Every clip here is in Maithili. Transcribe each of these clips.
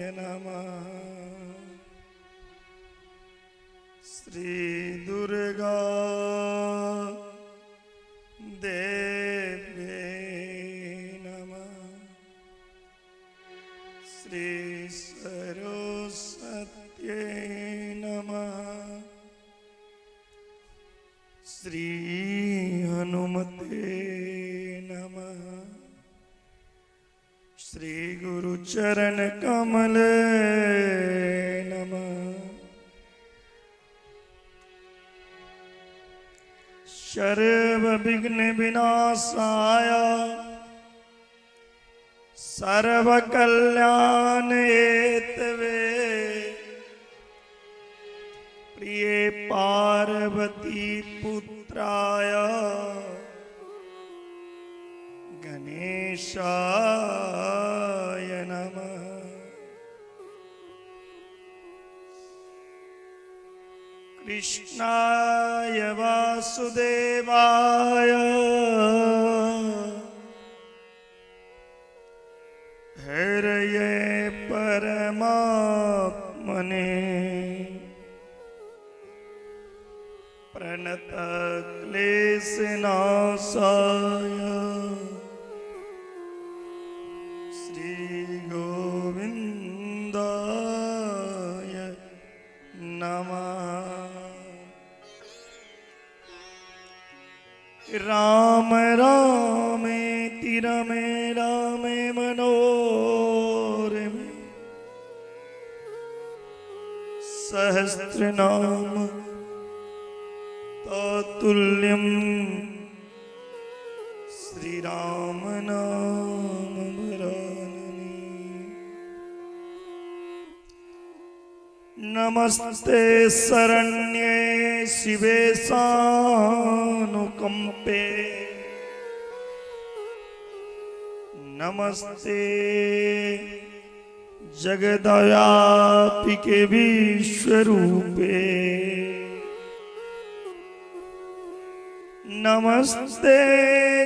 नमः। श्री दुर्गा देव्यै नमः। श्री सरस्वत्यै नमः। श्री हनुमते नमः। श्री गुरु चरण कमल नमः। सर्व विघ्न विनाशाय सर्व कल्याण हेतवे प्रिय पार्वती पुत्राय गणेशाय नमः। कृष्णाय वासुदेवाय हरये परमात्मने प्रणत क्लेशनाशाय श्री गोविंदाय नमः। राम रामेति रमे रामे मनोरमे सहस्रनाम ततुल्यम श्री राम नाम वरानने। नमस्ते शरण्ये शिवे सानुकंपे नमस्ते जगदव्यापिके विश्वरूपे नमस्ते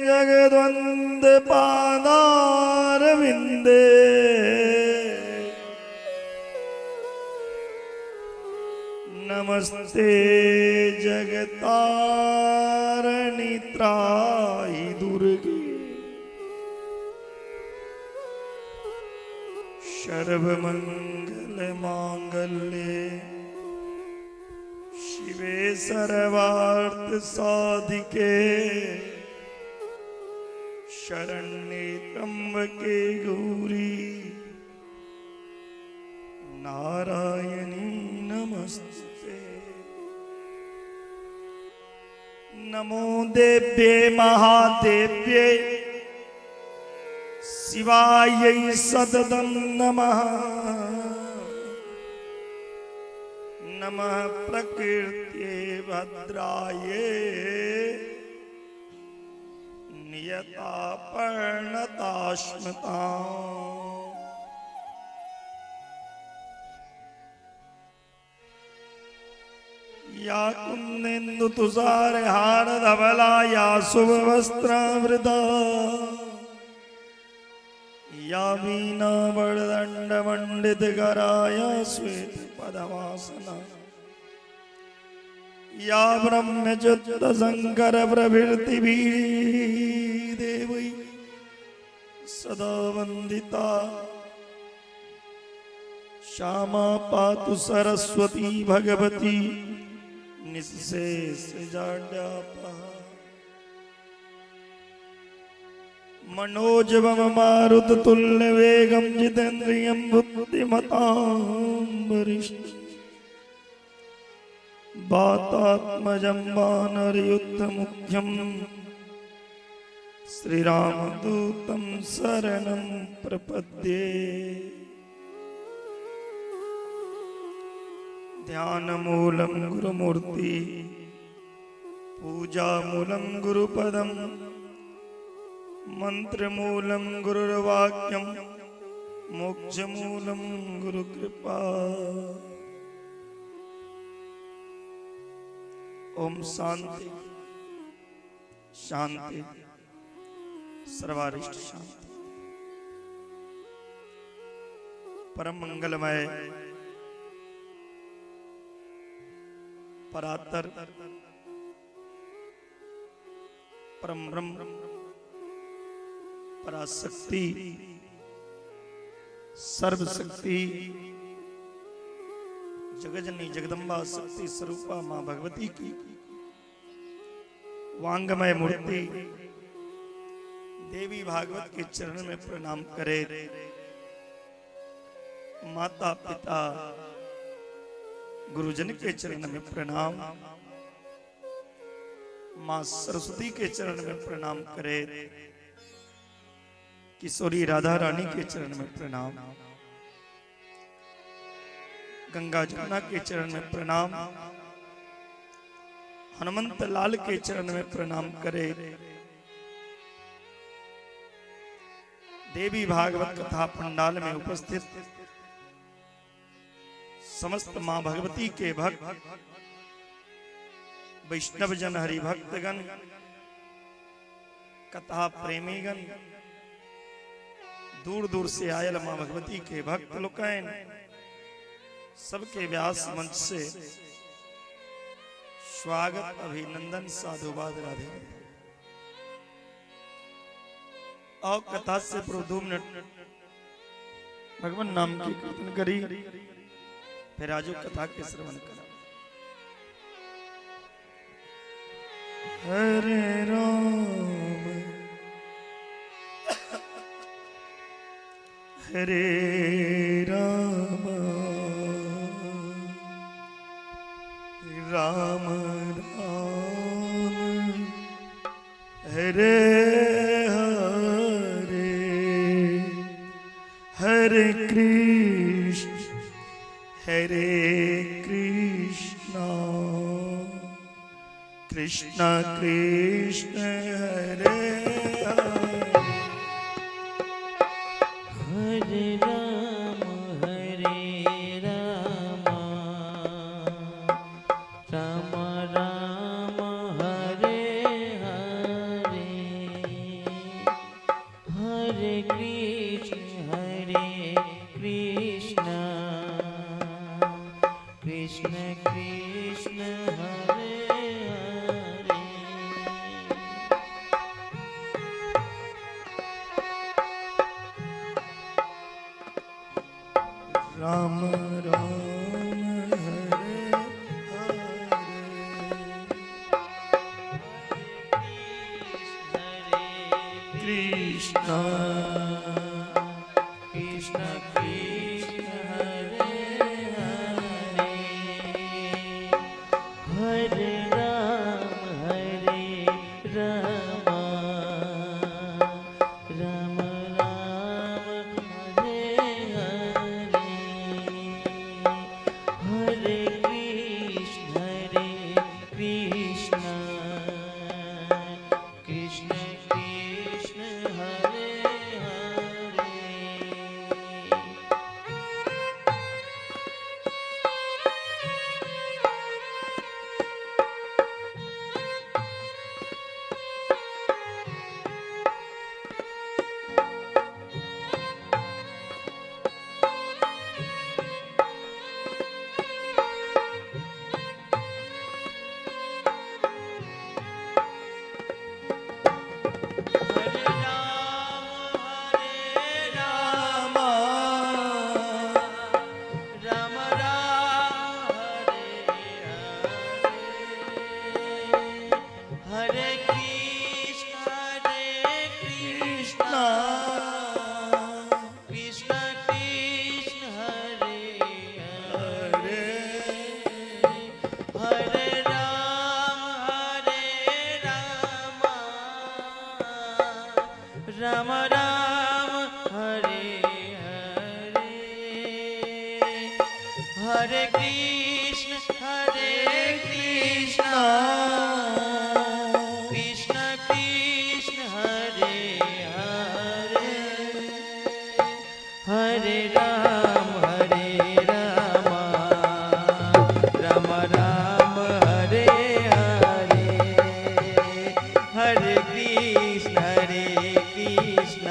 जगद्वंद पादारविंदे नमस्ते जगतारणि त्राहि दुर्गे सर्वमंगल मांगल्ये शिवे सर्वार्थ साधिके शरण्ये त्र्यंबके गौरी नारायणी नमस्ते। नमो देव्ये महादेव्ये शिवायै सततं नमः। नमः प्रकृत्ये भद्राये नियता पर्णतास्मता। या कुंदेन्दु तुषार हार धवला या शुभवस्त्रावृता या वीणा वरदंड मंडित कराया श्वेत पद्मासना या ब्रह्मच्युत शंकर प्रभृति देवी सदा वंदिता श्यामा पातु सरस्वती भगवती निःशेष जाड्यापहा। मनोजवम मारुत तुल्य वेगम जितेन्द्रियं बुद्धिमतां वरिष्ठ वातात्मजं वानरयुद्ध मुख्यं श्रीरामदूतं शरणं प्रपद्ये। ध्यानमूलं गुरुमूर्ति पूजामूलं गुरुपदं मंत्रमूलं गुरुर्वाक्यं मोक्षमूलं गुरुकृपा। ओम शांति शांति सर्वारिष्ट शांति। परम मंगलमय परातर परम ब्रह्म पराशक्ति सर्वशक्ति जगजननी जगदम्बा शक्ति स्वरूपा मां भगवती की वांगमय मूर्ति देवी भागवत के चरण में प्रणाम करे। माता पिता गुरुजन के चरण में प्रणाम, मां सरस्वती के चरण में प्रणाम करे, किशोरी राधा रानी के चरण में प्रणाम, गंगा जमुना के चरण में प्रणाम, हनुमंत लाल के चरण में प्रणाम करे। देवी भागवत कथा पंडाल में उपस्थित समस्त मां भगवती के भक्त वैष्णव जन हरि भक्तगण कथा प्रेमीगण दूर दूर से आयल मां भगवती के भक्त लोकैन सबके व्यास मंच से स्वागत अभिनंदन साधुवाद राधे। और कथा से पूर्व 2 मिनट भगवान नाम की कीर्तन करी, फिर आजो कथा के श्रवण करा। हरे राम हरे राम राम राम हरे हरे, हरे कृष्ण हरे कृष्ण कृष्ण कृष्ण हरे हरे। हरे राम हरे राम राम राम हरे हरे, हरे कृष्ण हरे कृष्ण कृष्ण कृष्ण हरे हरे। राम राम हरे हरे, कृष्ण कृष्ण कृष्ण हरे हरे, हरे राम हरे राम राम राम हरे हरे, हरे कृष्ण हरे कृष्ण कृष्ण कृष्ण हरे हरे। हरे राम हरे राम राम राम हरे हरे, हरे कृष्ण हरे कृष्ण कृष्ण कृष्ण हरे हरे, हरे राम हरे राम राम राम हरे हरे, हरे कृष्ण हरे कृष्ण कृष्ण कृष्ण हरे हरे, हरे राम हरे राम राम राम हरे हरे, हरे कृष्ण हरे कृष्ण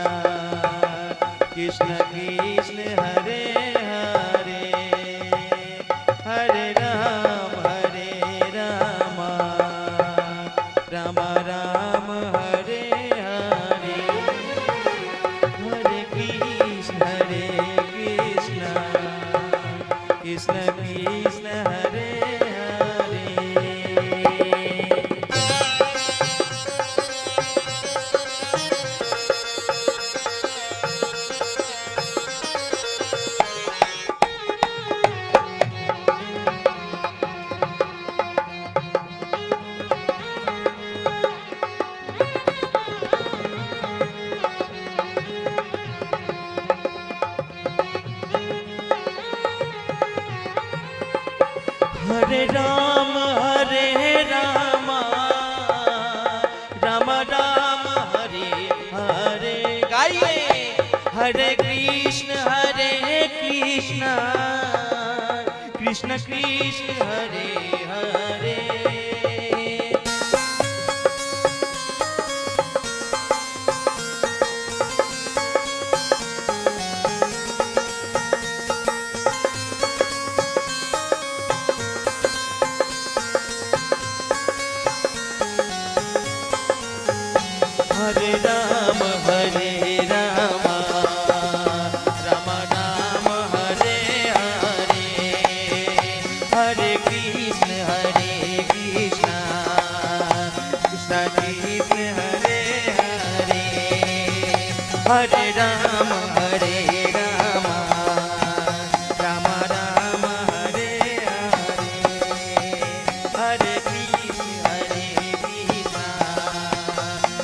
कृष्ण कृष्ण हरे कृष्ण कृष्ण हरे हरे। हरे राम हरे राम राम राम हरे हरे। गाइए हरे कृष्ण हरे कृष्ण कृष्ण कृष्ण हरे हरे। हरे राम हरे राम राम राम हरे हरे। हरे कृष्ण हरे कृष्ण कृष्ण कृष्ण हरे हरे। हरे राम हरे राम राम राम हरे हरे। हरे कृष्ण हरे कृष्ण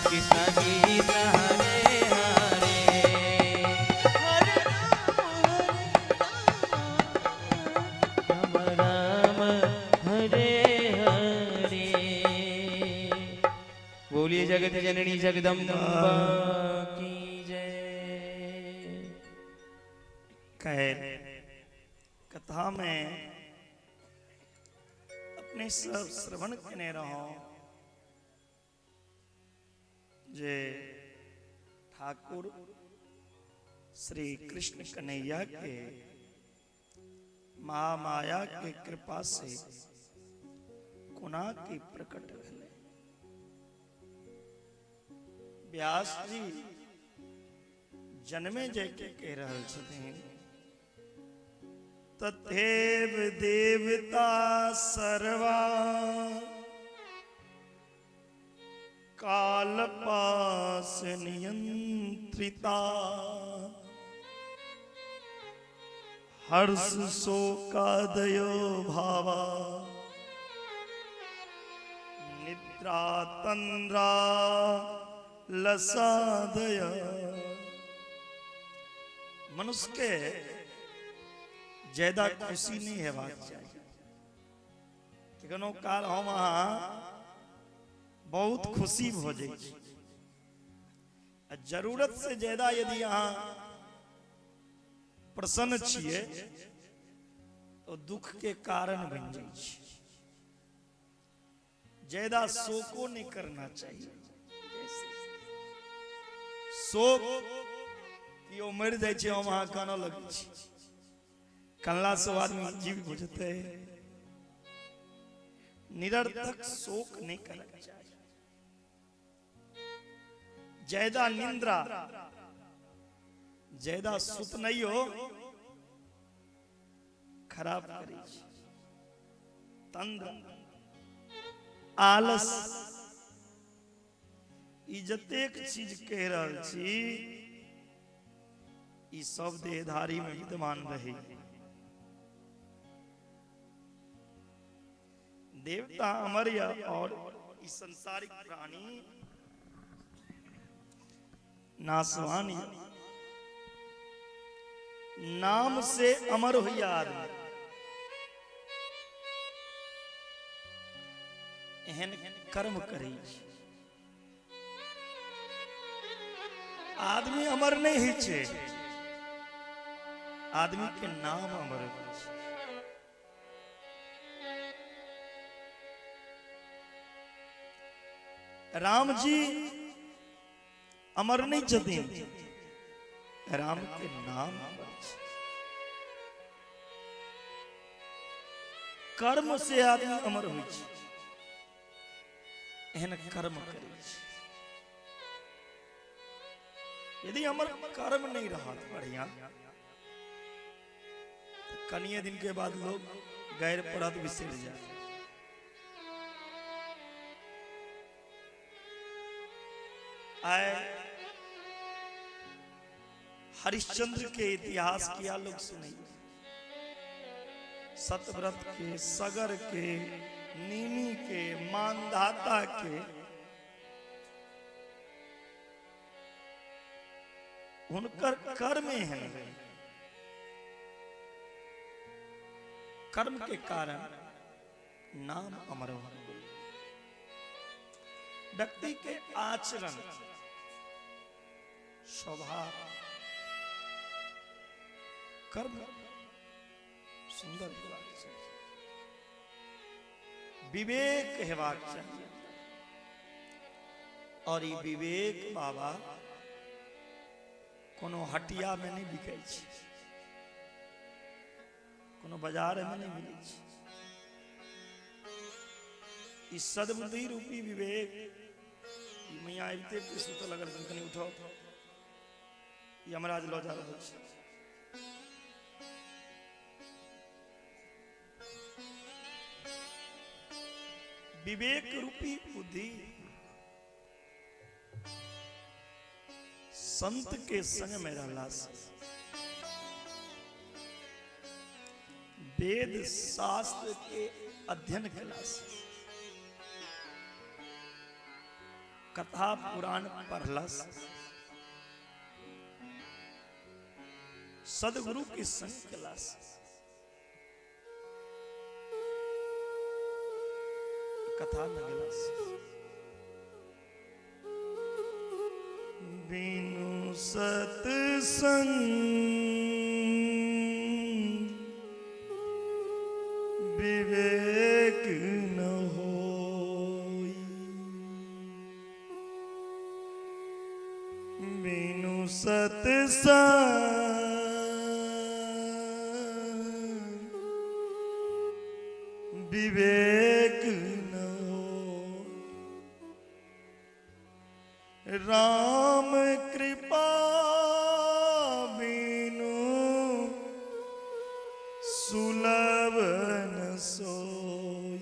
कृष्ण कृष्ण हरे हरे। हरे राम हरे राम राम हरे हरे। बोलिए जगत जननी जगदम्बा की जय। खैर कथा में अपने सब श्रवण केने रहो जे ठाकुर श्री कृष्ण कन्हैया के महामाया के कृपा से कोना की प्रकट भेलै। व्यास जी जन्मे जय के कह रहल छथिन, तथैव देवता सर्वा कालपाश नियंत्रिता हर्ष शोकादयो भावा निद्रा तंद्रा लसादय। मनुष्य के ज्यादा खुशी नहीं हेबाक चाही। कखनो काल हम अहाँ बहुत खुशी भऽ जाइ छी आ जरूरत से ज्यादा यदि अहाँ प्रसन्न छियै तो दुख के कारण बनि जाइ छै। ज्यादा शोको नहीं करना चाहिए। शोक केओ मरि जाइ छै हम अहाँ कानऽ लगै छी, कनला से आदमी जीव बुझतै। निरर्थक शोक नहीं करना चाहिए। ज्यादा निंद्रा ज्यादा सुतनाइयो खराब करै छै। तंद्र आलस ई जतेक चीज कहि रहल छी ई सब देहधारी में विद्यमान रहे। देवता अमर या और ई संसारिक प्राणी नाशवान या। नाम से अमर होइया आदमी। एहन कर्म करै छै आदमी अमर नहीं होइ छै, आदमी के नाम अमर होइ छै। राम जी अमर नहीं छथिन, राम के नाम अमर छै। कर्म से आदमी अमर होइ छै, एहन कर्म करै छै। यदि हमर कर्म नहीं रहत बढ़िया कनिए दिन के बाद लोग गैर पढ़त बिसरि जाए। आए हरिश्चंद्र के इतिहास किया लोग सुनैया, सतव्रत के, सगर के, नीमी के, मानधाता के, हुनकर कर्म एहन रहे, कर्म के कारण नाम अमर भऽ गेल। व्यक्ति के आचरण, स्वभाव, कर्म सुंदर हेबाक चाही, विवेक हेबाक चाही। और ई विवेक बाबा कोनो हटिया में नहीं बिकै छै, कोनो बाजार में नहीं मिलै छै। ई सद्बुद्धि रूपी विवेक, ई मैया आबिते सुतऽ लगल, कनि उठो, यमराज लऽ जा रहल छै। विवेक रूपी बुद्धि संत के संग में रहला से, वेद शास्त्र के अध्ययन केला से, कथा पुराण पढ़ला से, सदगुरु के संग केला से, कथा में गेला से, बिनु सत्संग विवेक न होई, बिनु सत्संग विवेक न होई। राम कृपा बिनु सुलभ न सोई,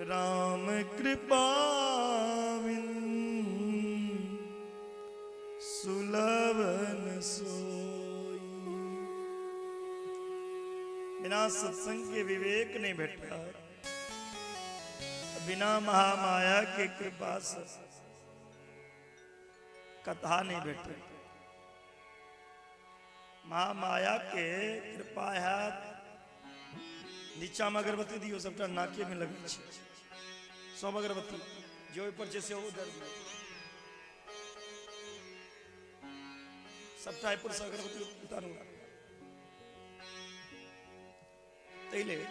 राम कृपा बिनु सुलभ न सोई। बिना सत्संग के विवेक नहीं भेटत, बिना महामाया के कृपा से कथा नहीं भेटत। महामाया के कृपा हैत, नीचा में अगरबत्ती दियौ, सबटा नाके में लगै छै सब अगरबत्ती, जे ओहि पर छै से ओ दर दियौ, सबटा एहि पर से अगरबत्ती उतारू। ताहि लेल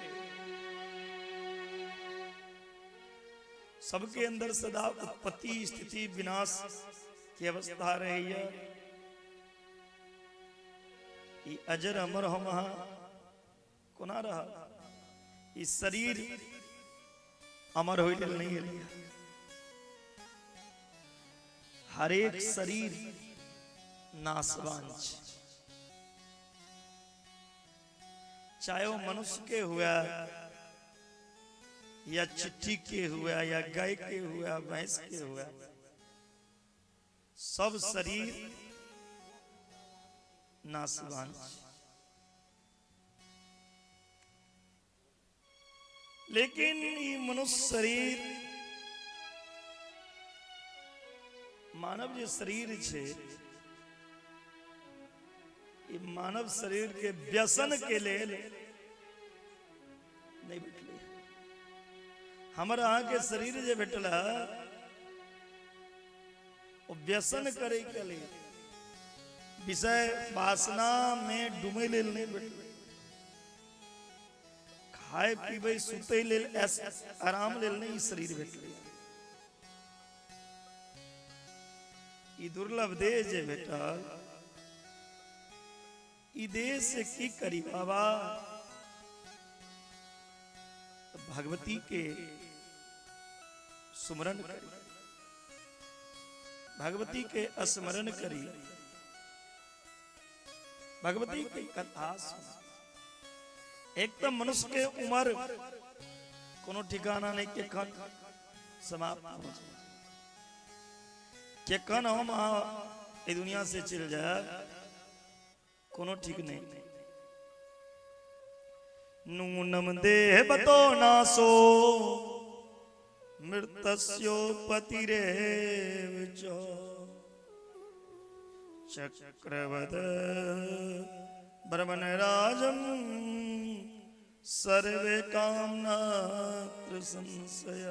सबके अंदर सदा उत्पत्ति स्थिति विनाश के अवस्था रहैया। ई अजर अमर हम अहाँ कोना रहल? ई शरीर अमर होय लेल नहीं एलियै। हरेक शरीर नाशवान छै, चाहे वो मनुष्य के हुआ या चिट्ठी के हुआ या गाय के हुआ, भैंस के हुआ, सब शरीर नाशवान छै। लेकिन ई मनुष्य शरीर, मानव जे शरीर छै, ई मानव शरीर के व्यसन के लेल नहीं भेटलै। हमर अहाँके शरीर जे भेटल है ओ व्यसन करे के लेल, विषय वासना में डूबै लेल नहीं भेटलै। खाय पीबै सुतै लेल, आराम लेल नहीं ई शरीर भेटलै। ई दुर्लभ देह जे भेटल, ई देह से की करी बाबा? भगवती के सुमरन करी, भगवती के स्मरण करी, भगवती के कथा सुन। एक तो मनुष्य के उम्र कोनो ठिकाना नहीं, केखन समाप्त हो जाए, केखन हम अहाँ एहि दुनिया से चलि जाए, कोनो ठीक नहीं। नूनम देह बतो नासो मृतस्योपतिरेव च चक्रवद ब्रह्मण राजम सर्वे कामनात्र संशय।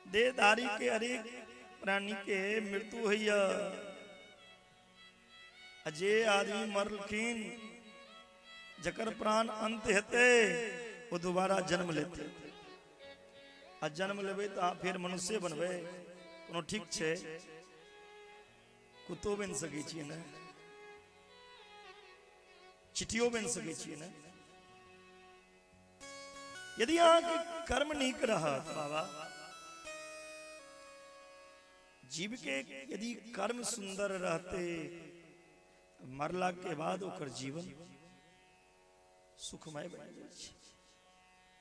देहधारी के हरेक प्राणी के मृत्यु होइया, आ जे आदमी मरलखिन जकर प्राण अंत हेतै ओ दोबारा जन्म लेतै, आ जन्म लेबै तऽ अहाँ फेर मनुष्य बनबै, कोनो ठीक छै? कुत्तो बनि सकै छियै ने, चिटियो बनि सकै छियै ने। यदि अहाँके कर्म नीक रहत बाबा, जीव के यदि कर्म सुंदर रहते, मरला के बाद ओकर जीवन सुखमय बनि जाइ छै,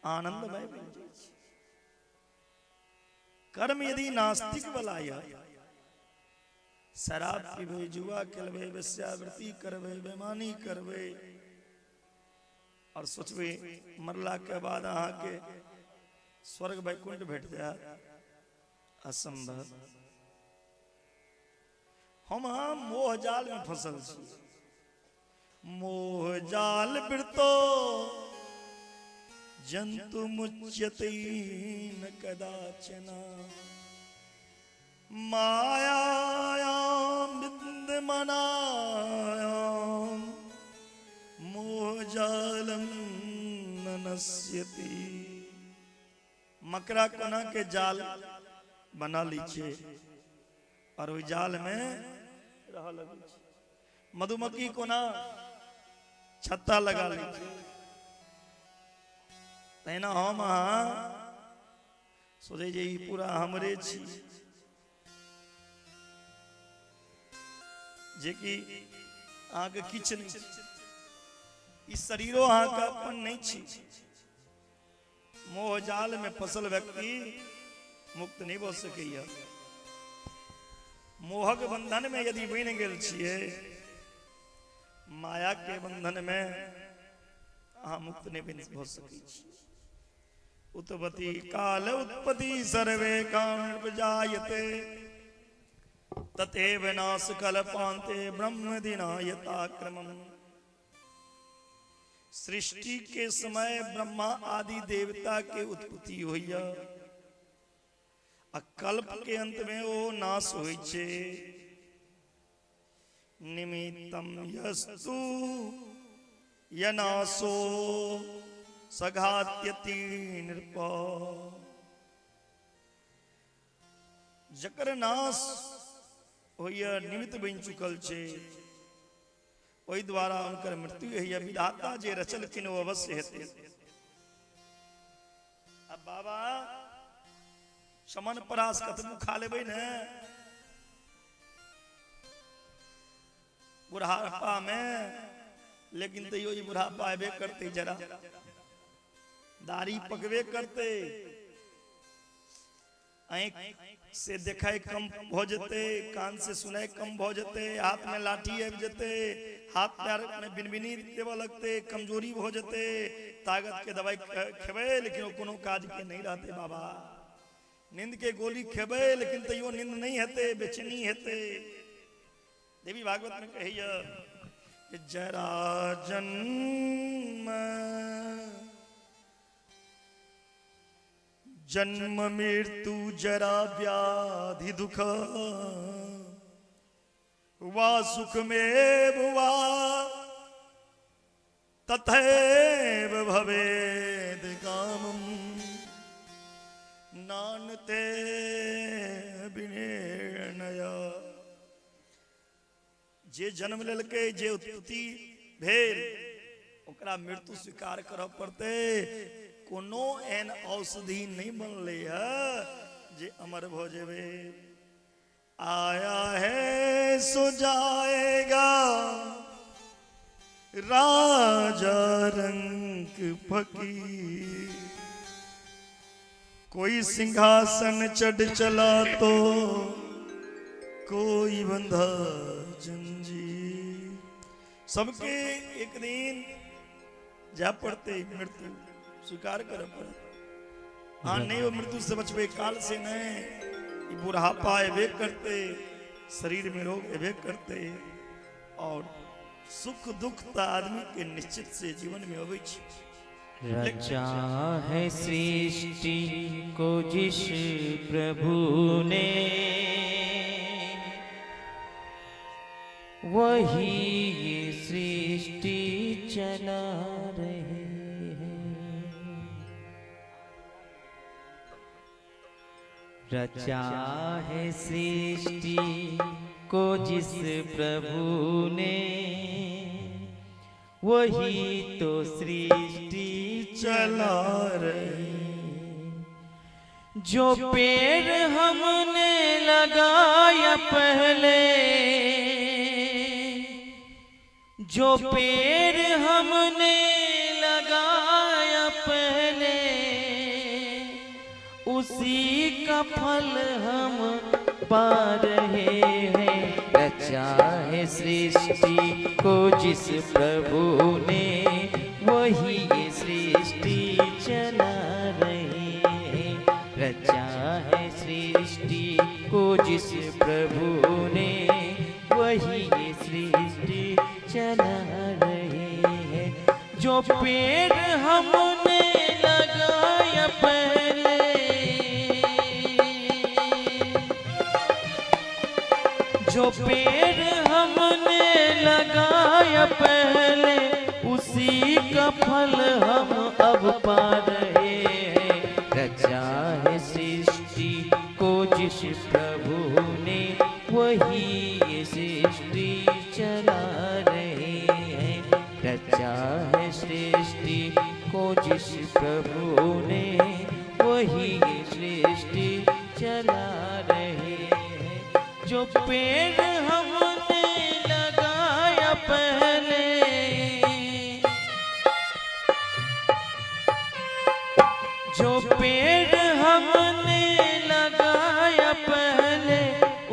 आनंदमय बनि जाइ छै। कर्म यदि नास्तिक वाला यऽ, शराब पीबै, जुआ खेलबै, वेश्यावृत्ति करबै, बेमानी करबै, और सोचबै मरला के बाद अहाँके स्वर्ग वैकुंठ भेट जायत, असंभव। हम अहाँ मोह जाल में फसल छी। मोह जाल वृतो जंतु मुच्यते न कदाचन मायायाम विद्यमानायाम मोह जालम न नश्यति। मकरा कोना के जाल बना लै छै और ओहि जाल में रह लगै छै। मधुमक्खी कोना छत्ता लगा लै छै। तहिना हम अहाँ सोचै जे ई पूरा हमरे छी, जेकि अहाँके किछु नहि छी, ई शरीरो अहाँके अपन नहि छी। मोह जाल में फसल व्यक्ति मुक्त नहीं भऽ सकैया। मोहक बंधन में यदि बनि गेल छियै, माया के बंधन में अहाँ मुक्त नहीं बनि भऽ सकै छी। उत्पत्ति काल उत्पत्ति सर्वे काम जायते तथैव नाश कल्पान्ते ब्रह्म दिनायताक्रमम्। सृष्टि के समय ब्रह्मा आदि देवता के उत्पत्ति होइया आ कल्प के अंत में ओ नाश होइ छै। निमित्तम यस्तु यनाशो सघात्यति नृप। जकर नाश होइया निमित्त बनि चुकल छै, ओहि द्वारा हुनकर मृत्यु होइया। विधाता जे रचलखिन ओ अवश्य हेतै। अब बाबा चमन परास कतबो खा लेबै ने बुढ़ापा में, लेकिन तैयो ई बुढ़ापा एबे करतै, जरा दाढ़ी पकबे करतै, आँखि से देखै कम भऽ जेतै, कान से सुनै कम भऽ जेतै, हाथ में लाठी आबि जेतै, हाथ पैर में बिनबिनी देबऽ लगतै, कमजोरी भऽ जेतै, ताकत के दवाई खेबै लेकिन ओ कोनो काज के नहीं रहतै बाबा। नींद के गोली खेबै लेकिन तैयो नींद नहीं हेतै, बेचैनी हेतै। देवी भागवत में कहैया जरा जन्म जन्म मृत्यु जरा व्याधि दुख वा सुख में वा तथैव भवेद कामम नानते विनिर्णय। जे जन्म लेलकै, जे उत्पत्ति भेल, ओकरा मृत्यु स्वीकार करऽ पड़तै। कोनो एहन औषधि नहि बनलै है जे अमर भऽ जेबै। आया है सो जाएगा, राजा रंक फकीर। कोई सिंहासन चढ़ चला तो कोई बंधा जंजीर। सबके एक दिन जा पड़ते, मृत्यु स्वीकार कर पड़त। हाँ नहीं, वो मृत्यु से बचबे काल से नहीं। ई बुढ़ापा एबे करते, शरीर में रोग एबे करते, और सुख दुख तो आदमी के निश्चित से जीवन में अबै छै। रचा है सृष्टि को जिस प्रभु ने, वही ये सृष्टि चला रहे हैं। रचा है सृष्टि को जिस प्रभु ने, वही तो सृष्टि चला रहे। जो पेड़ हमने लगाया पहले, जो पेड़ हमने लगाया पहले, उसी का फल हम पा रहे हैं। रचा है सृष्टि को जिस प्रभु ने, वही ये सृष्टि चला रहे हैं। रचा है सृष्टि को जिस प्रभु ने, वही ये सृष्टि चला रहे हैं। जो पेड़ हमने लगाया पहले, जो पेड़ हमने लगाया पहले, उसी का फल हम अब पा रहे हैं। रचा है सृष्टि को जिस प्रभु ने, वही ये सृष्टि चला रहे हैं। रचा है सृष्टि को जिस प्रभु ने, वही ये सृष्टि चला रहे हैं। जो पेड़ हमने लगाया पहले, जो पेड़ हमने लगाया पहले,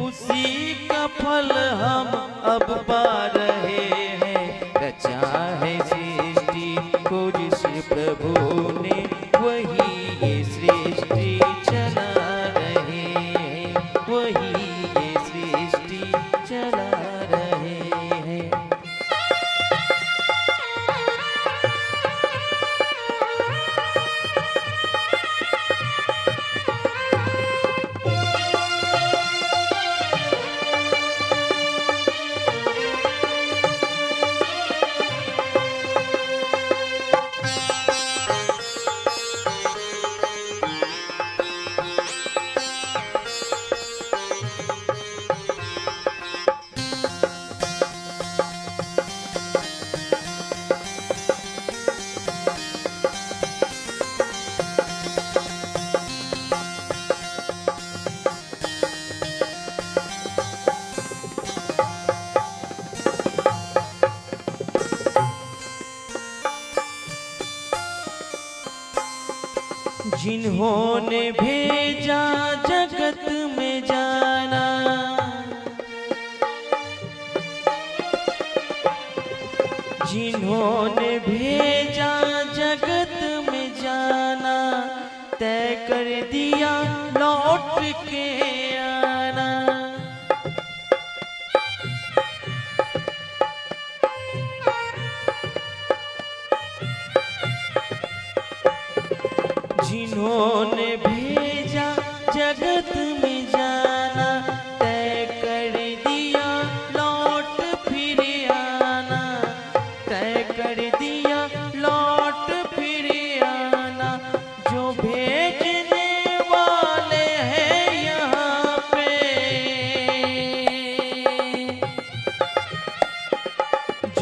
उसी का फल हम अब पा रहे हैं। रचा है सृष्टि को जिस प्रभु ने, वही ये सृष्टि चला रहे हैं। वही ये सृष्टि चला रहे हैं। जिन्होंने भेजा जगत में जाना, जिन्होंने भेजा जगत में जाना, तय कर दिया लौट के आना। जिन्होंने भेजा जगत में जाना, तय कर दिया लौट फिर आना, तय कर दिया लौट फिर आना। जो भेजने वाले हैं यहाँ पे,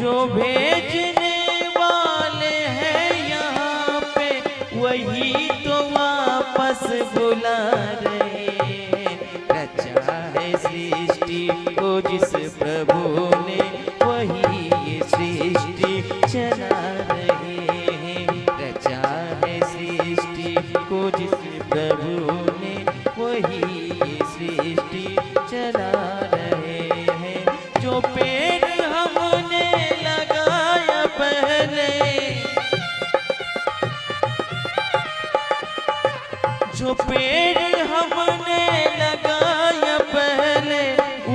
जो भेजने वाले हैं यहाँ पे, वही तो वापस बुला रहे हैं। रचा है सृष्टि जो पेड़ हमने लगाया पहले,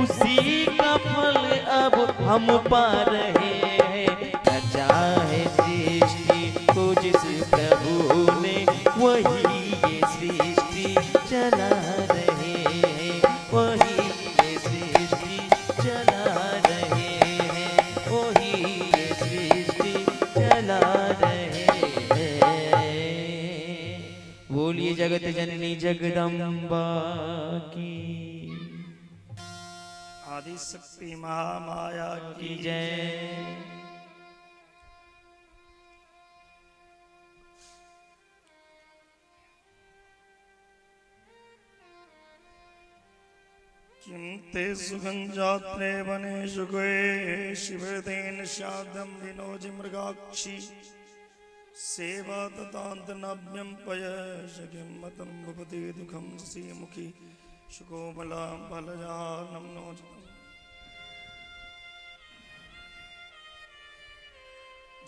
उसी का फल अब हम पा रहे हैं। रचा है सृष्टि को जिस प्रभु ने, वही ये सृष्टि चला रहे हैं, वही ये सृष्टि चला रहे हैं, वही ये सृष्टि चला रहे हैं। बोलिए जगत जननी जगदम्बा की आदिशक्ति महामाया की की जय। किं ते सुखं जात्रे वनेषु गुहे शिवतेन शाद्यं विनोजि मृगाक्षी सेवा ततान्तनव्यं पयश किं मतं भुपति दुःखं श्रीमुखी सुकोमलां फलजानं नोचितम्।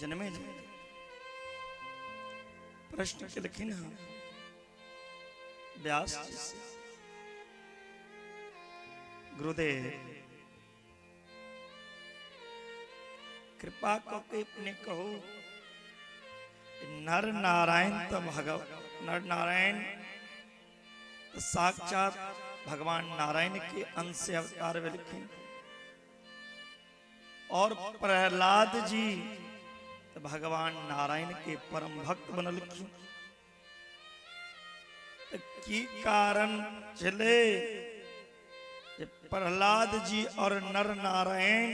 जनमे जय प्रश्न केलखिन हँ व्यास जी से, गुरुदेव कृपा करके अपने कहो, नर नारायण तो भगव नर नारायण तो साक्षात भगवान नारायण के अंश से अवतार भेलखिन, और प्रहलाद जी तो भगवान नारायण के परम भक्त बनलखिन, तो की कारण छलै जे प्रहलाद जी और नर नारायण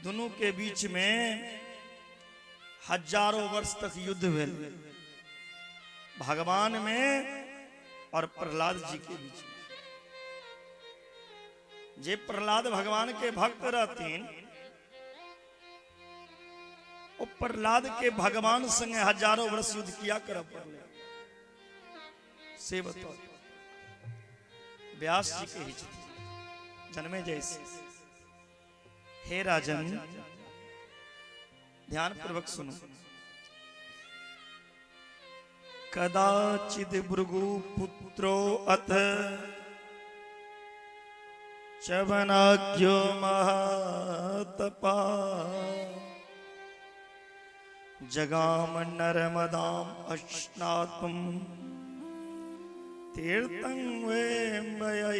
दोनों के बीच में हजारों वर्ष तक युद्ध भेल, भगवान में और प्रहलाद जी के बीच में। जे प्रहलाद भगवान के भक्त रहथिन, ओ प्रहलाद के भगवान संगे हजारों वर्ष युद्ध किया करऽ पड़लै, से बताओ। व्यास जी के ही छथिन जन्मे जैसे। हे राजन ध्यान पूर्वक सुनो। कदाचिद भृगु पुत्रो अथ चवनाख्यो महातपा जगाम नर्मदाम अश्नातुम तीर्थं वेम्बयतीश्वरम।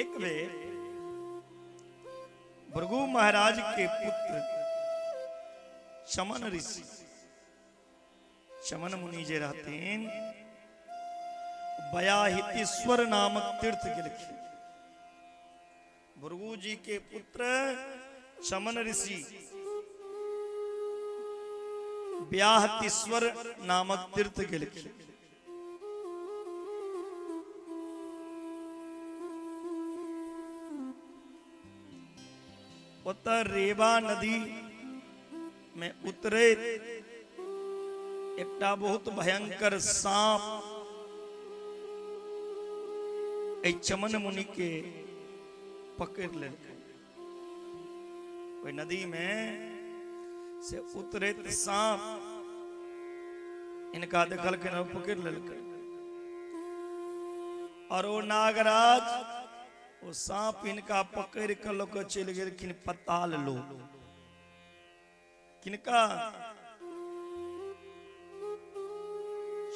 एक बेर भृगु महाराज के पुत्र चमन ऋषि, चमन मुनि जे रहथिन, बयाहितेश्वर नामक तीर्थ गेलखिन। भृगु जी के पुत्र चमन ऋषि ब्याहतीश्वर नामक तीर्थ गेलखिन। ओतऽ रेवा नदी में उतरे एकटा बहुत भयंकर सांप एहि चमन मुनि के पकड़ लेलकै। ओहि नदी में से उतरैत सांप इनका देखलखिन और पकड़ लेलकै, और ओ नागराज ओ सांप इनका पकड़ के लऽ के चलि गेलखिन पताल लोक। किनका?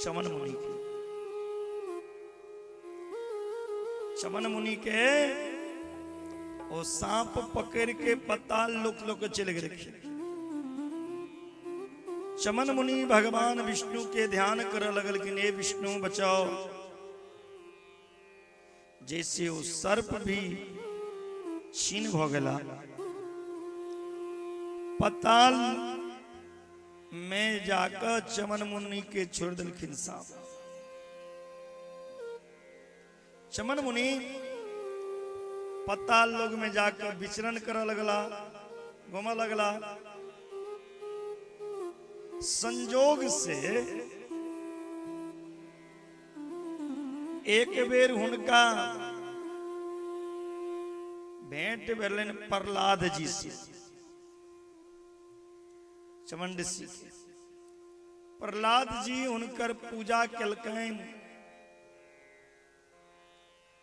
चमन मुनि के। चमन मुनि के ओ सांप पकड़ के पताल लोक लोक चलि गेलखिन। चमन मुनि भगवान विष्णु के ध्यान करऽ लगलखिन, हे विष्णु बचाओ। जैसे वो सर्प भी छीन भ गेला, पताल में जाकर चमन मुनि के छोड़ देलखिन सांप। चमन मुनि पताल लोग में जाकर विचरण करऽ लगला, घूमऽ लगला। संजोग से एक बेर हुनका भेंट भेलनि प्रहलाद जी से। चमन ऋषि के। प्रहलाद जी हुनकर पूजा केलकनि।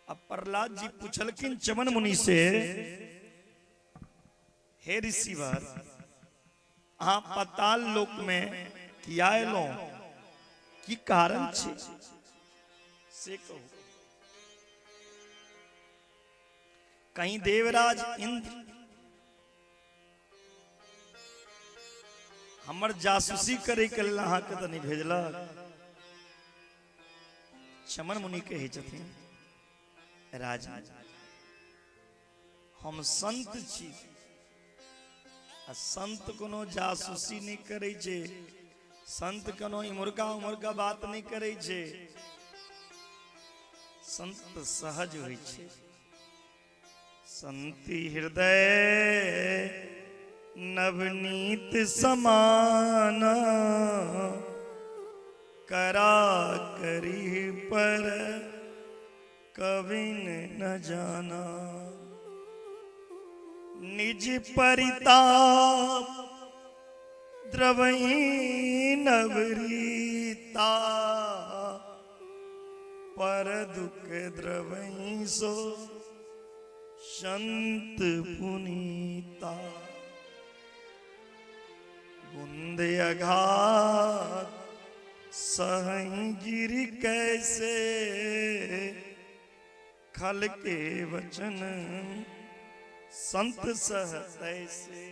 आ प्रहलाद जी पूछलखिन चमन मुनि से, हे ऋषिवर, अहाँ पाताल लोक में किया एलहुं, की कारण छै से कहू। कहीं देवराज इंद्र हमर जासूसी करे के लेल अहाँके तऽ नहि भेजलक? चमन मुनि कहै छथिन, राजा, हम संत छी आ संत कोनो जासूसी नहि करै छै, संत कोनो इम्हरका उम्हरका बात नहि करै छै, संत सहज होइ छै। संति हृदय नवनीत समान, करा करी पर कविन न जाना। निज परिताप द्रवई नवरीता, पर दुख द्रवई सो संत पुनीता। बुंद अघात सहई गिर कैसे, खल के वचन संत सह तैसे।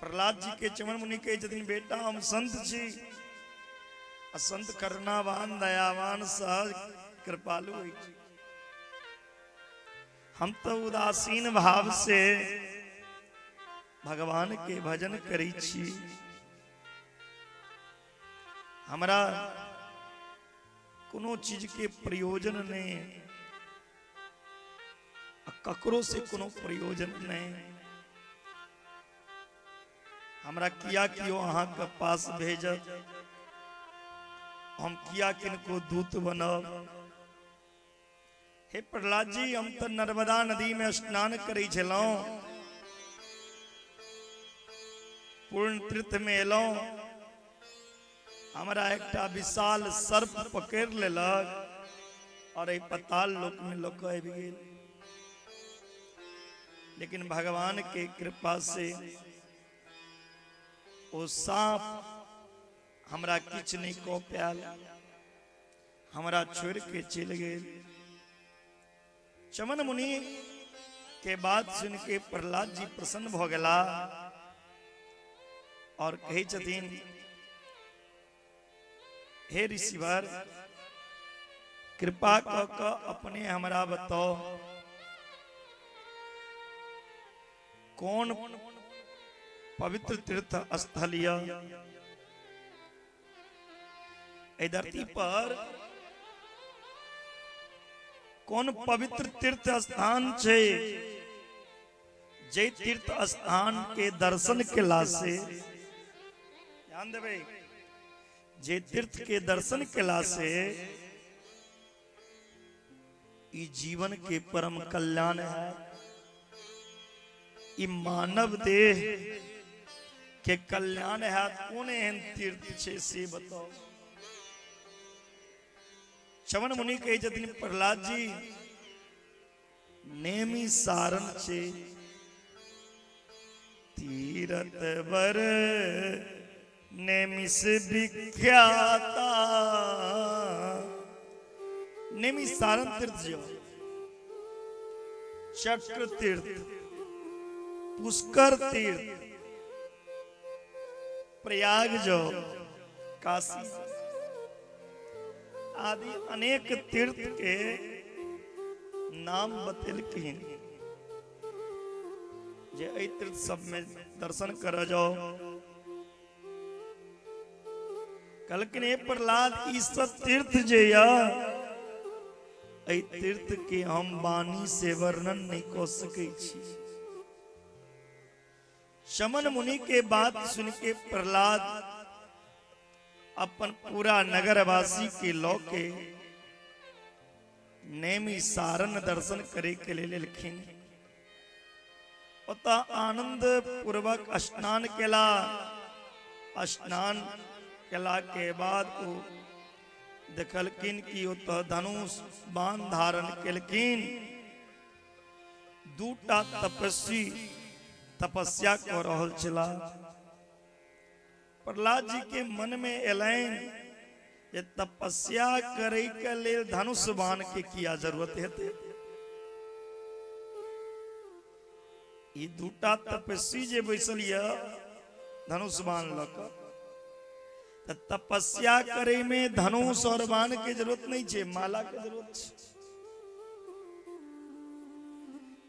प्रहलाद जी के चमन मुनि कहै छथिन, बेटा, हम संत छी आ संत करुणावान, दयावान, सहज, कृपालु होइ छै। हम तो उदासीन भाव से भगवान के भजन करै छी, हमरा कोनो चीज के प्रयोजन नहीं आ ककरो से कोनो प्रयोजन नहीं। हमरा किया कियो अहाँके पास भेजत? हम किया किनको दूत बनब? हे प्रहलाद जी, हम तऽ नर्मदा नदी में स्नान करै छलहुँ, पूर्ण तीर्थ में एलहुँ, हमरा एकटा विशाल सर्प पकड़ि लेलक और एहि पताल लोक में लऽ कऽ आबि गेल। लेकिन भगवान के कृपा से ओ सांप हमरा किछु नहि कऽ पायल, हमरा छोड़ के चलि गेल। चमन मुनि के बात सुन के प्रहलाद जी प्रसन्न भऽ गेला और कहै छथिन, हे ऋषिवर, कृपा कऽ कऽ अपने हमरा बताओ, कोन पवित्र तीर्थ स्थल यऽ एहि धरती पर, कोन पवित्र तीर्थ स्थान छै जे तीर्थ स्थान के दर्शन केला से, ध्यान देबै, जे तीर्थ के दर्शन केला से ई जीवन के परम कल्याण है, ई मानव देह के कल्याण है, कोन एहन तीर्थ छै से बताओ। चवन मुनि कहै छथिन, प्रहलाद जी, नेमी सारण छै, तीरथ बर नेमिस विख्याता। नेमी सारण तीर्थ जो, चक्र तीर्थ, पुष्कर तीर्थ, प्रयाग जो, काशी आदि अनेक तीर्थ के नाम बतेलखिन जे एहि तीर्थ सब में दर्शन कर जाओ। कहलखिन, हे प्रहलाद, ई सब तीर्थ जे यऽ, एहि तीर्थ के हम वाणी से वर्णन नहीं कऽ सकै छी। चमन मुनि के बात सुन के प्रहलाद अपन पूरा नगरवासी के लऽ के नेमी सारण दर्शन करे के लेल एलखिन। ओतऽ आनंद पूर्वक स्नान केला। स्नान केला के बाद ओ देखलखिन कि ओतऽ धनुष बाण धारण केलखिन। दूटा तपस्वी तपस्या कऽ रहल छला। प्रहलाद जी के मन में एलनि जे तपस्या करे के लेल धनुष बाण के किया जरूरत हेतै। ई दूटा तपस्वी जे बैसल यऽ धनुष बाण लऽ कऽ, तऽ तपस्या करे में धनुष और बाण के जरूरत नहीं छै, माला के जरूरत छै।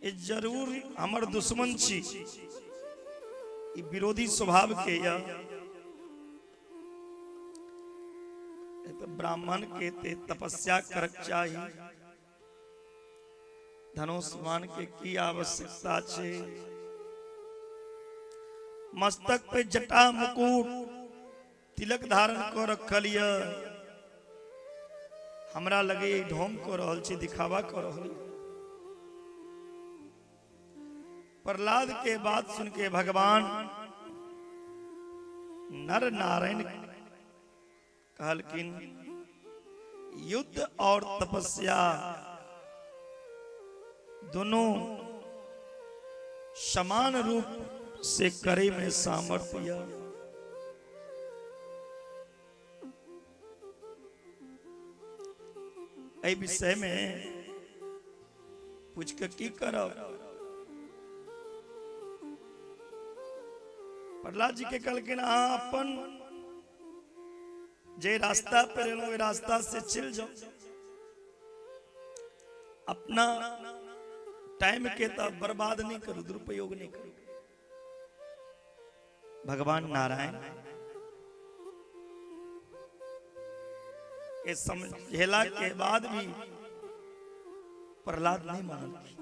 ई जरूर हमर दुश्मन छी, ई विरोधी स्वभाव के यऽ। तऽ ब्राह्मण के ते तपस्या करक चाही, धनुष बाण के की आवश्यकता छै। मस्तक पे जटा मुकुट तिलक धारण कऽ रखल यऽ, हमरा लगे ई ढोंग कऽ रहल छी, दिखावा कऽ रहल यऽ। प्रहलाद के बात सुन के भगवान नर नारायण कहलखिन, युद्ध और तपस्या दोनों समान रूप से करे में सामर्थ्य। एहि विषय में पूछ के की करब। प्रहलाद जी के कहलखिन, अहाँ अपन जे रास्ता पर एलहुं ओहि रास्ता से चलि जाउ, अपना टाइम के तऽ बर्बाद नहीं करू, दुरुपयोग नहीं करू। भगवान नारायण के समझेला के बाद भी प्रहलाद नहीं मानलखिन।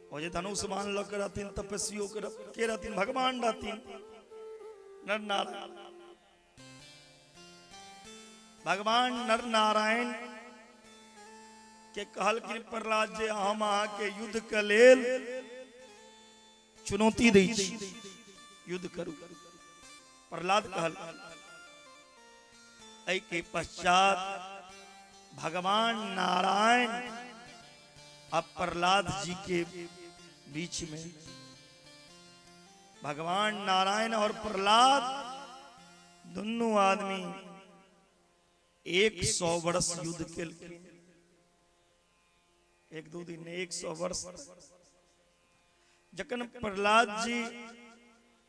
ओ जे धनुष बाण लऽ के रहथिन, तपस्वियों के के रहथिन, भगवान रहथिन नर नारायण। भगवान नर नारायण के कहलखिन प्रहलाद जे हम अहाँके युद्ध के लेल चुनौती दै छी, युद्ध करू। प्रहलाद कहल। एहि के पश्चात भगवान नारायण आ प्रहलाद जी के बीच में, भगवान नारायण और प्रहलाद दुनू आदमी 100 वर्ष युद्ध केलखिन। एक दू दिन, 100 वर्ष। जखन प्रहलाद जी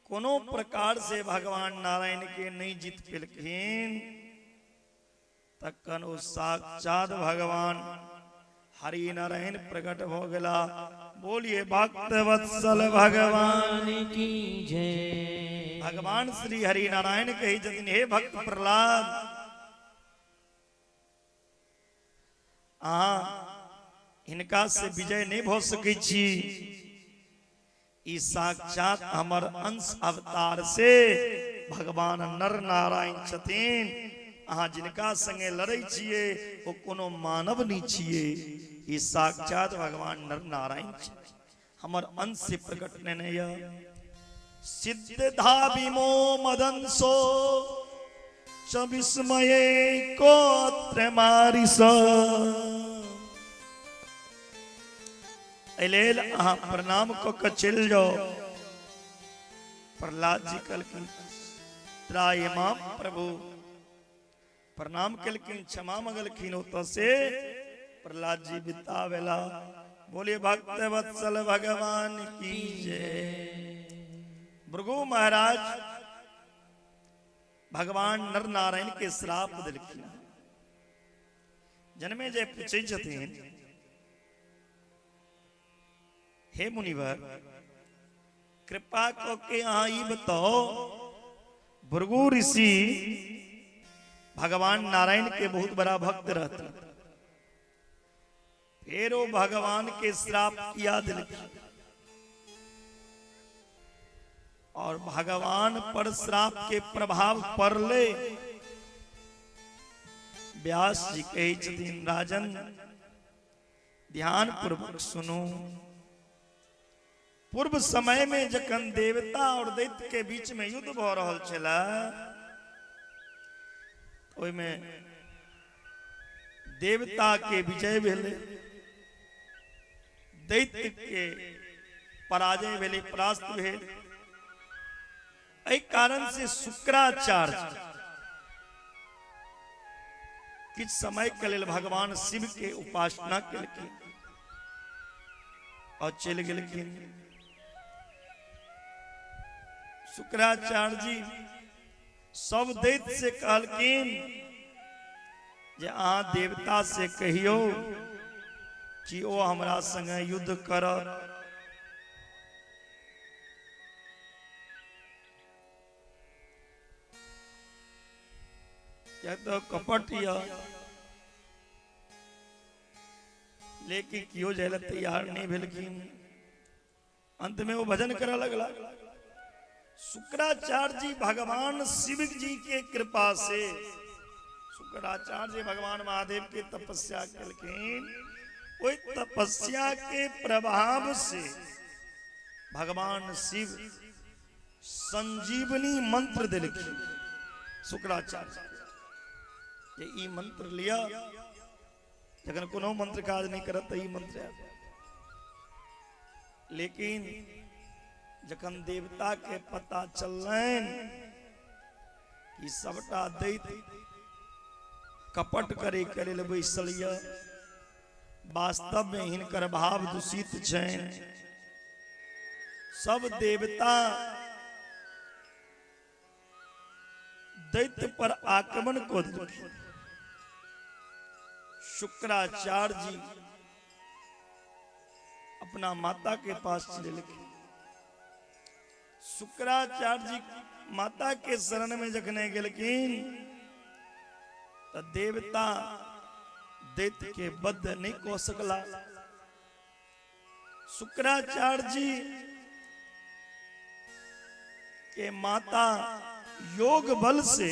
कोनो प्रकार से भगवान नारायण के नहीं जीत पेलखिन, तखन ओ साक्षात भगवान हरि नारायण प्रकट भ गेला। बोलिए भक्त वत्सल भगवान की जय। भगवान श्री हरि नारायण कहै छथिन, हे भक्त प्रहलाद, अहाँ हिनका से विजय नहीं भऽ सकै छी। ई साक्षात हमर अंश अवतार से भगवान नर नारायण छथिन। अहाँ जिनका संगे लड़ै छियै ओ कोनो मानव नहीं छियै, ई साक्षात भगवान नर नारायण छथिन, हमर अंश से प्रकट नेने यऽ। सिद्ध विमो मदंसो च विस्मये कोत्र मारिस। एहि लेल अहाँ प्रणाम कऽ के चलि जाउ। प्रहलाद जी कहलखिन, त्राहि माम प्रभु। प्रणाम केलखिन, क्षमा मंगलखिन, ओतऽ से प्रहलाद जी बिता भेला। बोलिए भक्त वत्सल भगवान की जय। भृगु महाराज भगवान नर नारायण के श्राप देलखिन। जन्मे जे पूछै छथिन, हे मुनिवर, कृपा कऽ के अहाँ ई बताओ, भृगु ऋषि भगवान नारायण के बहुत बड़ा भक्त रहते, फिर वो भगवान के श्राप किया दिलखिन और भगवान पर श्राप के प्रभाव पड़ले। व्यास जी कहै छथिन, राजन, ध्यान पूर्वक सुनू। पूर्व समय में जखन देवता और दैत्य के बीच में युद्ध भऽ रहल छलै, ओहिमे देवता के विजय भेलै, दैत्य के पराजय भेलै, परास्त भेल। एहि कारण से शुक्राचार्य किछु समय के लेल भगवान शिव के उपासना केलखिन और चलि गेलखिन। शुक्राचार्य जी सब दैत्य से कहलखिन जे अहाँ देवता से कहियौ कि ओ हमरा संगे युद्ध करत। किया तऽ कपट यऽ, लेकिन केओ जाय लए तैयार नहि भेलखिन। अंत में वो भजन करऽ लगला। शुक्राचार्य जी भगवान शिव जी के कृपा से, शुक्राचार्य जी भगवान महादेव के तपस्या केलखिन, ओहि तपस्या के प्रभाव से भगवान शिव संजीवनी मंत्र देलखिन शुक्राचार्य जे ई मंत्र लिअ, जखन कोनो मंत्र काज नहि करत तऽ ई मंत्र आयत। लेकिन जखन देवता के पता चललनि कि सबटा दैत्य कपट करे के लेल बैसल यऽ, वास्तव में हिनकर भाव दूषित छनि, सब देवता दैत्य पर आक्रमण कऽ देलखिन। शुक्राचार्य जी अपना माता के पास चलेलखिन। शुक्राचार्य जी माता के शरण में जखने गेलखिन तऽ देवता दैत्य के बद्ध नहीं कऽ सकला। शुक्राचार्य जी के माता योग बल से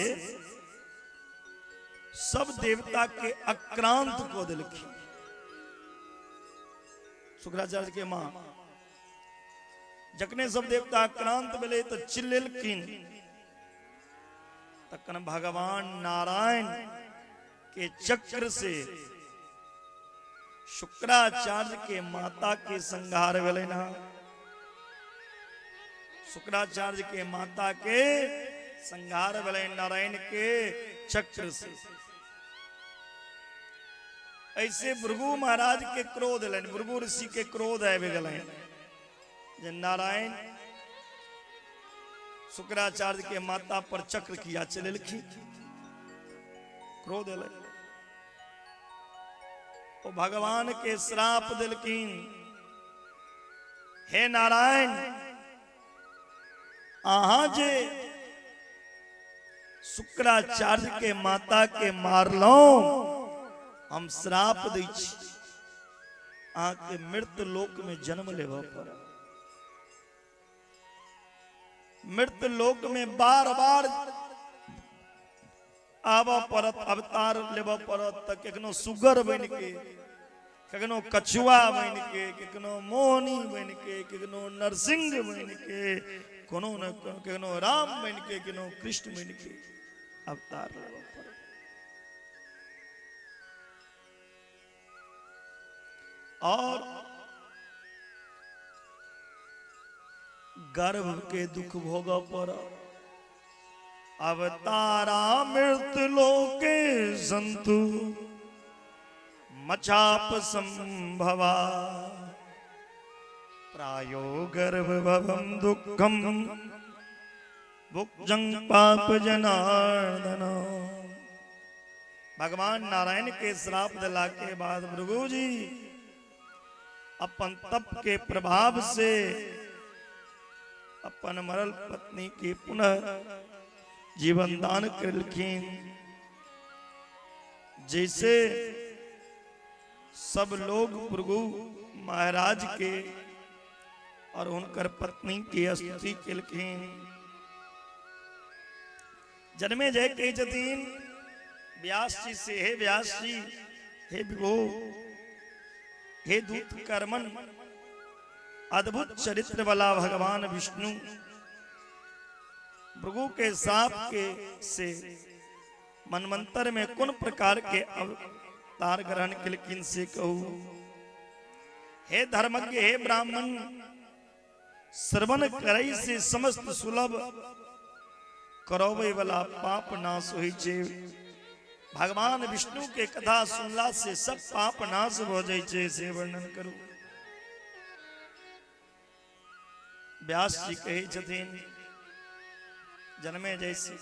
सब देवता के आक्रांत कऽ देलखिन। शुक्राचार्य के माँ जखने सब देवता आक्रांत भेलै तऽ चिल्लेलखिन, तखन भगवान नारायण के चक्र से शुक्राचार्य के माता के संहार भेलै ना। शुक्राचार्य के माता के संहार भेलै नारायण के चक्र से। ऐसे भृगु महाराज के क्रोध एलनि, भृगु ऋषि के क्रोध आबि गेलनि जे नारायण शुक्राचार्य के माता पर चक्र किया चलेलखिन। क्रोध एलै, ओ भगवान के श्राप देलखिन, हे नारायण, अहाँ जे शुक्राचार्य के माता के मारलहुं, हम श्राप दै छी अहाँके मृत लोक में जन्म लेबऽ पड़त। मृत लोक में बार बार आबऽ पड़त, अवतार लेबऽ पड़त, तऽ कखनो सुगर बनि के, कखनो कछुआ बनि के, कखनो मोहनी बनि के, कखनो नरसिंह बनि के, कोनो ने कोनो, कखनो राम बनि के, कखनो कृष्ण बनि के अवतार लेबऽ पड़त। और गर्भ के दुख भोगऽ पड़त। अवतारा मृत लोके संतु मचाप संभवा, प्रायो गर्भ भवम दुखम भुक्जं पाप जनार्दन। भगवान नारायण के श्राप दिला के बाद भृगु जी अपन तप के प्रभाव से अपन मरल पत्नी के पुनः जीवन दान कलखिन। जैसे सब लोग भृगु महाराज के और उनकर पत्नी के स्तुति केलखिन। जन्मे जय कहै छथिन व्यास जी से, हे व्यास जी, हे विभो, हे दूत कर्मन, अद्भुत चरित्र वाला भगवान विष्णु भृगु के साप के से मनमंतर में कोन प्रकार के अवतार ग्रहण केलखिन से कहू। हे धर्मज्ञ, हे ब्राह्मण, श्रवण करई से समस्त सुलभ करबै वाला पाप नाश होइ छै। भगवान विष्णु के कथा सुनला से सब पाप नाश भ जाइ छै, से वर्णन करू। व्यास जी कहै छथिन जनमे जय से,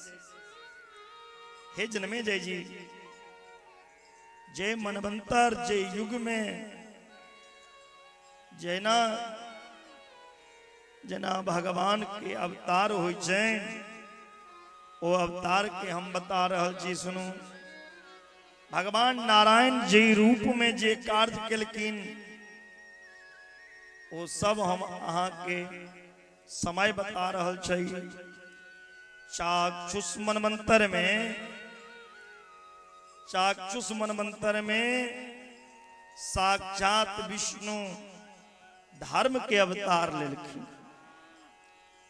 हे जनमे जय जी, जे मनवंतर जे युग में जेना जेना भगवान के अवतार होइ छनि, ओ अवतार के हम बता रहल छी, सुनू। भगवान नारायण जे रूप में जे कार्य केलखिन ओ सब हम अहाँ के समय बता रहल छी। चाक्षुष मनमंतर में, चाक्षुष मनमंतर में साक्षात विष्णु धर्म के अवतार लेलखिन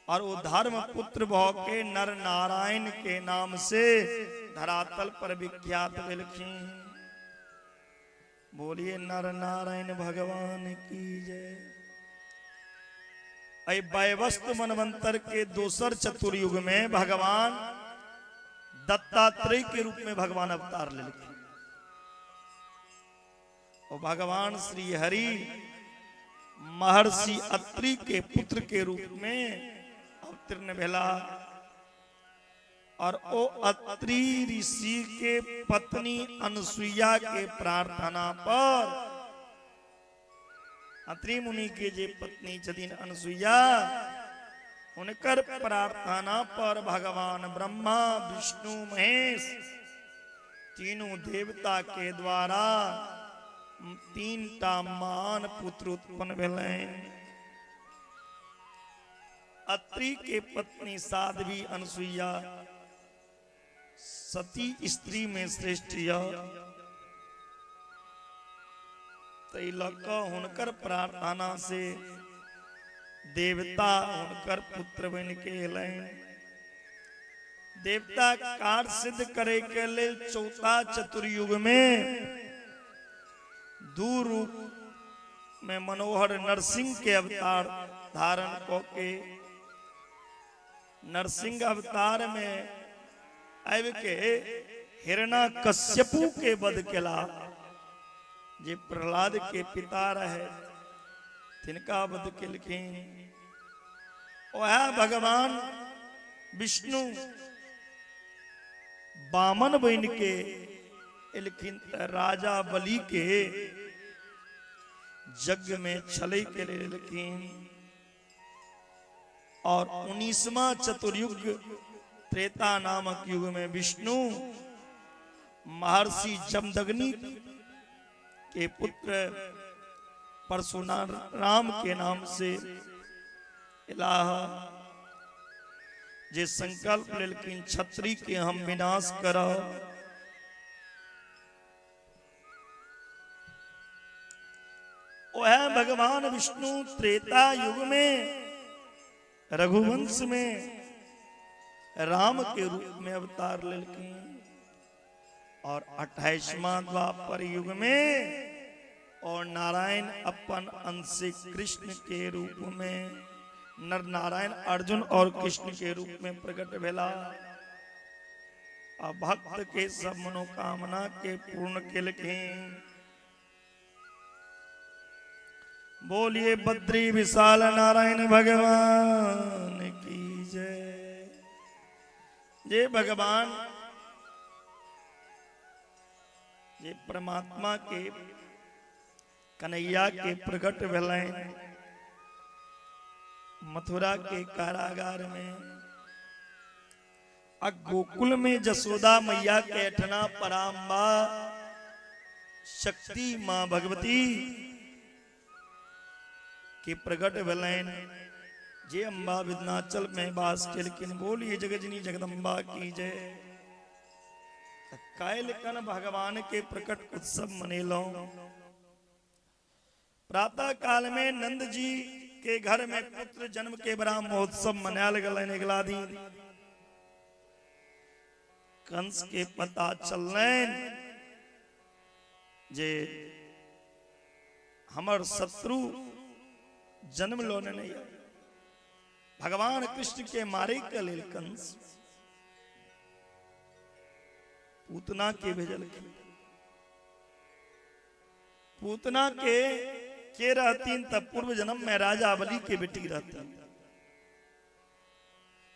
और वो धर्म पुत्र भ के नर नारायण के नाम से धरातल पर विख्यात भेलखिन। बोलिए नर नारायण भगवान की जय। एहि वैवस्त मनवंतर के दोसर चतुर्युग में भगवान दत्तात्रेय के रूप में भगवान अवतार लेलखिन। और भगवान श्री हरि महर्षि अत्रि के पुत्र के रूप में अवतीर्ण भेला और ओ अत्रि ऋषि के पत्नी अनुसुईया के प्रार्थना पर, अत्रि मुनि के जे पत्नी छथिन अनुसुईया, हुनकर प्रार्थना पर भगवान ब्रह्मा विष्णु महेश तीनों देवता के द्वारा तीन टा महान पुत्र उत्पन्न भेलनि। अत्रि के पत्नी साध्वी अनुसुईया सती स्त्री में श्रेष्ठ यऽ, ताहि लऽ कऽ हुनकर प्रार्थना से देवता हुनकर पुत्र बनि के एलनि। देवता कार्य सिद्ध करे के लेल चौथा चतुर्युग में दू रूप में मनोहर नरसिंह के अवतार धारण क के नरसिंह अवतार में आबि के हिरणा कश्यपु के वध केला, जे प्रहलाद के पिता रहे तिनका वध केलखिन। वएह भगवान विष्णु बामन बनि के एलखिन तऽ राजा बलि के यज्ञ में छलै के लेल एलखिन। और 19वां चतुर्युग त्रेता नामक युग में विष्णु महर्षि जमदग्नि के पुत्र परशुराम के नाम से इलाह, जे संकल्प लेलखिन क्षत्रिय के हम विनाश करब। वह भगवान विष्णु त्रेता युग में रघुवंश में राम के रूप में अवतार लेलखिन और 28वां द्वापर युग में और नारायण अपन अंश से कृष्ण के रूप में नर नारायण अर्जुन और कृष्ण के रूप में प्रकट भेला आ भक्त के सब मनोकामना के पूर्ण केलखिन। बोलिए बद्री विशाल नारायण भगवान की जय। जय भगवान, जे परमात्मा के कन्हैया के प्रकट भेलनि मथुरा के कारागार में आ गोकुल में जसोदा मैया के अठना पराम्बा शक्ति मां भगवती के प्रकट भेलनि, जे अम्बा विंध्याचल में वास केलखिन। बोलिए जगजनी जगदम्बा की जय। काल्हि कन भगवान के प्रकट उत्सव मनेलहुं। प्रातः काल में नंद जी के घर में पुत्र जन्म के बड़ा महोत्सव मनायल गेलनि। अगिला दिन कंस के पता चललनि जे हमर शत्रु जन्म लऽ लेने यऽ। भगवान कृष्ण के मारे के लेल कंस पूतना के भेजलखिन। पूतना के रहतीन तब पूर्व जन्म में राजा बलि के बेटी रहतीन।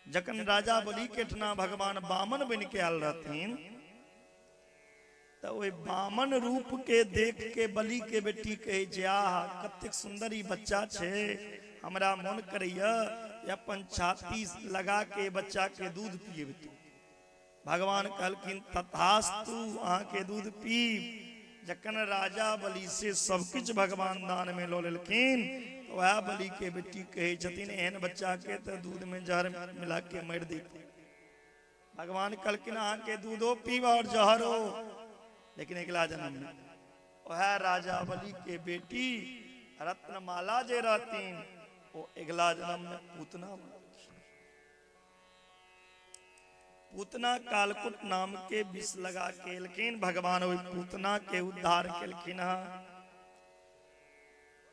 जखन राजा बलि के ठना भगवान बामन बन के आयल रहथिन तऽ ओहि बामन रूप के देख के बलि के बेटी कहै छै, आहा कतेक सुंदर ई बच्चा छै, हमरा मन करैया अपन छाती लगा के बच्चा के दूध पिएबतू। भगवान कहलखिन तथास्तु, अहाँ के दूध पीब। जखन राजा बलि से सब किछु भगवान दान में लऽ लेलखिन तऽ वएह बलि के बेटी कहै छथिन, एहन बच्चा के तऽ दूध में जहर मिला के मारि दैते। भगवान कहलखिन अहाँ के दूधो पीब और जहरो, लेकिन अगिला जन्म में वएह राजा बलि के बेटी रत्नमाला जे रहथिन ओ अगिला जन्म में पूतना बनलखिन। पूतना कालकुट नाम के विष लगा के एलखिन, भगवान ओहि पूतना के उद्धार केलखिन हँ।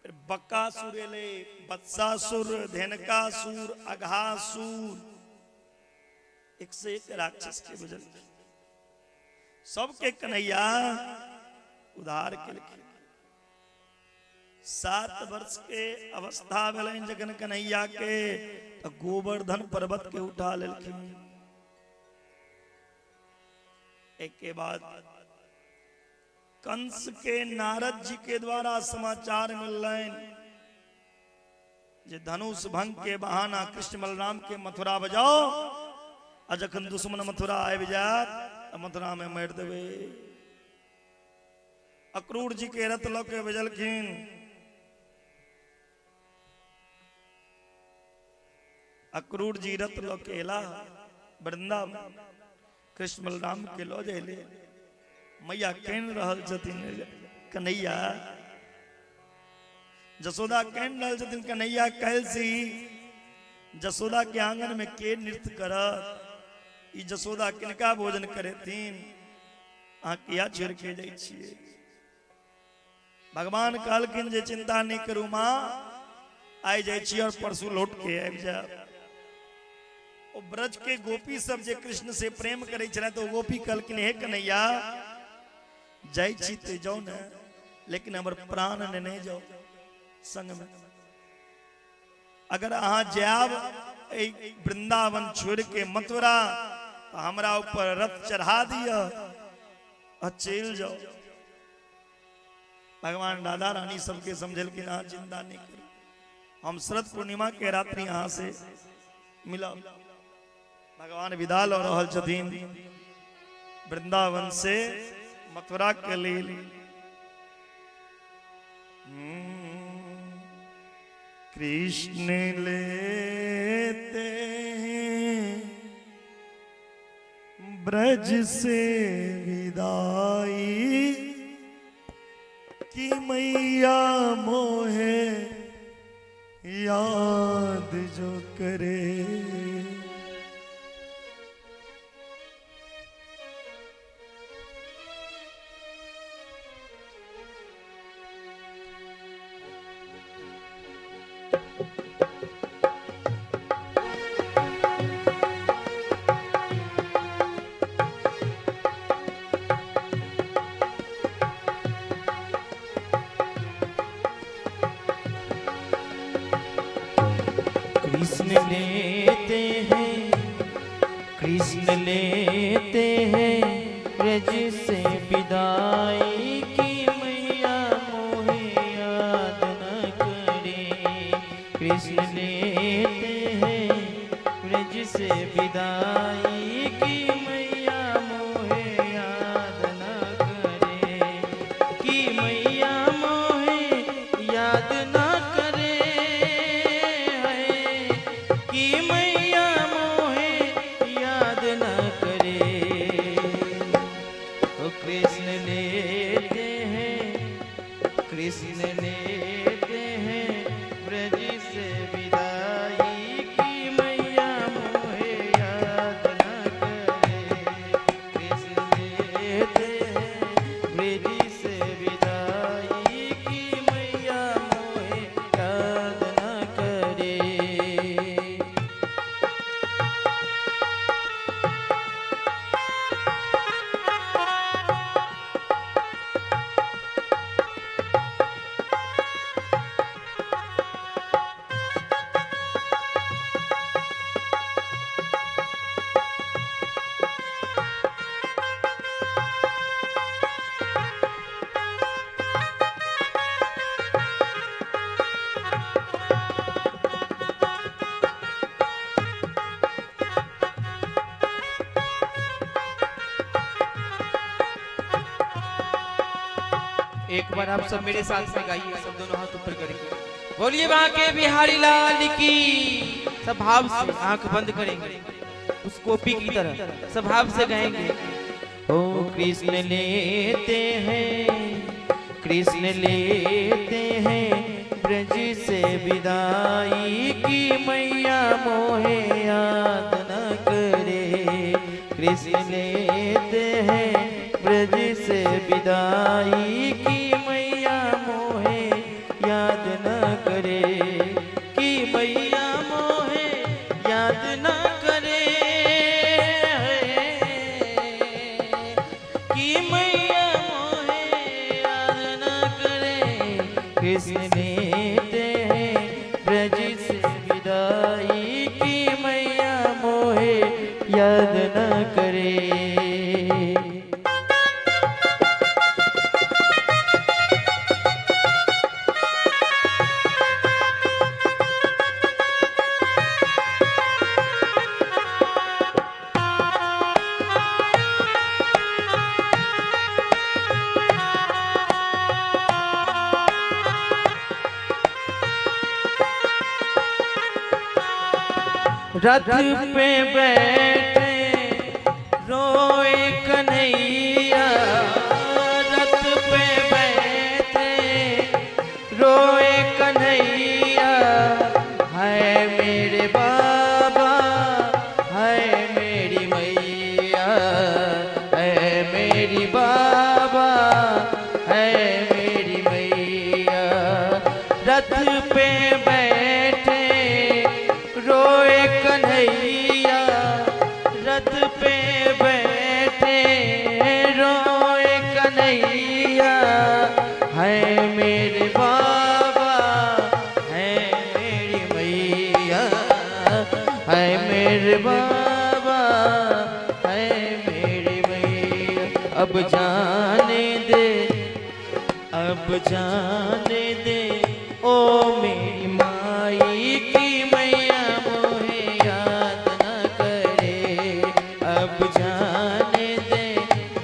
फिर बकासुर एलै, बत्सासुर, धेनकासुर, अघासुर, एक से एक राक्षस के बुझलखिन, सबके कन्हैया उद्धार केलखिन। 7 वर्ष के अवस्था भेलनि जखन कन्हैया के, तऽ गोवर्धन पर्वत के उठा लेलखिन। एक के बाद कंस के नारद जी के द्वारा समाचार मिललनि जे धनुष भंग के बहाना कृष्ण बलराम के मथुरा बजाओ, आ जखन दुश्मन मथुरा आबि जायत तऽ मथुरा में मारि देबै। अक्रूर जी के रथ लऽ के भेजलखिन। अक्रूर जी रथ लऽ के एला वृंदावन, कृष्ण बलराम के लऽ जाइले। मैया कानि रहल छथिन कन्हैया, जसोदा कानि रहल छथिन कन्हैया काल्हि से ही जसोदा के आंगन में के नृत्य करत, ई जसोदा किनका भोजन करेथिन, अहाँ किया छोड़ि के जाइ छियै? भगवान कहलखिन जे चिंता नहीं करू माँ, आइ जाइ छी और परसू लौट के आबि जायब। ओ ब्रज के गोपी सब जे कृष्ण से प्रेम करै छलै तऽ ओ गोपी कहलखिन, हे कन्हैया जाइ छी तऽ जाउ ने, लेकिन हमर प्राण नेने जाउ संग में। अगर अहाँ जायब एहि वृंदावन छोड़ के मथुरा तऽ हमरा ऊपर रथ चढ़ा दिअ आ चलि जाउ। भगवान राधा रानी सबके समझेलखिन, अहाँ चिंता नहीं करू, हम शरद पूर्णिमा के रात्रि अहाँ से मिलब। भगवान विदा लऽ रहल छथिन वृंदावन से मथुरा के लेल। कृष्ण लेते हैं ब्रज से विदाई कि मैया मोहे याद जो करे। कृष्ण लेते हैं, कृष्ण लेते हैं ब्रज से विदाई की मैया मोहे याद न करे। कृष्ण लेते हैं ब्रज से विदाई की मैया मोहे याद न करे। कि मैया मोहे याद न करे है, कि मैया मोहे याद न करे। ओ कृष्ण लेते हैं, कृष्ण कृष्ण लेते हैं ब्रज से विदाई की मैया मोहे याद न करे। कृष्ण लेते हैं ब्रज से विदाई की मैया मोहे याद न करे। एक बार आप सब मेरे साथ में गाइए, सब दोनों हाथ ऊपर करके बोलिए बांके बिहारी लाल की। सब भाव से आंख बंद करेंगे, उस गोपी की तरह सब भाव से गाएंगे। ओ कृष्ण लेते हैं, कृष्ण लेते हैं ब्रज से विदाई की मैया मोहे याद न करे। कृष्ण लेते हैं ब्रज से विदाई की मैया मोहे याद न करे। की मैया मोहे याद न करे। की मैया मोहे याद न करे। कृष्ण लेते हैं ब्रज से विदाई की मैया मोहे याद न करे। रथ पे बैठे रोए कन्हैया, रथ पे बैठे रोए कन्हैया। है मेरे बाबा, है मेरी मैया, है मेरी बाबा, है मेरी मैया। रथ पे बैठे रोए कन्हैया, रथ पे बैठे रोए कन्हैया। है मेरे बाबा, है मेरी मैया, है मेरे बाबा, है मेरी मैया। अब जाने दे, अब जाने दे ओ मेरी माई की मैया मोहे याद न करे। अब जाने दे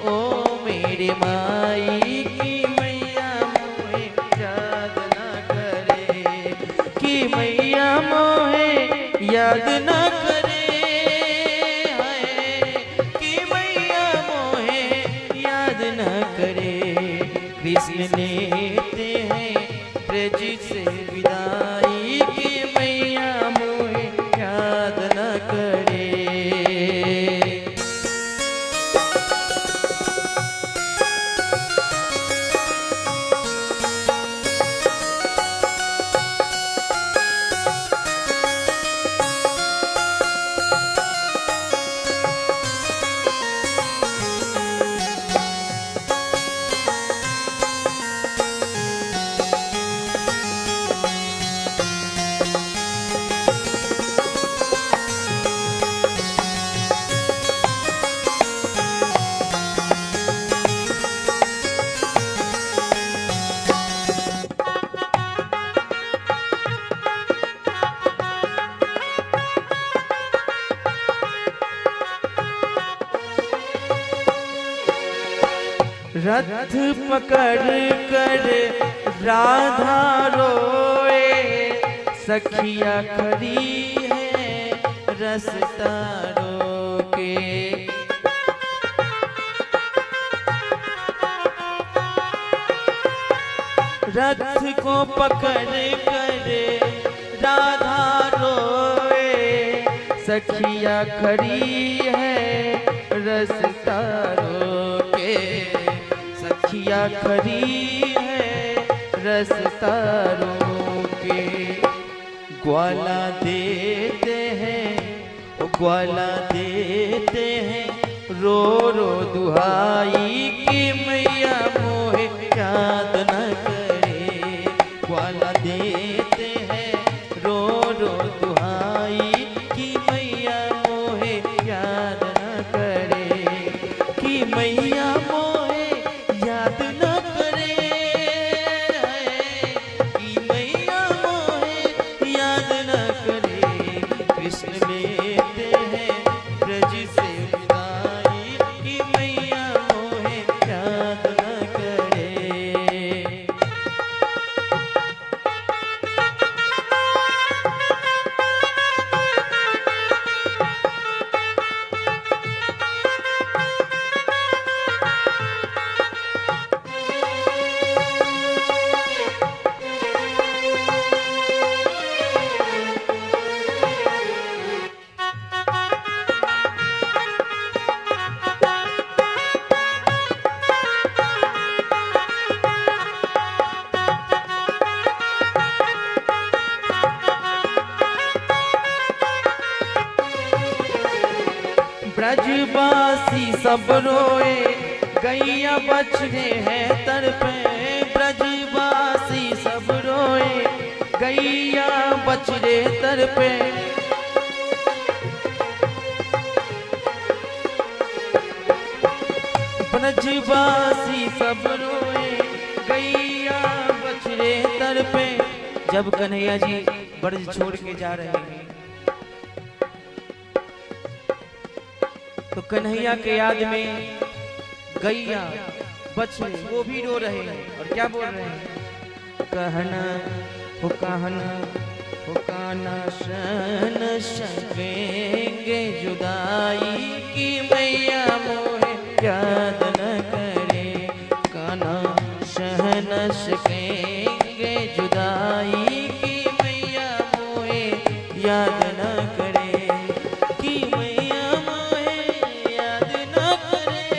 ओ मेरी माई की मैया मोहे याद न करे। की मैया मोहे याद न करे। हाय, की मैया मोहे याद न करे। कृष्ण लेते हैं ब्रज से विदाई की मैया मोहे याद न करे। रथ पकड़ कर राधा रोए, सखिया खड़ी है रसता रोके। रथ को पकड़ कर राधा रोए, सखिया खड़ी है रस्ता रोके, सखिया खड़ी है रस्ता रोके। ग्वाला देते हैं, ओ ग्वाला देते हैं रो रो दुहाई की मैया मोहे याद न करे। ग्वाला देते हैं रो रो दुहाई की मैया मोहे याद न करे, कि मैया मोहे याद न करे, कि मैया मोहे याद न करे। कृष्ण लेते हैं ब्रज से विदाई कि मैया मोहे याद न करे। ब्रजवासी सब रोए, गैया बछड़े हैं तड़पे। ब्रजवासी सब रोए, गैया बछड़े तड़पे। ब्रजवासी सब रोए, गैया बछड़े तड़पे। जब कन्हैया जी ब्रज छोड़ के जा रहे हैं तो कन्हैया के याद में गैया बछड़े वो भी रो रहे हैं और क्या बोल रहे हैं? कहना हो कहना हो काना शन सकेंगे जुदाई की मैया मोहे याद न करे। काना सह न सकेंगे जुदाई की मैया मोहे याद न करे, कि मैया मोहे याद न करे,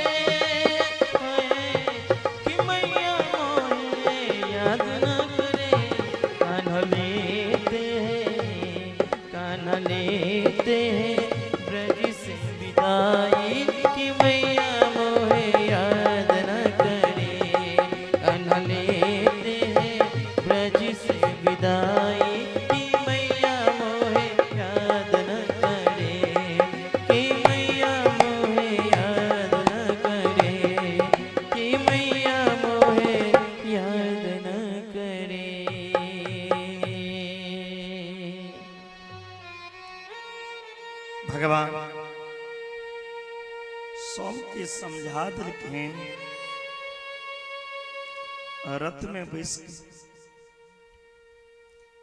कि मैया मोहे याद न करे। कान्हा लेते हैं, कान्हा लेते हैं ब्रज से विदाई कि मैया मोहे याद न करे। कान्हा लेते हैं ब्रज से विदाई कि मैया मोहे याद न करे, कि मैया मोहे याद न करे, कि मैया मोहे याद न करे। भगवान सबके समझा देलखिन, रथ में बैस के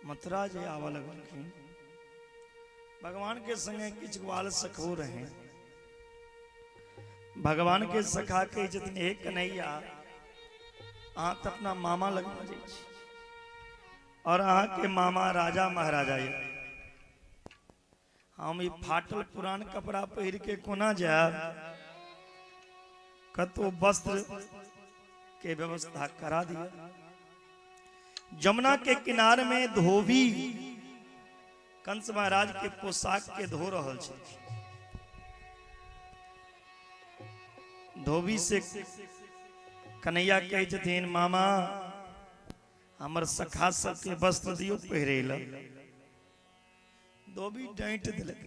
मथुरा जे आवा लगलखिन। भगवान के संगे किछु ग्वाल सखो रहे। भगवान के सखा के छथिन, हे कन्हैया, अहाँ तऽ अपना मामा लग जाइ छी और अहाँके मामा राजा महाराजा ये, हम ई फाटल पुरान कपड़ा पहिर के कोना जायब? कतौ वस्त्र के व्यवस्था करा दिया। जमुना के किनार में धोबी कंस महाराज के पोशाक के धो रहल छै। धोबी से कन्हैया कहै छथिन, मामा, हमर सखा सबके वस्त्र दियौ पहिरे लए। धोबी डांटि देलक,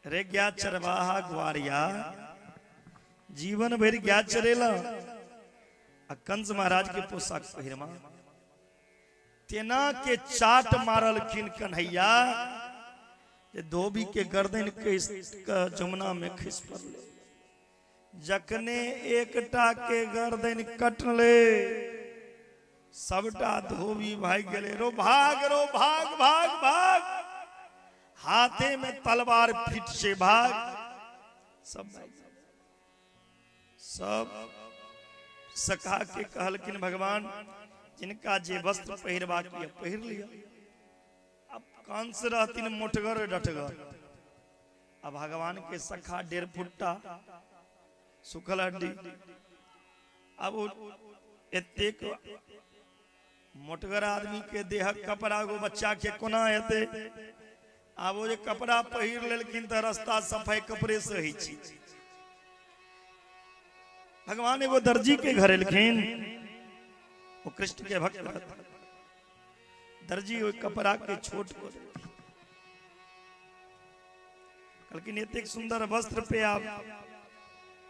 रे गया चरवाहा ग्वारिया, जीवन भरि गाय चरेला आ कंस महाराज के पोशाक पहिरमा। तेना के चाट मारलखिन कन्हैया जे धोबी के गर्दन के जमुना में खसि पड़लै। जखने एकटा के गर्दन कटले, सबटा धोबी भागि गेलै। रो भाग, रो भाग, भाग भाग, हाथे में तलवार फिट से भाग, सब भागि गेलै। सब सखा के कहलखिन भगवान जिनका जे वस्त्र पहिरबाक यऽ पहिर लिअ। आब कंस रहथिन मोटगर डटगर, आ भगवान के सखा 1.5 फुट्टा सुखल हड्डी। आब ओ एतेक मोटगर आदमी के देहक कपड़ा एगो बच्चा के कोना हेतै? आब ओ जे कपड़ा पहिर लेलखिन तऽ रास्ता सफाई कपड़े से होइ छै। भगवान एगो दर्जी के घर एलखिन, ओ कृष्ण के भक्त रहथिन। दर्जी ओहि कपड़ा के छोट कऽ देलखिन, कहलखिन एतेक सुंदर वस्त्र पे आब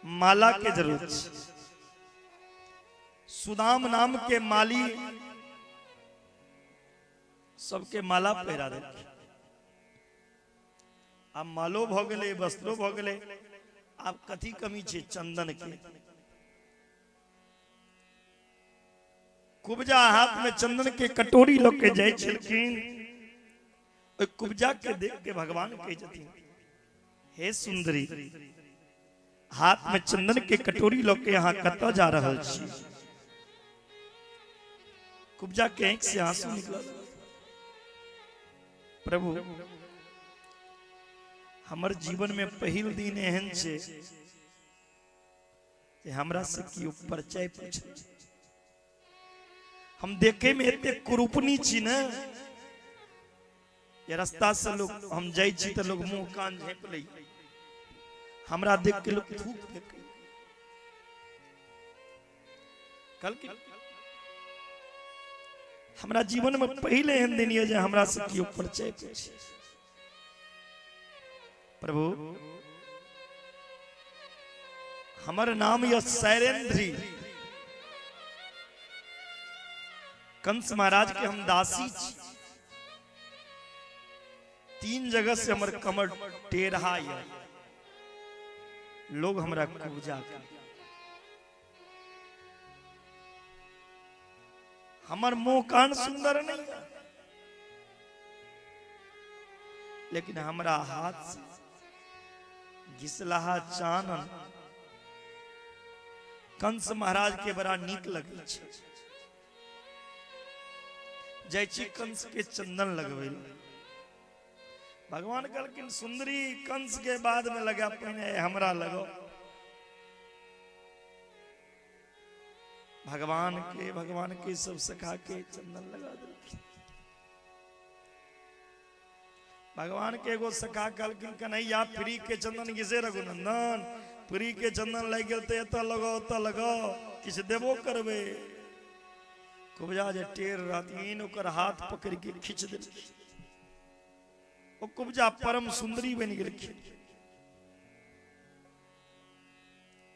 माला के जरूरत छै। सुदाम नाम के माली सबके माला पहिरा देलखिन। आब मालो भऽ गेलै, वस्त्रो भऽ गेलै, आब कथी कमी छै? चंदन के। कुब्जा हाथ में चंदन के कटोरी लऽ के जाइ छलखिन। ओहि कुब्जा के देख के भगवान कहै छथिन, हे सुंदरी, हाथ में चंदन के कटोरी लऽ के अहाँ कतऽ जा रहल छी? कुब्जा के आंखि से आंसू निकलल। प्रभु, हमर जीवन में पहिल दिन एहन छै जे हमरा से केओ परिचय पूछे। हम देखे में एते कुरूपनी छी ने जे रास्ता से लोग हम जाइ छी तऽ लोग मुंह कान झाँपि लै, हमरा देख के लोग थूक फेंके। कहलखिन हमरा जीवन में पहिले एहन दिन यऽ जे हमरा से केओ परिचय पूछे। प्रभु, हमर नाम यऽ शैलेंद्री, कंस महाराज के हम दासी छी। 3 जगह से हमर कमर टेढ़ा यऽ, लोग हमरा कुब्जा के, हमर मुंह कान सुंदर नहीं है, लेकिन हमरा हाथ से घिसलाहा चानन कंस महाराज के बड़ा नीक लगे छै। जाइ छी कंस के चंदन लगबै लए। भगवान कहलखिन सुंदरी, कंस के बाद में लगा, पहिने हमरा लगो। भगवान के सब सखा के चंदन लगा देलखिन। भगवान के एगो सखा कहलखिन कन्हैया फ्री के चंदन घिसे रघुनंदन, फ्री के चंदन लागि गेल तऽ एतऽ लगाओ ओतऽ लगाओ, किछु देबो करबै। कुब्जा जे टेढ़ रहथिन ओकर हाथ पकड़ि के खींच देलखिन। ओ कुब्जा परम सुंदरी बनि गेलखिन।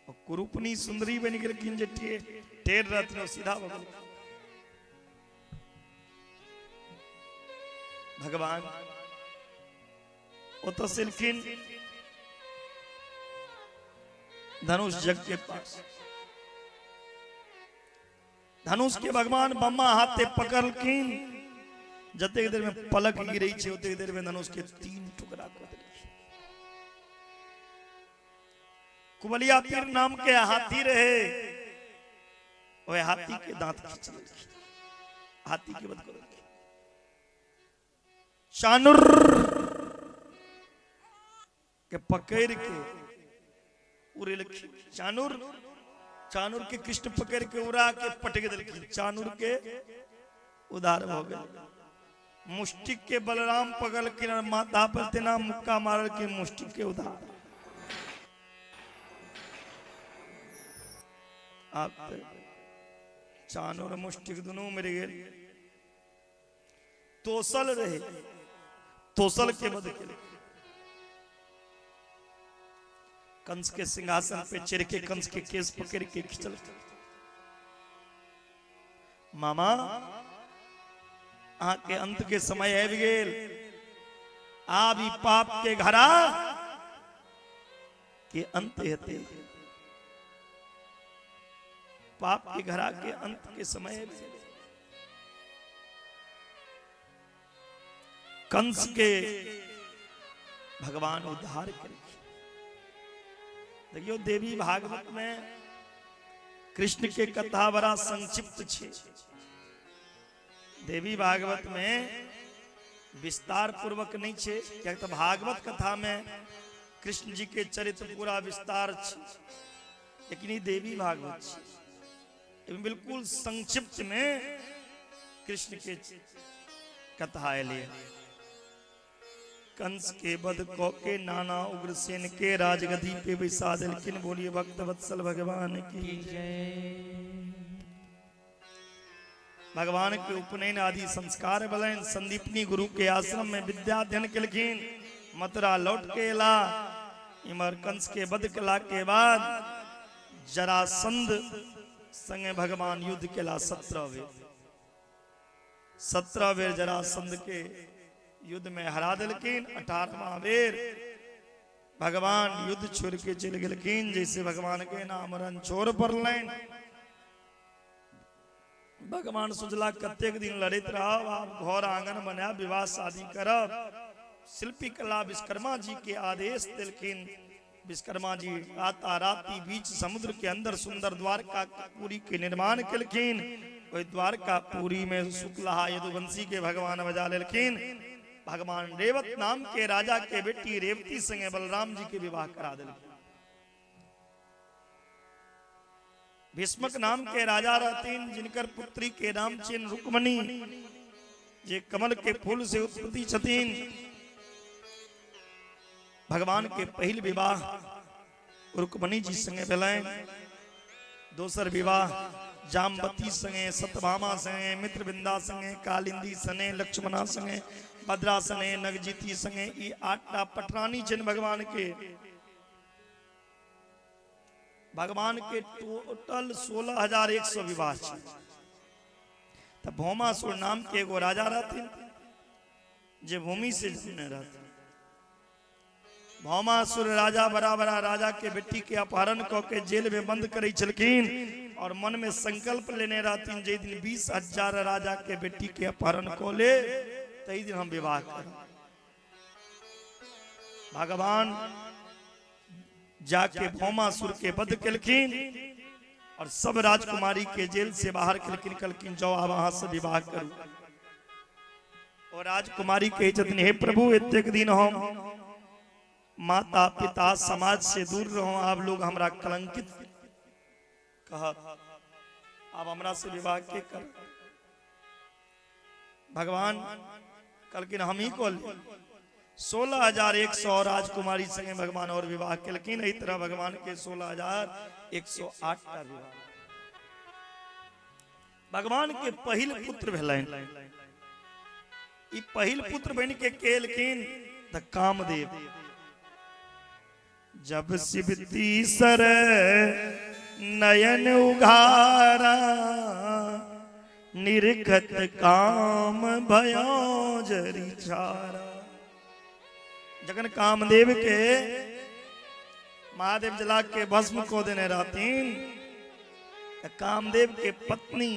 ओ कुरूपनी सुंदरी बनि गेलखिन, जे टेढ़ रहथिन ओ सीधा भऽ गेलखिन। भगवान ओतऽ से एलखिन धनुष जग के पास। धनुष के भगवान बम्मा हाथे पकड़लखिन, जतेक देर में पलक गिरै छै ओतेक देर में धनुष के 3 टुकड़ा कऽ देलखिन। कुबलिया पीर नाम के हाथी रहे, ओहि हाथी के दांत खींच लेलखिन, हाथी के बंद कऽ देलखिन। चानुर के पकड़ के उड़ेलखिन। चानुर चानुर के कृष्ण पकड़ के उड़ा के पटक देलखिन, चानुर के उधार भऽ गेल। मुष्टिक के बलराम पकड़लखिन और माथा पर तेना मुक्का मारलखिन, मुष्टिक के उधार। आब तऽ चानुर मुष्टिक दुनू मरि गेल। तोसल रहे, तोसल के वध केलखिन। कंस के सिंहासन पे चढ़ के कंस के केस पकड़ के खिंचल। मामा, अहाँ के अंत के समय आबि गेल, आब ई पाप के घड़ा के अंत हेतै। पाप के घड़ा के अंत के समय आबि गेल। कंस के भगवान उद्धार केलखिन। देखियो देवी भागवत में कृष्ण के कथा बड़ा संक्षिप्त छे। देवी भागवत में विस्तार पूर्वक नहीं छे, कियाकि तऽ भागवत कथा में कृष्ण जी के चरित्र पूरा विस्तार छे, लेकिन ई देवी भागवत छे, एहिमे बिल्कुल संक्षिप्त में कृष्ण के कथा एलै। कंस के वध क के नाना उग्रसेन के राजगद्दी पे बैसा देलखिन। बोलिए भक्त वत्सल भगवान की जय। भगवान के उपनयन आदि संस्कार भेलनि। संदीपनी गुरु के आश्रम में विद्या अध्ययन केलखिन। मथुरा लौट के एला। इमहर कंस के वध केला के बाद जरासंध संगे भगवान युद्ध केला 17 बेर। 17 बेर जरासंध के युद्ध में हरा देलखिन। 18वां बेर भगवान युद्ध छोड़ के चलि गेलखिन, जैसे भगवान के नाम रणछोड़ पड़लनि। भगवान सोचला कतेक दिन लड़ैत रहब, आब घर आंगन बनायब, विवाह शादी करब। शिल्पी कला विश्वकर्मा जी के आदेश देलखिन। विश्वकर्मा जी राता राती बीच समुद्र के अंदर सुंदर द्वारका पुरी के निर्माण केलखिन। ओहि द्वारका पुरी में शुक्लहा यदुवंशी के भगवान बजा लेलखिन। भगवान रेवत नाम के राजा के बेटी रेवती संगे बलराम जी के विवाह करा देलखिन। भीष्मक नाम के राजा रहतीन, जिनकर पुत्री के नाम छिन रुक्मणी, जे कमल के फूल से उत्पत्ति छथिन। भगवान के पहिल विवाह रुक्मणी जी संगे भेलनि। दोसर विवाह जामवती संगे, सतभामा संगे, मित्रबिंदा संगे, कालिंदी संगे, लक्ष्मणा संगे, भद्रा संगे, नगजीती संगे, ई 8टा पटरानी छनि भगवान के। भगवान के टोटल 16,100 विवाह छै। तऽ भौमासुर नाम के एगो राजा रहथिन, जे भूमि से जुड़ने रहथिन। भौमासुर राजा बड़ा बड़ा राजा के बेटी के अपहरण कऽ के जेल में बंद करै छलखिन और मन में संकल्प लेने रहथिन जे दिन 20,000 राजा के बेटी के अपहरण कऽ ले तही दिन हम विवाह करब। भगवान जाके भौमासुर के वध केलखिन और सब राजकुमारी के जेल से बाहर केलखिन। कहलखिन जाओ आब अहाँ से विवाह करू। और राजकुमारी कहै छथिन हे प्रभु, एतेक दिन हम माता पिता समाज से दूर रहूं, आब लोग हमरा कलंकित कहत, आब हमरा से विवाह के कर। भगवान कहलखिन हम ही कऽ लेब। 16,100 राजकुमारी संगे भगवान और विवाह केलखिन। एहि तरह भगवान के 16,108 टा विवाह। भगवान के पहिल पुत्र भेलनि। ई पहिल पुत्र बनि के केलखिन तऽ कामदेव। जब शिव तीसर नयन उघारा, निरखत काम भयो जरी छारा। जखन कामदेव के महादेव जला के भस्म को देने रहथिन तऽ कामदेव के पत्नी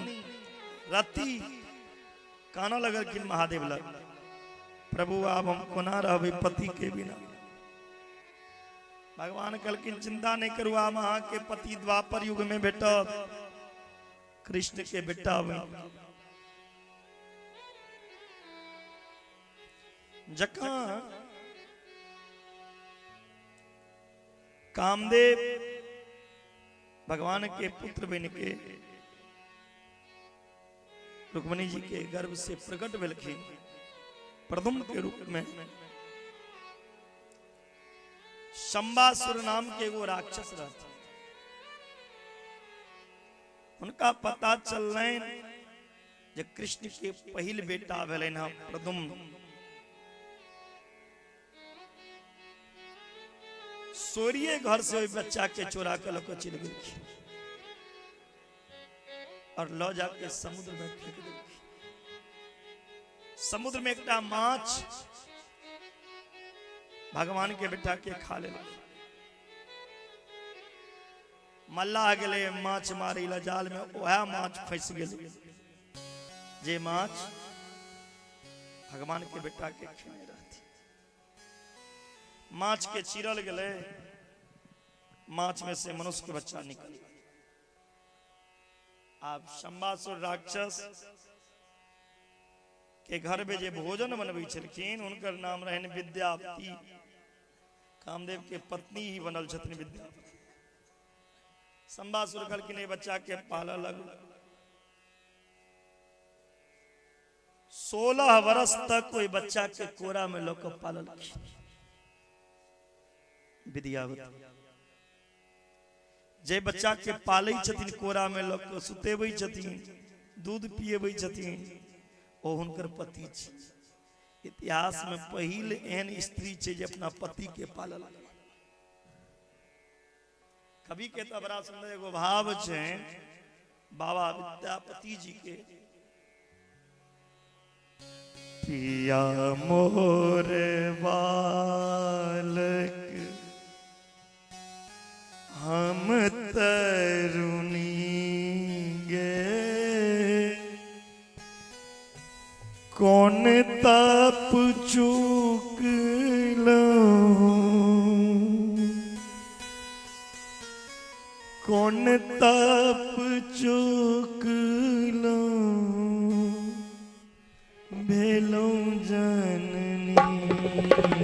रति कानऽ लगलखिन महादेव लग, प्रभु आब हम कोना रहबै पति के बिना। भगवान कहलखिन चिंता नहीं करू, आब अहाँ के पति द्वापर युग में भेटत, कृष्ण के बेटा बनि। जखन कामदेव भगवान के पुत्र बनि के रुक्मणी जी के गर्भ से प्रकट भेलखिन प्रथम के रूप में, शंबासुर नाम के एगो राक्षस रहथिन। हुनका पता चललनि जे कृष्ण के पहिल बेटा भेलनि हँ प्रद्युम्न। सोरिये घर से ओहि बच्चा के चोरा के लऽ कऽ चलि गेलखिन और लऽ जाके समुद्र में फेंक देलखिन। समुद्र में एकटा माछ भगवान के बेटा के खा लेलक। मल्लाह गेलै माछ मारै ला, जाल में वएह माछ फंसि गेलै जे माछ भगवान के बेटा के खेने रहती। माछ के चीरल गेलै, माछ में से मनुष्य के बच्चा निकल गेल। आब शंबासुर राक्षस के घर में जे भोजन बनबै छलखिन हुनकर नाम रहनि विद्यावती। कामदेव के पत्नी ही बनल छथिन विद्यावती। शंबासुर कहलखिन एहि बच्चा के पालऽ लगू। 16 वर्ष तक ओहि बच्चा के कोरा में लऽ कऽ पाललखिन विद्यावती। जे बच्चा के पालै छथिन कोरा में लऽ कऽ सुतेबै छथिन, दूध पिएबै छथिन, ओ हुनकर पति छै। इतिहास में पहिल एहन स्त्री छै जे अपना पति के पालल। कवि के तऽ बड़ा सुंदर एगो भाव छै बाबा विद्यापति जी के, पिया मोर बालक हम तरुणी गे, कौन तप चूक कौन तप चूक भेलहुँ जननी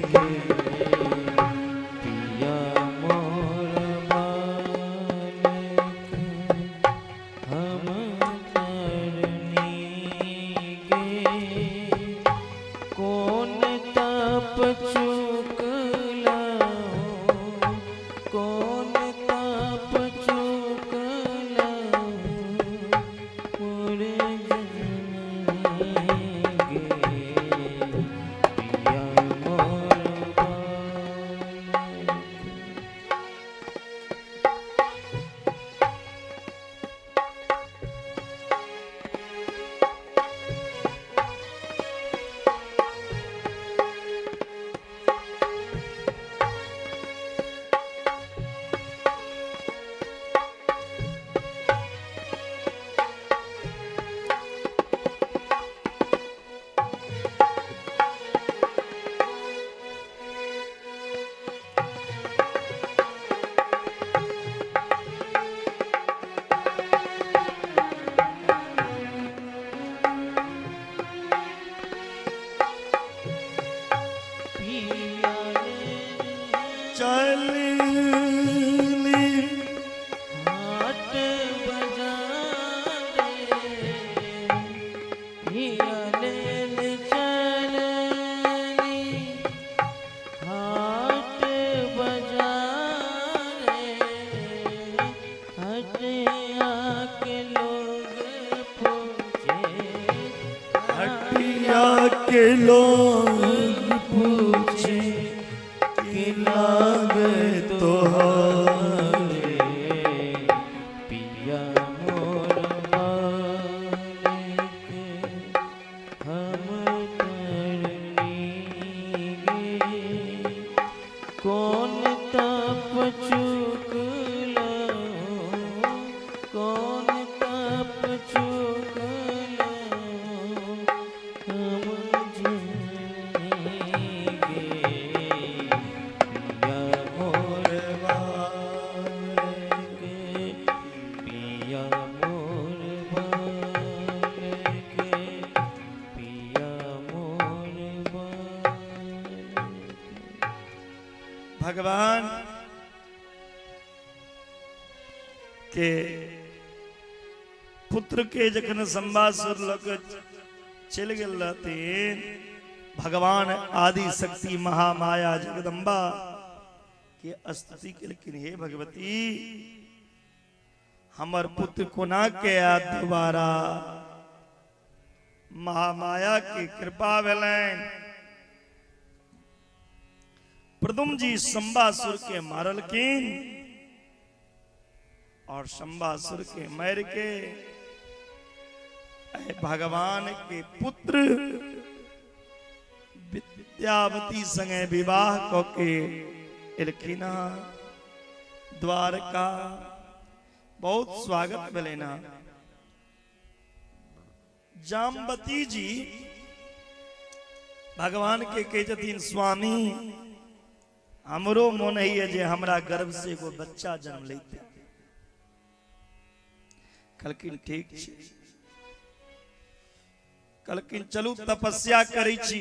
गे। पिया मोर बालक हम तरनी गे, कौन तप चुकला, कौन तप चुकला मोर जननी गे। पिया मोर बालक। पिया रे चल हाट बजारे, पिया लेल चलनी हाट बजारे, हटिया के लोग पूछे, हटिया के लोग पूछे कि लागे तोहारे। पिया मोर मालिक हम तरनी गे, कौन तप चुकलो, कौन तप चुकलो हम जननी गे। पिया मोर बालक, पिया मोर बालक, पिया मोर बालक। भगवान के पुत्र के जखन शंबासुर लऽ कऽ चलि गेल रहथिन, भगवान आदि शक्ति महामाया जगदम्बा के स्तुति केलखिन, हे भगवती हमर पुत्र कोना के आयत दोबारा। महामाया के कृपा भेलनि, प्रदुम जी शंबासुर के मारलखिन और शंबासुर के मार के भगवान के पुत्र विद्यावती संगे विवाह क के एलखिन द्वारका। बहुत स्वागत भेलनि। जामवती जी भगवान के कहै छथिन, स्वामी हमरो मन होइए जे हमरा गर्भ से एगो बच्चा जन्म लैते। कहलखिन ठीक छै। कहलखिन चलू तपस्या करै छी।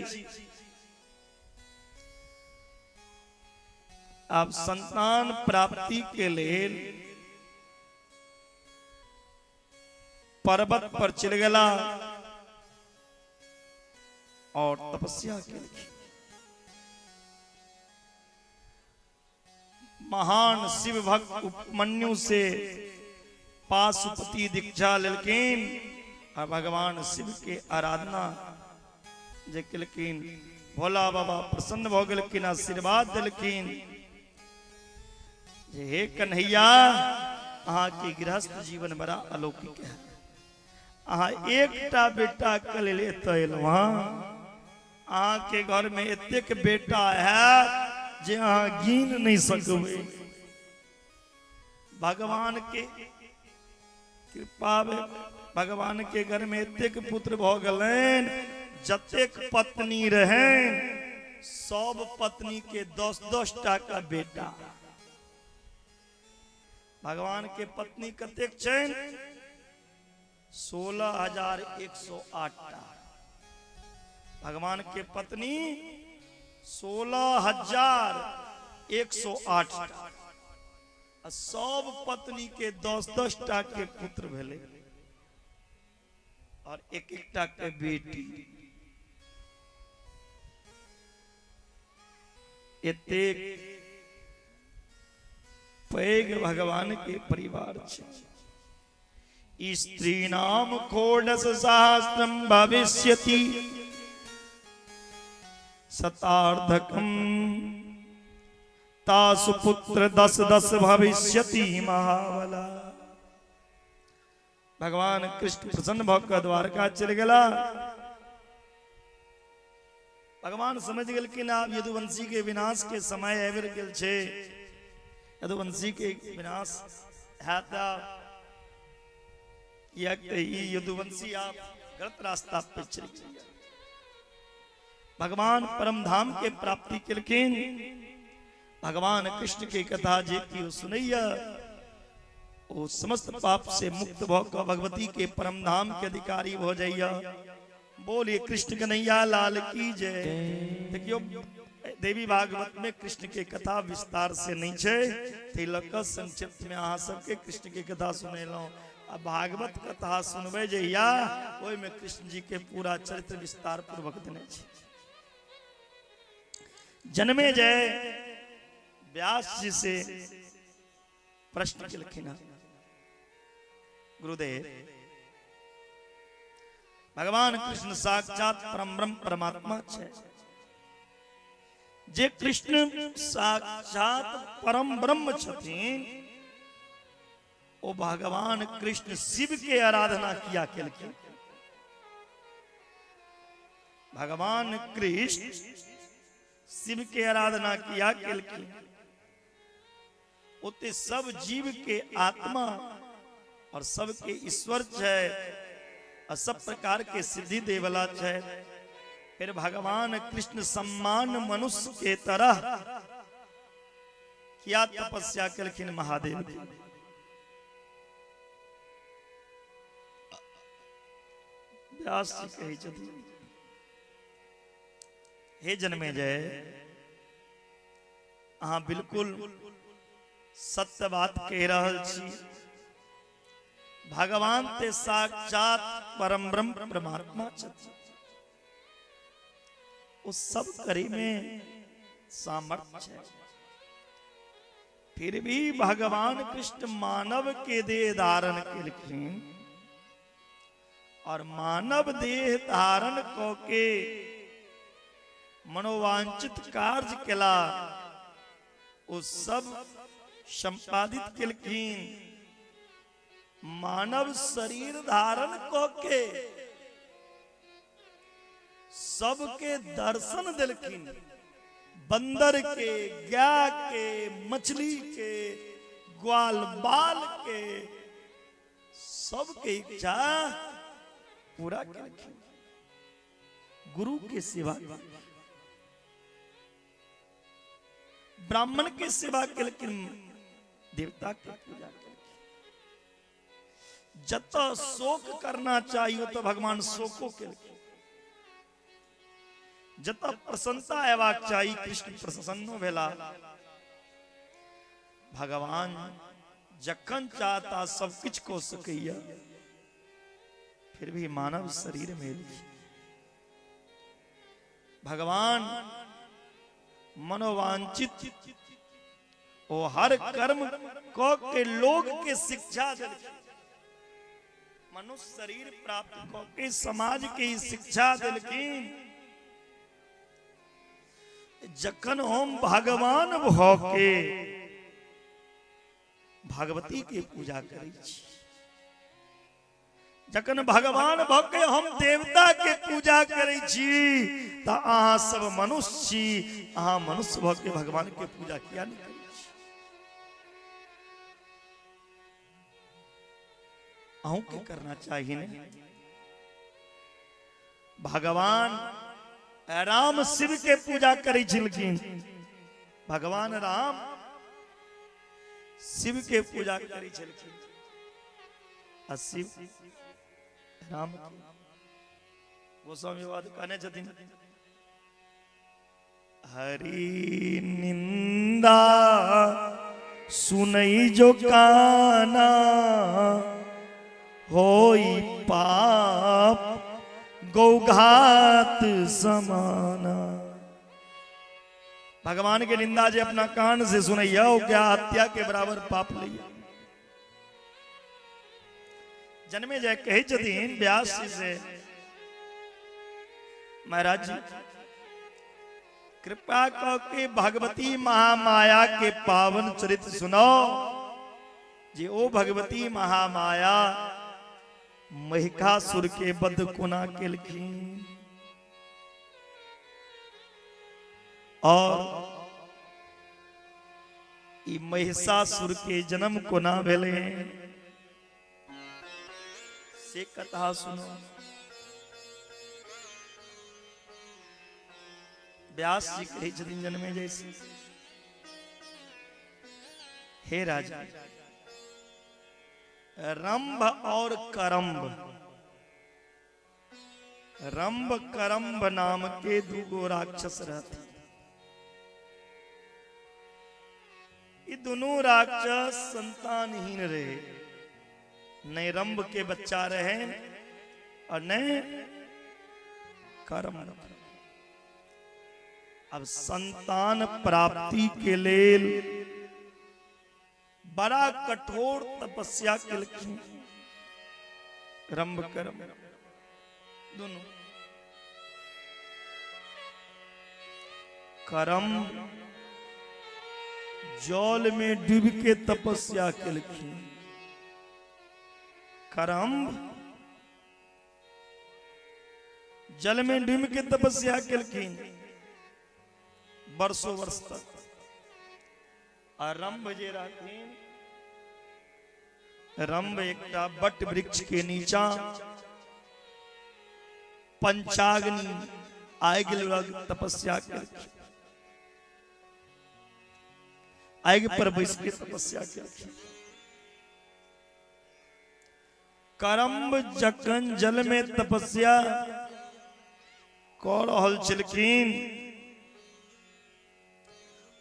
आब संतान प्राप्ति के लेल पर्वत पर चलि गेला और तपस्या केलखिन। महान शिव भक्त उपमन्यु से पाशुपति दीक्षा लेलखिन आ भगवान शिव के आराधना जे केलखिन, भोला बाबा प्रसन्न भऽ गेलखिन, आशीर्वाद देलखिन जे हे कन्हैया, अहाँके गृहस्थ जीवन बड़ा अलौकिक है। अहाँ एकटा बेटा के लेल एतऽ एलहुँ हँ, अहाँके घर में एतेक बेटा है जे अहाँ गिन नहीं सकबै। भगवान के कृपा भगवान के घर में एतेक पुत्र भऽ गेलनि, जतेक पत्नी रहनि सब पत्नी के 10-10 टा का बेटा। भगवान के पत्नी कतेक छनि? 16,108 टा। भगवान के पत्नी 16,108 टा, आ सब पत्नी के 10-10 टा के पुत्र भेलै और एक टा के बेटी। एतेक पैघ भगवान के परिवार छै। स्त्री नाम खोडस सहस्रम भविष्यति शतार्धकम तासु पुत्र 10-10 भविष्यति महाबला। भगवान कृष्ण प्रसन्न भऽ कऽ द्वारका चलि गेला। भगवान समझ गेलखिन आब यदुवंशी के विनाश के समय आबि गेल छै, यदुवंशी के विनाश हैत आब, किएक तऽ ई यदुवंशी आब गलत रास्ता पे चलि गेल। भगवान परम धाम के प्राप्ति केलखिन। भगवान कृष्ण के कथा जे केओ सुनैया ओ समस्त पाप से मुक्त भऽ कऽ भगवती के परम धाम के अधिकारी भऽ जाइया। बोलिए कृष्ण कन्हैया लाल की जय। देखियो देवी भागवत में कृष्ण के कथा विस्तार से नहीं छै, ताहि लऽ कऽ संक्षिप्त में अहाँ सबके कृष्ण के कथा सुनेलहुँ। आ भागवत कथा सुनबै जहिया ओहिमे कृष्ण जी के पूरा चरित्र विस्तार पूर्वक देने छै। जन्मे जय व्यास जी से प्रश्न केलखिन हँ, गुरुदेव भगवान कृष्ण साक्षात परम ब्रह्म परमात्मा छै, जे कृष्ण साक्षात परम ब्रह्म छथिन ओ भगवान कृष्ण शिव के आराधना किया केलखिन? भगवान कृष्ण शिव के आराधना किया केलखिन? ओते सब जीव के आत्मा और सबके ईश्वर छै और सब प्रकार के सिद्धि देवला छै, फिर भगवान कृष्ण सम्मान मनुष्य के तरह किया तपस्या केलखिन महादेव के? व्यास जी कहै छथिन, हे जन्मेजय, अहाँ बिल्कुल सत्य बात कहि रहल छी। भगवान ते साक्षात परम ब्रह्म परमात्मा छथिन, ओ सब करे में सामर्थ्य है, फिर भी भगवान कृष्ण मानव के देह धारण केलखिन और मानव देह धारण क के मनोवांछित कार्य केला, ओ सब संपादित केलखिन। मानव शरीर धारण क के सबके दर्शन देलखिन, बंदर के, गाय के, मछली के, ग्वाल बाल के, सबके इच्छा पूरा केलखिन। गुरु के सेवा, ब्राह्मण के सेवा केलखिन, देवता के पूजा केलखिन। जत शोक करना चाहिए तो भगवान शोको केलखिन। जतऽ प्रसन्नता अयबाक चाही कृष्ण प्रसन्नो भेला। भगवान जखन चाहता सब किछु कऽ सकैया, फिर भी मानव शरीर में एलखिन। भगवान मनोवांछित ओ हर कर्म क के लोग के शिक्षा देलखिन। मनुष्य शरीर प्राप्त क के समाज के ई शिक्षा देलखिन। जखन हम भगवान भ के भगवती के पूजा करै छी, जखन भगवान भ के हम देवता के पूजा करै छी, तऽ अहाँ सब मनुष्य छी, अहाँ मनुष्य भ के भगवान के पूजा किया नहि करै छी? अहूँ के करना चाहिए ने। भगवान राम शिव के पूजा करै छलखिन, भगवान राम शिव के पूजा करै छलखिन आ शिव राम के। गोस्वामी बात कहने छथिन, हरि निंदा सुनई जो काना होई पाप गौघात समाना। भगवान के निंदा जे अपना कान से सुनैया ओ क्या हत्या के बराबर पाप लैया। जन्मे जाय कहै छथिन व्यास जी से, महाराज जी कृपा कऽ के भगवती महामाया के पावन चरित्र सुनाओ, जे ओ भगवती महामाया महिषासुर के वध कोना केलखिन और ई महिषासुर के जन्म कोना भेलै से कथा सुनो। व्यास जी कहै छथिन जन्मे जैसे, हे राजा, रंभ और करम्ब, रंभ करम्ब नाम के दूगो राक्षस रहते। ई दोनों राक्षस संतानहीन रहे, नहीं रंभ के बच्चा रहे और नहीं करम। अब संतान प्राप्ति के लेल बड़ा कठोर तपस्या केलखिन रंभ करम दोनों। करम जल में डूब के तपस्या केलखिन, करम जल में डूब के तपस्या केलखिन वर्षों वर्ष तक। आ रंभ जे रहथिन, रंभ एकटा बट वृक्ष के नीचा पंचाग्नि आगि लग तपस्या केलखिन, आगि पर बैस के तपस्या केलखिन। करम्ब जखन जल में तपस्या कऽ रहल छलखिन,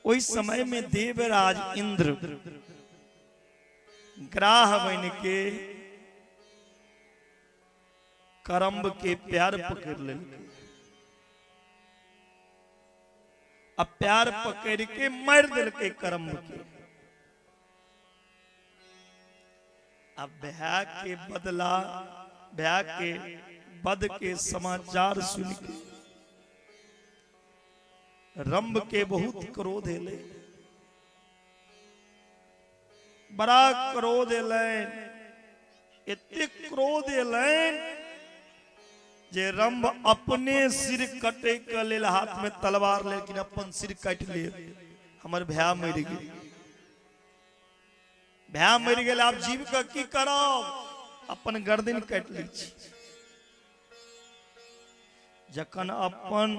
ओहि समय में देवराज इंद्र ग्राह बन के करम्ब के प्यार पकड़ लेलकै आ प्यार पकड़ के मारि देलकै करम्ब के। आ भय के बदला, भय के बद के समाचार सुन के रंभ के बहुत क्रोध एलै, बड़ा क्रोध एलनि, एतेक क्रोध एलनि जे रंभ अपने सिर कटे के लेल हाथ में तलवार लेकिन अपन सिर काटि ले, हमर भय मरि गेल, भय मरि गेल, आब जीव के की करब, अपन गर्दन काटि लै छी। जखन अपन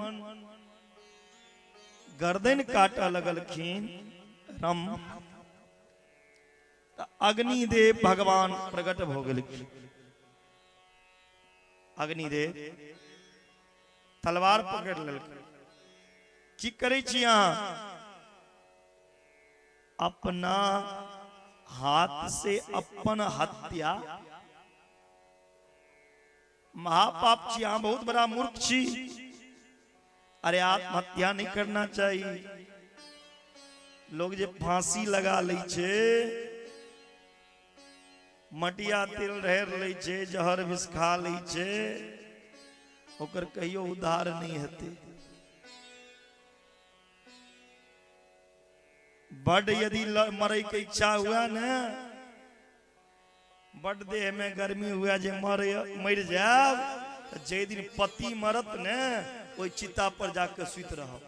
गर्दन काटऽ लगलखिन रम, तऽ अग्निदेव भगवान प्रकट भऽ गेलखिन। अग्निदेव तलवार पकड़ लेलखिन। की करै छी अहाँ? अपना हाथ से अपन हत्या महापाप छी, अहाँ बहुत बड़ा मूर्ख छी। अरे आत्महत्या नहीं करना चाहिए। लोग जे फांसी लगा लै छै, मटिया तेल ढेर लै छै, जहर विष खा लै छै, ओकर कहियो उद्धार नहीं हेतै। बड यदि मरे के इच्छा हुआ ने, बड देह में गर्मी हुआ जे मर जायब, त जे दिन पति मरत ने ओहि चिता पर जाके सुति रहब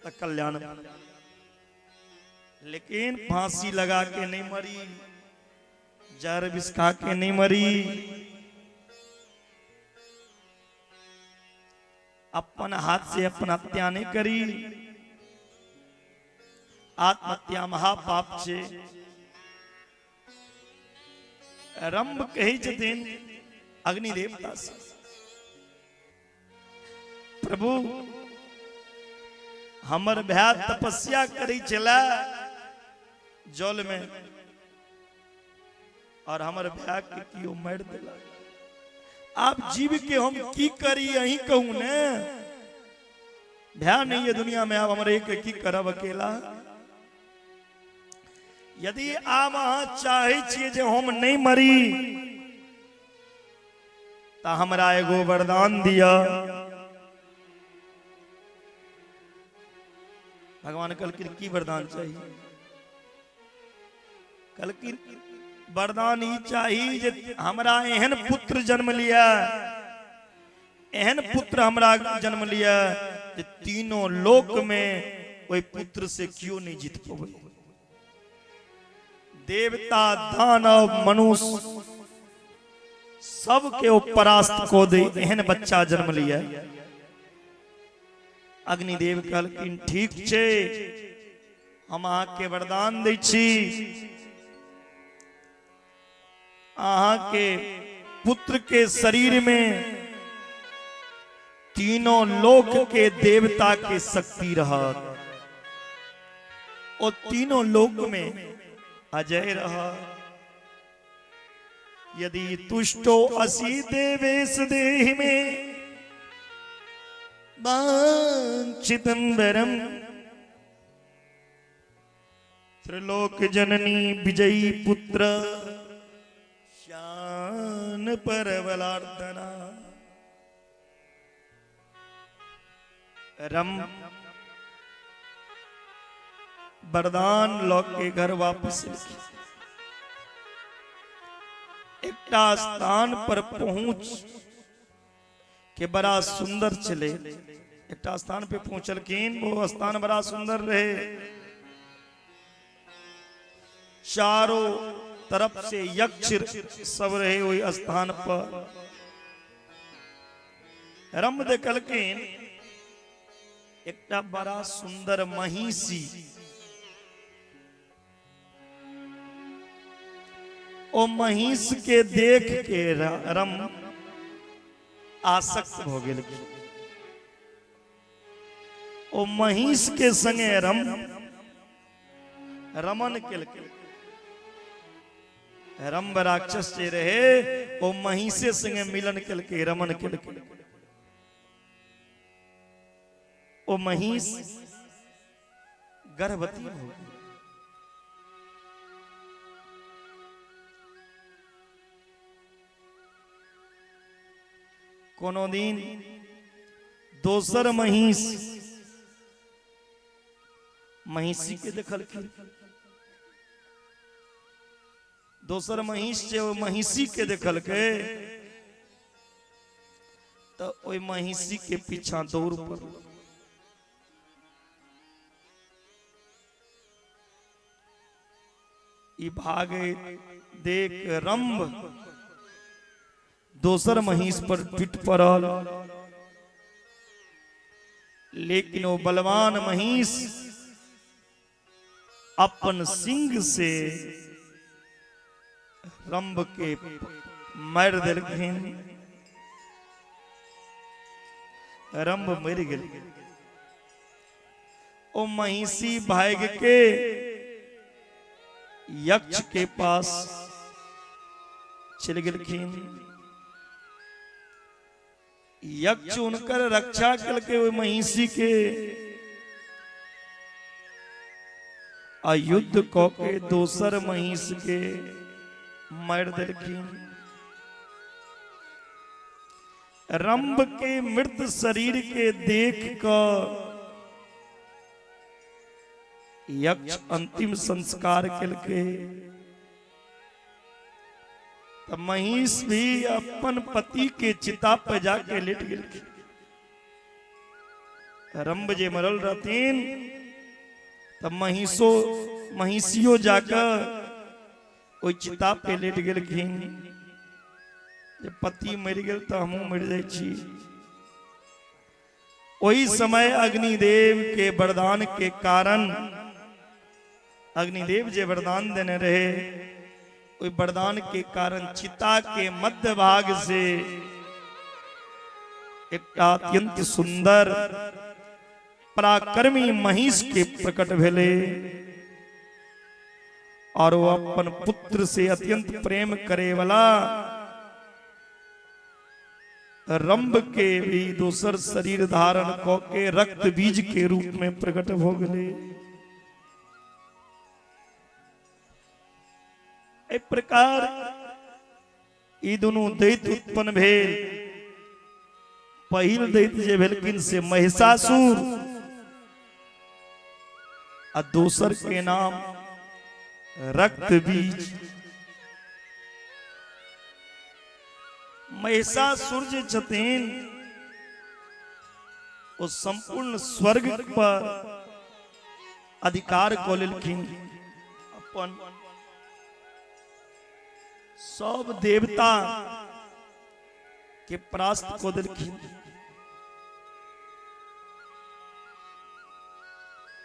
त कल्याण। लेकिन फांसी लगा के नहीं मरी, जहर विष खा के नहीं मरी, अपन हाथ से अपन हत्या नहीं करी। आत्महत्या महापाप छे। रंभ कहै छथिन अग्निदेवता से, प्रभु हमर भाय तपस्या करै छला जल में और हमर भाय के केओ मारि देलक। आब जीव के हम की करी, अहीं कहू ने। ध्यान नहीं है दुनिया में, आब हमर एक की करब अकेला। यदि आब अहाँ चाहे छियै जे हम नहीं मरी त हमरा एगो वरदान दिअ। भगवान कहलखिन की वरदान चाहिए? कहलखिन वरदान ई चाही जे हमरा एहन पुत्र जन्म लिया, एहन पुत्र हमरा जन्म लिया जे तीनों लोक में ओहि पुत्र से क्यों नहीं जीत पबै। देवता दानव मनुष्य सबके ओ परास्त को दे, एहन बच्चा जन्म लिया। अग्निदेव कहलखिन ठीक छै, हम अहाँके वरदान दै छी, अहाँके पुत्र के शरीर में तीनों लोक के देवता के शक्ति रहत, ओ तीनों लोक में अजय रहत। यदि तुष्टो असि देवेश देहि में वांछितं वरम त्रिलोक जननी विजयी पुत्र शान परवलार्दना। रम वरदान लऽ के घर वापस एलखिन। एकटा स्थान पर पहुंच के बड़ा सुंदर छलै। एकटा स्थान पे पहुंचलखिन, वो स्थान बड़ा सुंदर रहे, चारों तरफ से यक्ष सब रहे ओहि स्थान पर। रम देखलखिन एकटा बड़ा सुंदर महिषी, ओ महिष के देख के रम आसक्त भ गेलखिन। ओ महिष के संगे रम रमन केलकै। रंभ राक्षस जे रहे ओ महिषे संगे मिलन केलकै, रमन केलकै। ओ महिष गर्भवती हो गेल। कोनो दिन दोसर महिष महिषी के देखलखिन, दोसर महिष जे ओ महिषी के देखलकै तऽ ओहि महिषी के पीछा दौड़ पड़ल। ई भागे देख रंभ दोसर महिष पर टूट पड़ल, लेकिन ओ बलवान महिष अपन सिंह से रंभ के मारि देलखिन। रंभ मरि गेल। ओ महिषी भाग के यक्ष के पास चलि गेलखिन। यक्ष हुनकर रक्षा केलकै ओहि महिषी के आ युद्ध कऽ के दोसर महिष के मारि देलखिन। रंभ के मृत शरीर के देख कऽ यक्ष अंतिम संस्कार केलकै। तऽ महिष भी अपन पति के चिता पे जाके लेट गेलखिन। रंभ जे मरल रहथिन तऽ महिषो महिषियो जाकऽ ओहि चिता पे लेट गेलखिन जे पति मरि गेल तऽ हमहूँ मरि जाइ छी। ओहि समय अग्निदेव के वरदान के कारण, अग्निदेव जे वरदान देने रहे ओहि वरदान के कारण चिता के मध्य भाग से एकटा अत्यंत सुंदर पराक्रमी महिष के प्रकट भेले और वो अपन पुत्र से अत्यंत प्रेम करे वाला रंभ के भी दोसर शरीर धारण क के रक्त बीज के रूप में प्रकट हो गए। एहि प्रकार ई दुनू दैत्य उत्पन्न भेल। पहिल दैत्य जे भेलखिन से महिषासुर आ दोसर के नाम रक्त बीज। महिषासुर जे छथिन ओ संपूर्ण स्वर्ग पर अधिकार कऽ लेलखिन। अपन सब देवता के परास्त कऽ देलखिन।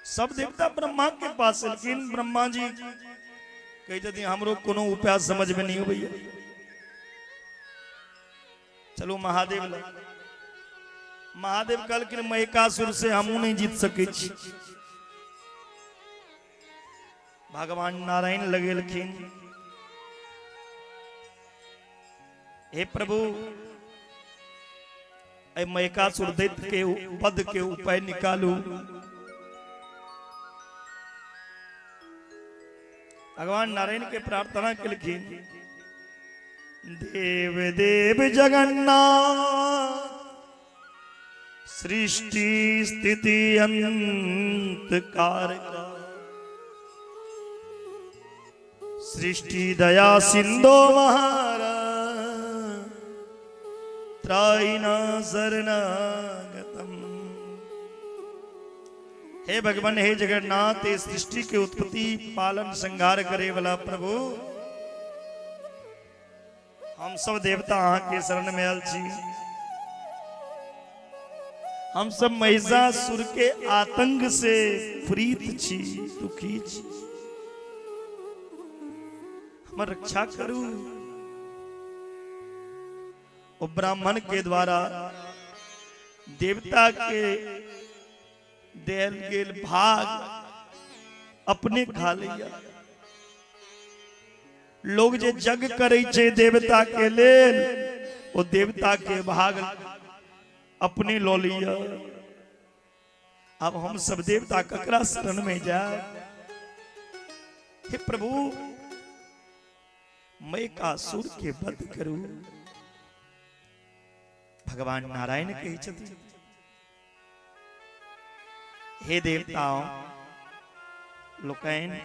सब देवता ब्रह्मा के पास एलखिन। ब्रह्मा जी कहै छथिन हमरो कोनो उपाय समझ में नहीं अबैया, चलू महादेव लग। महादेव कहलखिन महिषासुर से हमहूँ नहीं जीत सकै छी। भगवान नारायण लगेलखिन, हे प्रभु एहि महिषासुर दैत्य के पद के उपाय निकालू। भगवान नारायण के प्रार्थना केलखिन, देव देव जगन्नाथ सृष्टि स्थिति अंत कारका, सृष्टि दया सिंधो महाराज त्राइना शरणागतम। हे भगवान, हे जगन्नाथ, हे सृष्टि के उत्पत्ति पालन संहार करे वाला प्रभु, हम सब देवता अहाँ के शरण में आयल छी। हम सब महिषासुर के आतंक से प्रीत छी, दुखी छी, हमर रक्षा करू। ओ ब्राह्मण के द्वारा देवता के देल गेल भाग अपने खा लिया। लोग जे जग करै छै देवता के लेल, ओ देवता के भाग अपने लऽ लिया। अब हम सब देवता ककरा शरण में जाए? हे प्रभु, महिषासुर के वध करू। भगवान नारायण कहै छथिन, हे देवताओं लोकनि,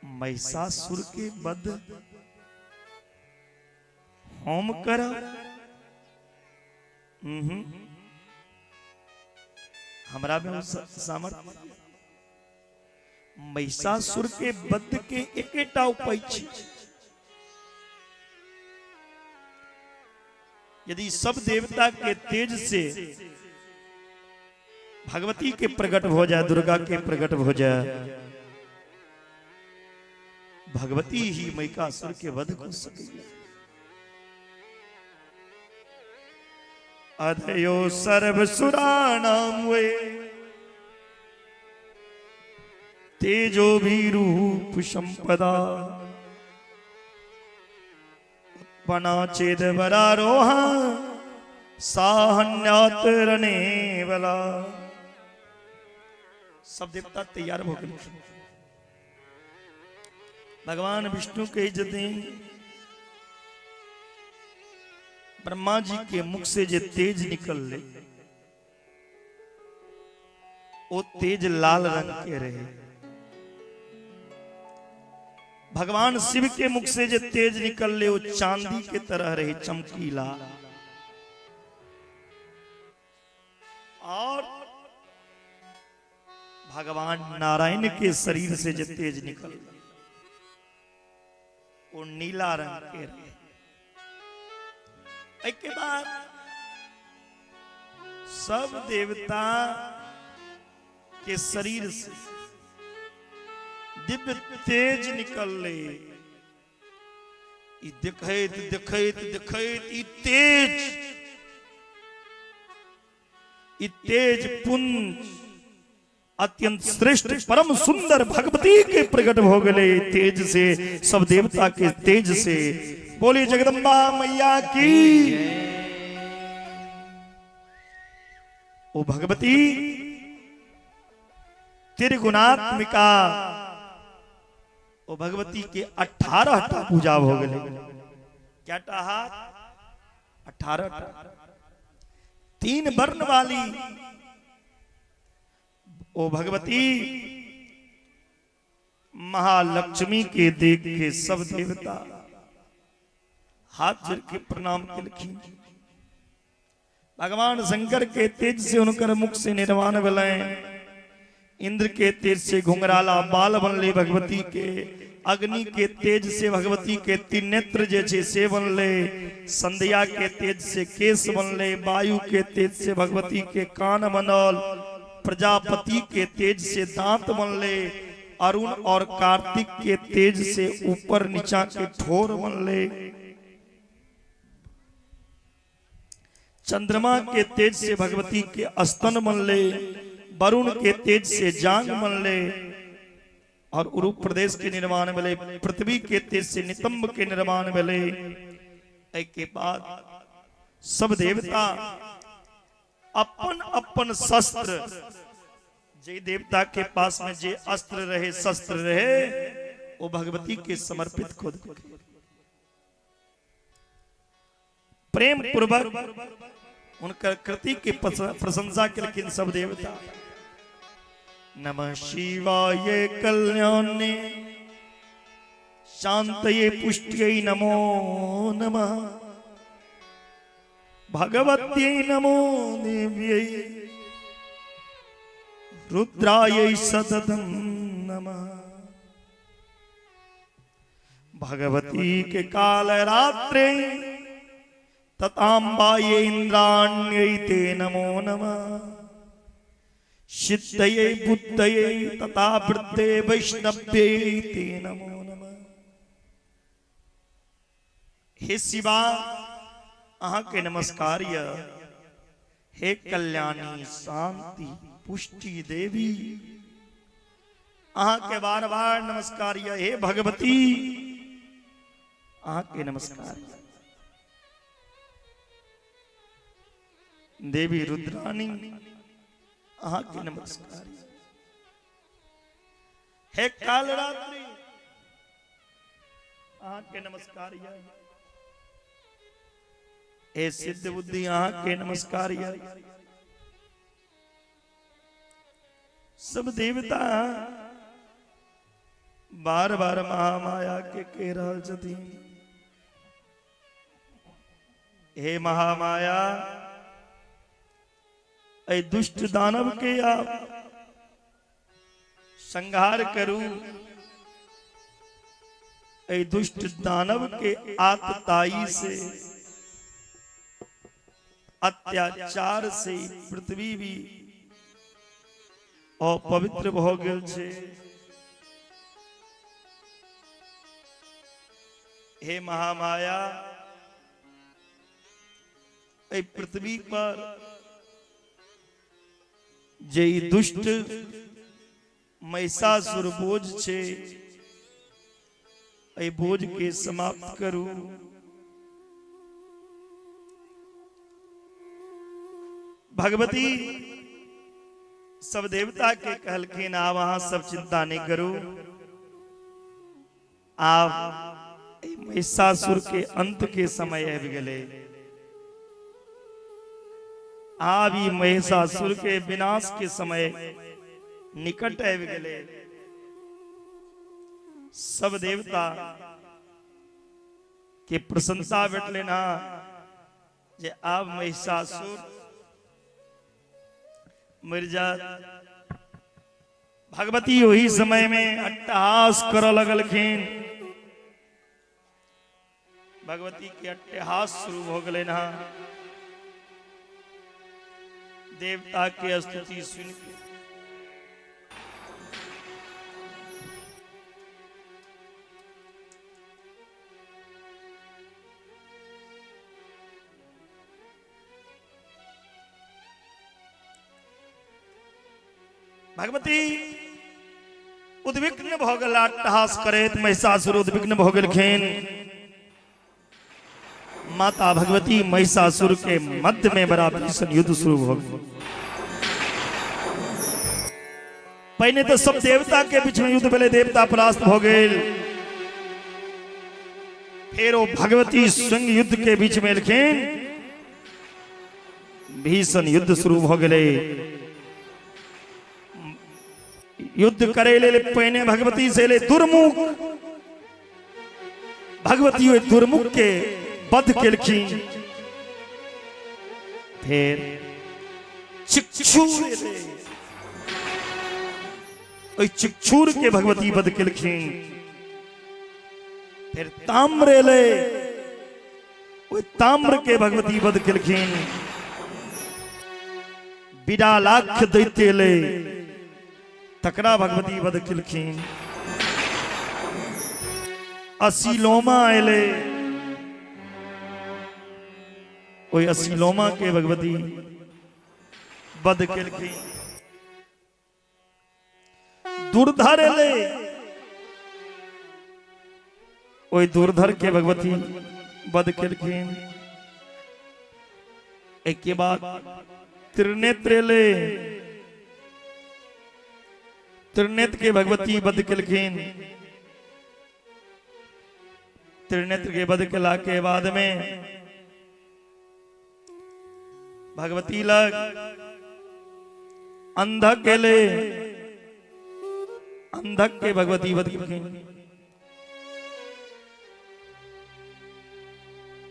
महिषासुर के वध हम करब? हमरा में सामर्थ्य? महिषासुर के वध के एकेटा उपाय छै, यदि सब देवता के तेज से भगवती के प्रकट हो जाए, दुर्गा के प्रकट हो जाए, भगवती ही महिषासुर के वध कर सके। अधयो सर्वसुराणाम वे तेजो भी रूप संपदा उत्पना चेद वरारोहा साहन्यात रणे बला। सब देवता तैयार हो गए। भगवान विष्णु के जदिन ब्रह्मा जी के मुख से जे तेज निकल ले ओ तेज लाल रंग के रहे। भगवान शिव के मुख से जे तेज निकल ले वो चांदी के तरह रहे, चमकीला। और भगवान नारायण के शरीर से जे तेज निकल वो नीला रंग के रहे। एहि के बाद सब देवता के शरीर से दिव्य तेज निकलले। ई देखैत देखैत देखैत ई तेज पुंज अत्यंत श्रेष्ठ परम सुंदर भगवती के प्रकट हो गए तेज से, सब देवता के तेज से। बोली जगदम्बा मैया की। ओ भगवती त्रिगुणात्मिका, ओ भगवती के 18 टा पूजा हो गए। क्या टा हाथ? 18 टा। 3 वर्ण वाली ओ भगवती महालक्ष्मी के देख के सब देवता हाथ जोड़ के प्रणाम केलखिन। भगवान शंकर के तेज से उनकर मुख से निर्वाण भेलनि। इंद्र के तेज से घुंघराला बाल बनले भगवती के। अग्नि के तेज से भगवती के तीन नेत्र जे छै से बनले। संध्या के तेज से केश बनले। वायु के तेज से भगवती के कान बनल। प्रजापति के तेज से दांत बनले। अरुण और कार्तिक के तेज से ऊपर नीचा के ठोर बनले। चंद्रमा के तेज से भगवती के स्तन बनले। वरुण के तेज से जांग बनले और उरु प्रदेश के निर्माण भेले। पृथ्वी के तेज से नितंब के निर्माण भेले। एहि के बाद सब देवता अपन अपन शस्त्र, जे देवता के पास में जे अस्त्र रहे शस्त्र रहे, वो भगवती के समर्पित खुद प्रेम पूर्वक उनकर कृति के प्रशंसा केलखिन सब देवता। नमः शिवाय कल्याणे शांतये पुष्ट्यै नमो नमः भगवत्यै नमो देव्यै रुद्रायै सततं नमः। भगवती के काल रात्रे ततांबायै इंद्राण्यै ते नमो नमः। सिद्धयै बुद्धयै तथा वृद्धे वैष्णव्यै ते नमो नमः। हे शिवा, अहाँ के नमस्कार य। हे कल्याणी शांति पुष्टि देवी, अहाँ के बार बार नमस्कार य। हे भगवती, अहाँ के नमस्कार य। देवी रुद्राणी, अहाँ के नमस्कार य। हे कालरात्रि, अहाँ के नमस्कार य। हे सिद्ध बुद्धि, अहाँ के नमस्कार य। सब देवता बार बार महामाया के कह रहल छथिन, हे महामाया, एहि दुष्ट दानव के आप संहार करू। एहि दुष्ट दानव के आतताई से, अत्याचार से पृथ्वी भी अपवित्र भ गेल छै। हे महामाया, एहि पृथ्वी पर जे ई दुष्ट महिषासुर बोझ छै, एहि बोझ के समाप्त करू। भगवती सब देवता के कहलखिन, आब अहाँ सब चिंता नहीं करू, आब महिषासुर के अंत के समय आबि गेलै। आब ई महिषासुर के विनाश के समय निकट आबि गेलै। सब देवता के प्रशंसा भेटलनि हँ जे आब महिषासुर मरि जात। भगवती ओहि समय में अट्टहास करऽ लगलखिन। भगवती के अट्टहास शुरू भऽ गेलनि हँ देवता के स्तुति सुनि के। भगवती उद्विग्न भऽ गेला, अट्टहास करैत महिषासुर उद्विग्न भऽ गेलखिन। माता भगवती महिषासुर के मध्य में बड़ा भीषण युद्ध शुरू भऽ गेल। पहिने तऽ सब देवता के बीच में युद्ध भेलै, देवता परास्त भऽ गेल। फेर ओ भगवती स्वयं युद्ध के बीच में एलखिन, भीषण युद्ध शुरू भऽ गेलै। युद्ध करे लेल पहिने भगवती से एलै दुर्मुख। भगवती ओहि दुर्मुख के वध केलखिन। फेर चिक्षुर एलै, ओहि चिक्षुर के भगवती वध केलखिन। फेर ताम्र एलै, ओहि ताम्र के भगवती वध केलखिन। बिडालाक्ष दैत्य एलै, तकरा भगवती वध केलखिन। असीलोमा एलै, ओहि असीलोमा के भगवती वध केलखिन। दुर्धर एलै, ओहि दुर्धर के भगवती वध केलखिन। एहिके बाद त्रिनेत्र एलै, त्रिनेत्र के भगवती वध केलखिन। त्रिनेत्र के वध केला के बाद में भगवती लग अंधक एलै, अंधक के भगवती वध केलखिन।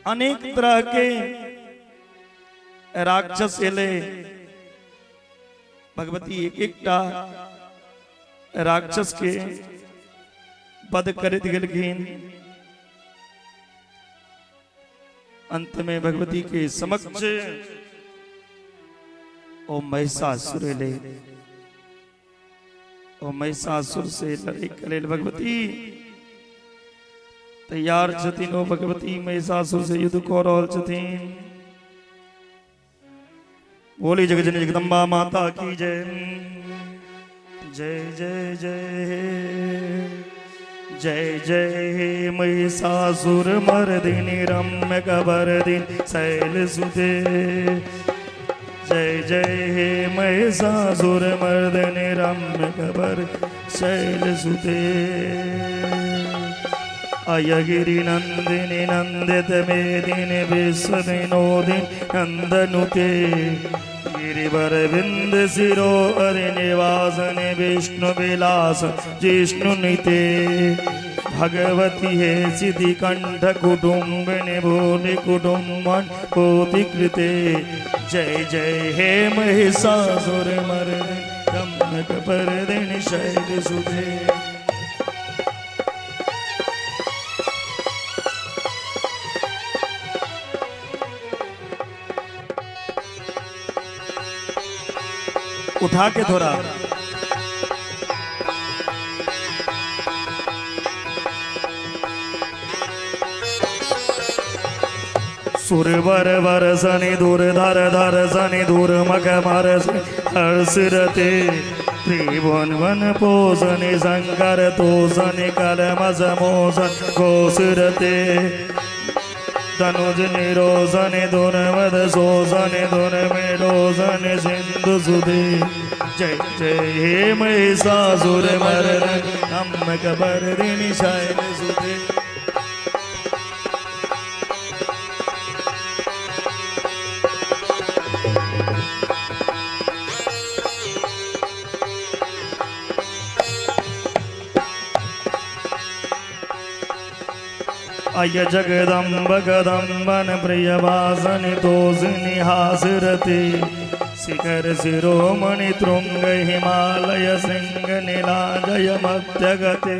अनेक तरह के राक्षस एलै, भगवती एक एकटा राक्षस के वध करैत गेलखिन। अंत में भगवती के समक्ष ओ महिषासुर एलै। ओ महिषासुर से लड़े के लेल भगवती तैयार छथिन। ओ भगवती महिषासुर से युद्ध कऽ रहल छथिन। बोली जगजननी जगदम्बा माता की जय। जय जय जय जय जय हे महिषासुर मर्दिनी रम्य कबरदिन शैल सुते। जय जय हे महिषासुर मर्दिनी रम्य कबर शैल सुते। अयगिरि नंदिनी नंदित मेदिनी विश्व विनोदिनी नंदनुते। गिरिवर विंद शिरो हरि निवासन विष्णु विलास जिष्णु निते। भगवती हे सिद्धि कंठ कुटुम्बिनी भूरि कुटुम्बन कोटि कृते। जय जय हे महिषासुर मर्दिनी रम्य कपर्दिनी शैल सुते। उठा के थोड़ा सुरवर वर सनि दुर्धर धर सनि दुर्मख मर हर्षरते त्रिभुवन वन पोषनि शंकर तोषनि कलमस मोसन गोसुरते तनुज निरोधनि दुर्मद शोषनि दुर्मिरोधनि सिंधु सुधे जय जय हे महिषासुर मर्दन अम्बकपर्दिनि शैलसुते। अय जगदम्ब कदम्बन प्रियवासनि तोषिनि हासरते शिखर शिरोमणि तृंग हिमालय शृंग नीलाजय मध्यगते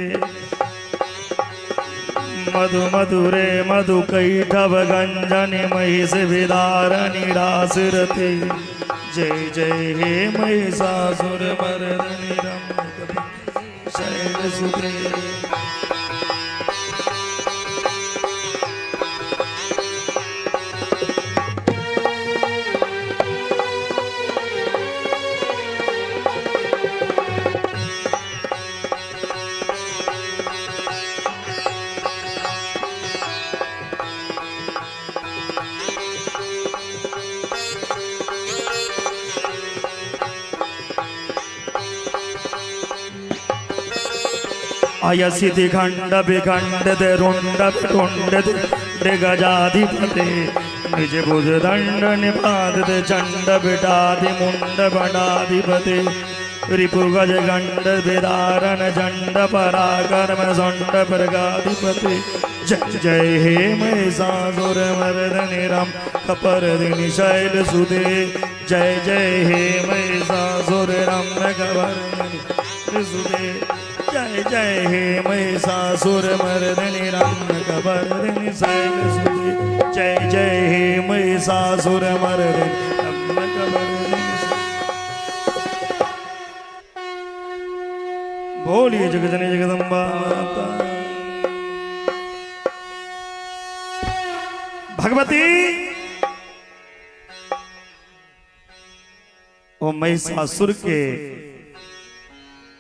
मधु मधुरे मधु कैटभ गंजनि महिष विदारणि रासरते जय जय हे महिषासुर मर्दिनि रम्य शैलसुते। अयसिति खंड विखंड रुंड पिटुंड गजाधिपते निज भुज दंड निपात चंड बिटाधि मुंड बडाधिपते रिपु गज गंड विदारण चंड पराकर्म सुंड प्रगाधिपते जय जय हे महिषासुर मर्दिनि रम कपर्दिनि शैलसुते जय जय हे महिषासुर रम्य कपर्दिनि सुते जय जय हे महिषासुर मर्दिनि रम्य कपर्दिनि शैलसुते जय जय हे महिषासुर मर्दिनि रम्य कपर्दिनि। बोलिए जगजनी जगदम्बा माता भगवती। ओ महिषासुर के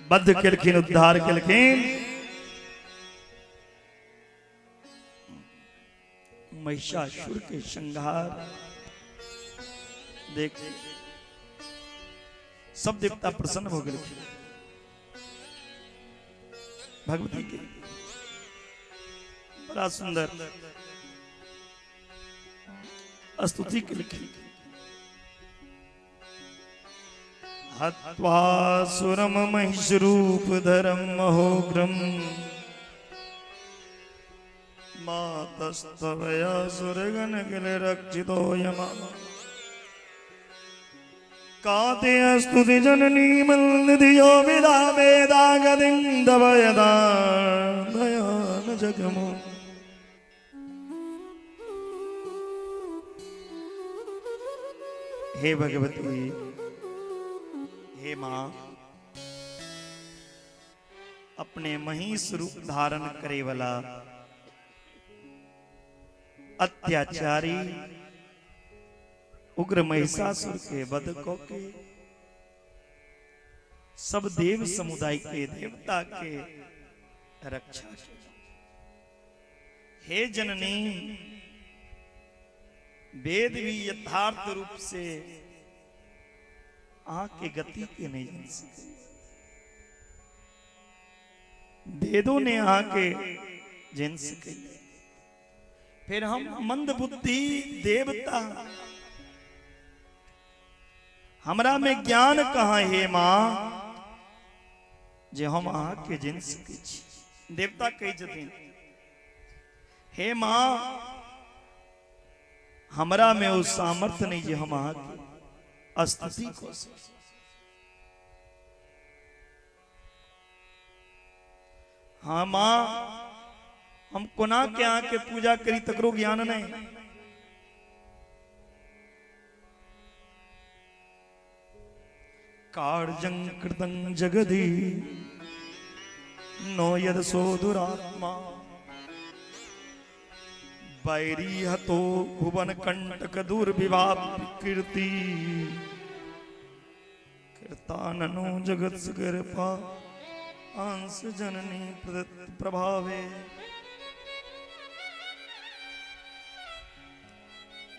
बद्ध केलखिन, उद्धार केलखिन। महिषासुर के संहार देख सब देवता प्रसन्न हो गेलखिन भगवती के। बड़ा सुंदर स्तुति केलखिन। हत्वासुरम महिषरूपधरम महोग्रम मातस्तवया सुरगण किल रक्षितो यमा काते स्तुति जननी मन्दियो विदा वेदागतिं तव यदा दयान जगमो। हे भगवती, हे मां, अपने महिष रूप धारण करे वाला अत्याचारी उग्र महिषासुर के वध को के सब देव समुदाय के देवता के रक्षा। हे जननी, वेद भी यथार्थ रूप से आंख के गति के नहीं जान सके। वेदों ने आके जन सके, फिर हम मंद बुद्धि देवता, हमरा में ज्ञान कहाँ हे मां जे हम अहाँ के जन सकै छी। देवता कहै छथिन, हे मां, हमरा में ओ सामर्थ्य नहीं जे हम अहाँ के स्तुति कऽ सकी। हाँ मां, हम कोना के अहाँ के पूजा करी तकरो ज्ञान नहीं। कार्जं कृतं जगदी नो यद सोदुरात्मा बैरी हतो भुवन कंटक दूर विवाह कीर्ति कीर्ताननो जगत कृपा अंश जननी प्रदत्त प्रभावे।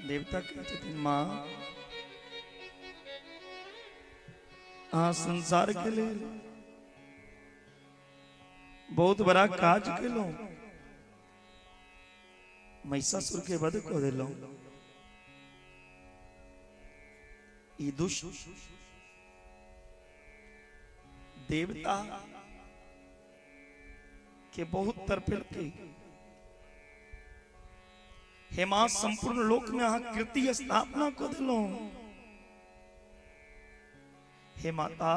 देवता कहै छथिन, माँ अहाँ संसार के लेल बहुत बड़ा काज केलहुँ, महिषासुर के वध कऽ देलहुँ। ई दुष्ट देवता के बहुत तड़पेलकै। हे माँ, संपूर्ण लोक में अहाँ कृति स्थापना कऽ देलहुँ। हे माता,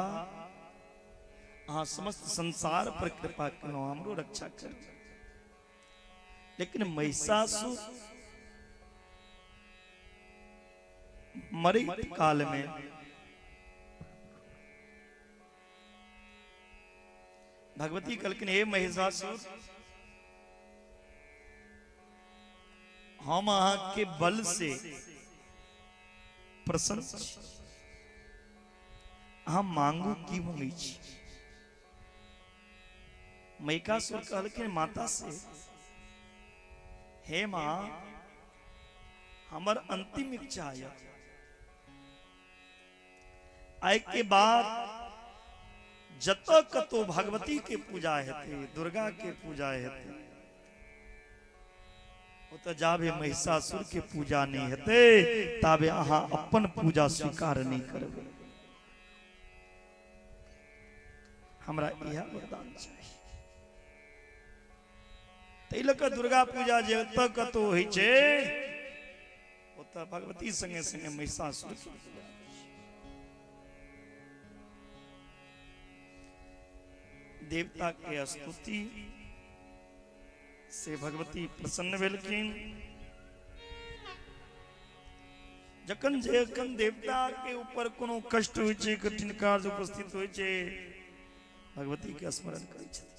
अहाँ समस्त संसार पर कृपा केलहुँ, हमरो रक्षा करू। लेकिन महिषासुर मरैत काल में भगवती कहलखिन, हे महिषासुर, हम अहाँ के बल से प्रसन्न छी, अहाँ मांगू की मंगै छी? महिषासुर कहलखिन माता से, हे माँ, हमर अंतिम इच्छा है, आइ के बाद जतऽ कतौ भगवती के पूजा हेतै, दुर्गा के पूजा हेतै, ओतऽ जाबे महिषासुर के पूजा नहि हेतै ताबे अहाँ अपन पूजा स्वीकार नहि करबै। हमरा इएह वरदान चाही। ताहि लऽ कऽ दुर्गा पूजा जे ओतऽ कतौ होइ छै, ओतऽ भगवती संगे संगे महिषासुर के पूजा होइ छै। देवता के स्तुति से भगवती प्रसन्न भेलखिन। जखन जखन देवता के ऊपर कोनो कष्ट होइ छै, कठिन कार्य उपस्थित होइ छै, भगवती के स्मरण करै छथिन।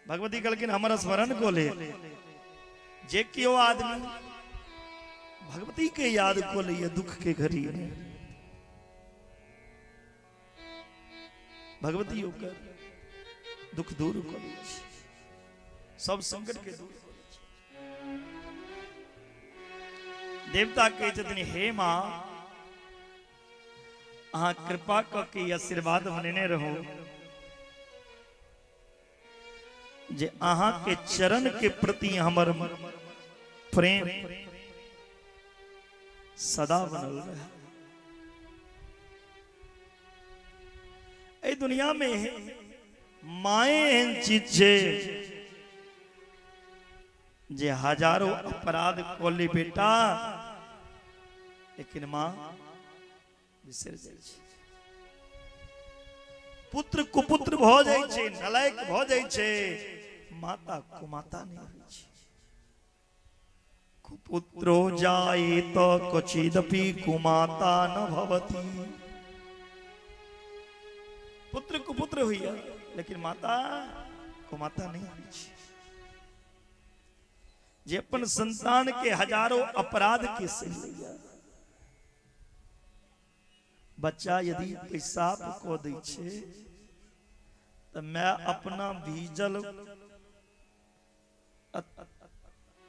भगवती कहलखिन, हमर स्मरण को ले। जे केओ आदमी भगवती के याद को लैए दुख के घड़ी में, भगवती ओकर दुख दूर कऽ दै छै, सब संकट के दूर कऽ दै छै। देवता कहै छथिन, हे माँ, अहाँ कृपा कऽ के ई आशीर्वाद बनेने रहू जे अहाँ के चरण के प्रति हमर प्रेम सदा बनल रहे। एहि दुनिया में माए एहन चीज छै जे हजारों अपराध कऽ ली बेटा, लेकिन माँ बिसरि जाइ छै। पुत्र कुपुत्र भऽ जाइ छै, नलायक भऽ जाइ छै, माता कुमाता नहि होइ छै। कुपुत्रो जायेत क्वचिदपि कुमाता न भवति। पुत्र कुपुत्र होइया, लेकिन माता कुमाता नहीं होइ छै। जे अपन संतान के हजारों अपराध के सहि लैया। बच्चा यदि पेशाब कऽ दै छै तऽ माय अपना भीजल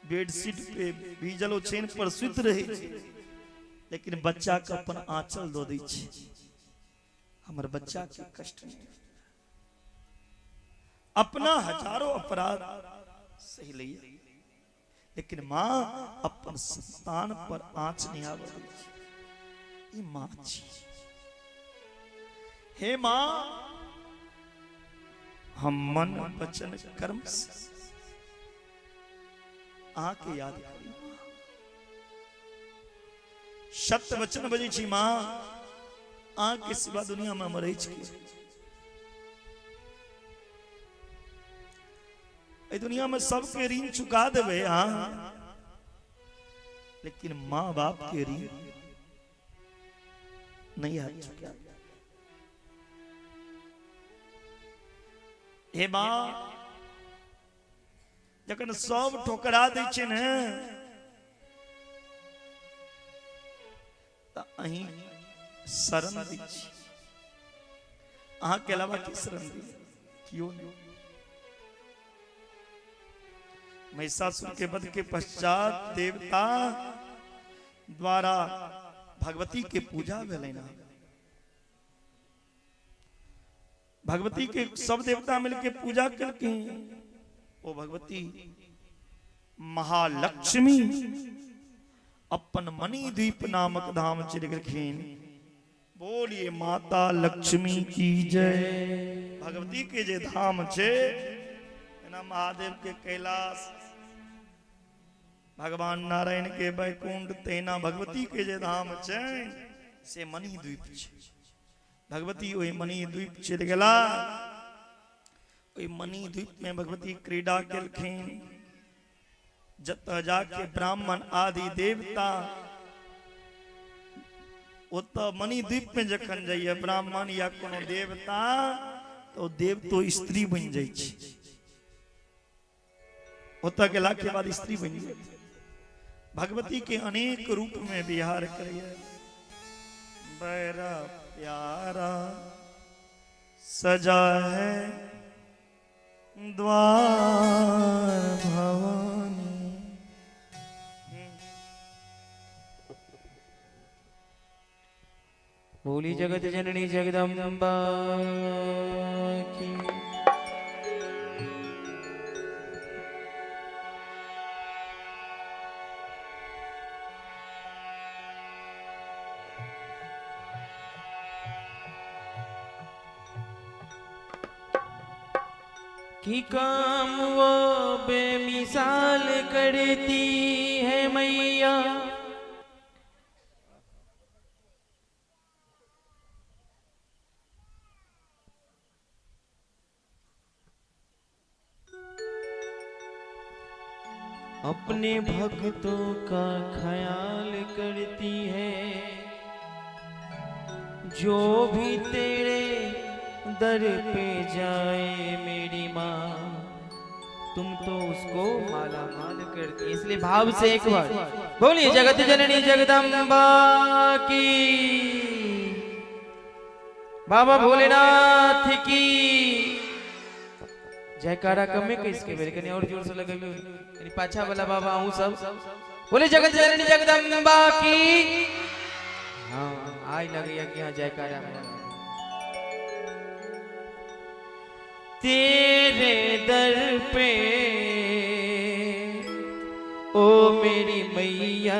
बेडशीट पे, भीजल ओछैन पर सुति रहै छै, लेकिन बच्चा के अपन आंचल दऽ दै छै, हमर बच्चा के कष्ट नहि। अपना हजारों अपराध सहि लैया, लेकिन माँ अपन संतान पर आँच नहि आबऽ दै छै। ई माँ छी। हे माँ, हम मन वचन कर्म से अहाँके याद करी। सत्य वचन बजै छी माँ, अहाँके सिवा दुनिया में हमर अछि के? एहि दुनिया में सबके ऋण चुका देबै अहाँ, लेकिन माँ बाप के ऋण नहीं हाथ चुका। हे माँ, जखन सब ठोकरा दै छै ने, अहीं शरण दै छी, अहाँके अलावा के शरण दी? क्यों नहीं। महिषासुर के वध के पश्चात देवता द्वारा भगवती के पूजा भेलै ना। भगवती के सब देवता मिलके पूजा केलखिन। ओ भगवती महालक्ष्मी अपन मणिद्वीप नामक धाम चलि गेलखिन। बोलिए माता लक्ष्मी की जय। भगवती के जे धाम छे, एना महादेव के कैलाश, भगवान नारायण के वैकुंठ, तेना भगवती के जे धाम छे से मणिद्वीप छे। भगवती ओहि मणिद्वीप चलि गेला। ओहि मणिद्वीप में भगवती क्रीड़ा केलखिन, जतऽ जाके ब्राह्मण आदि देवता ओतऽ मणिद्वीप में जखन जाइए ब्राह्मण या कोनो देवता, तो देवतो स्त्री बनि जाइ छै। ओतऽ गेला के बाद स्त्री बनि जाइ छै। भगवती के अनेक रूप में विहार करैए। बड़ा प्यारा सजा है द्वार भवानी। बोली जगत जननी जगदम्बा की। कि काम वो बेमिसाल करती है मैया, अपने भक्तों का ख्याल करती है। जो भी तेरे दर पे जाए मेरी माँ, तुम तो उसको माला माल करती। इसलिए भाव से एक बार बोलिए जगत जननी जगदम्बा की, बाबा भोलेनाथ की जयकारा। कमे किसके बेर कनी और जोर से लगबियो, कनी पाछा वाला बाबा अहूँ सब बोले जगत जननी जगदम्बा की। हाँ आई लगैया कि हाँ जयकारा। तेरे दर पे ओ मेरी मैया,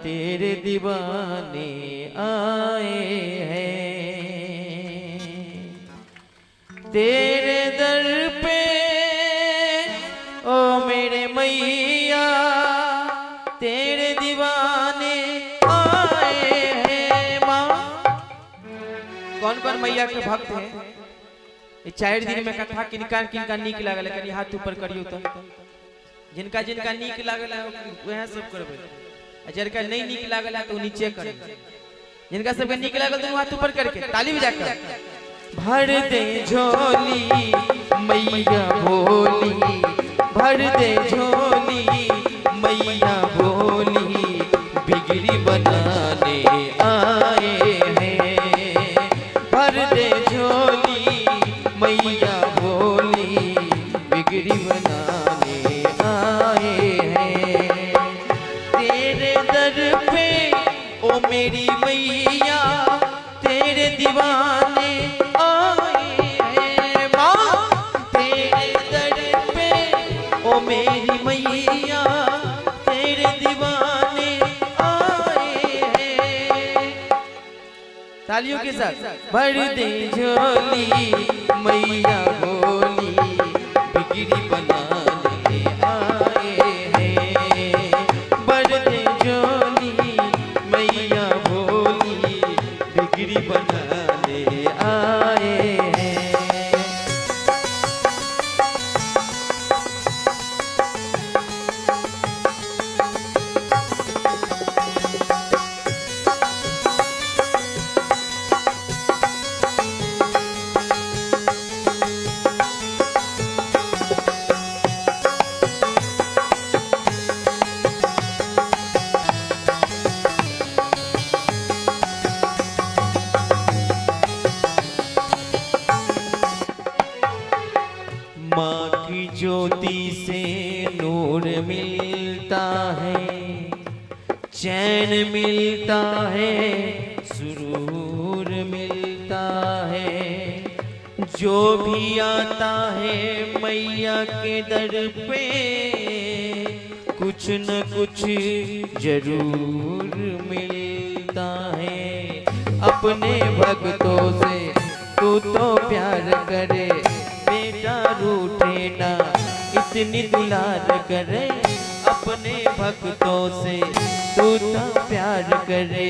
तेरे दीवाने आए हैं। तेरे दर पे ओ मेरे मैया, तेरे दीवाने आए हैं। माँ कौन कौन मैया के भक्त हैं? ये 4 दिन में कथा किनका किनका नीक लागल, कनी हाथ ऊपर करियो तो। जिनका जिनका नीक लागल है वह सब करबै, आ जिनका नहीं नीक लागल है तो नीचे करबै। जिनका सबके नीक लागल तो हाथ ऊपर करके ताली बजा कर भर दे झोली मैया भोली, भर दे झोली मैया भोली, बिगड़ी बनाने आए हैं। भर दे झोली मैया भोली, बिगड़ी बनाने आए हैं। तेरे दर पे ओ मेरी मैया, तेरे दीवाने आए हैं। माँ तेरे दर पे ओ मेरी मैया, तेरे दीवाने आए हैं। तालियों के साथ भर दे झोली मैया भोली, बिगड़ी बनाने आए हैं। भर दे झोली मैया भोली, बिगड़ी बनाने आए हैं। चैन मिलता है, सुरूर मिलता है। जो भी आता है मैया के दर पे, कुछ न कुछ जरूर मिलता है। अपने भक्तों से तू तो प्यार करे, बेटा रूठे ना इतनी दुलार करे। अपने भक्तों से तू तो प्यार करे,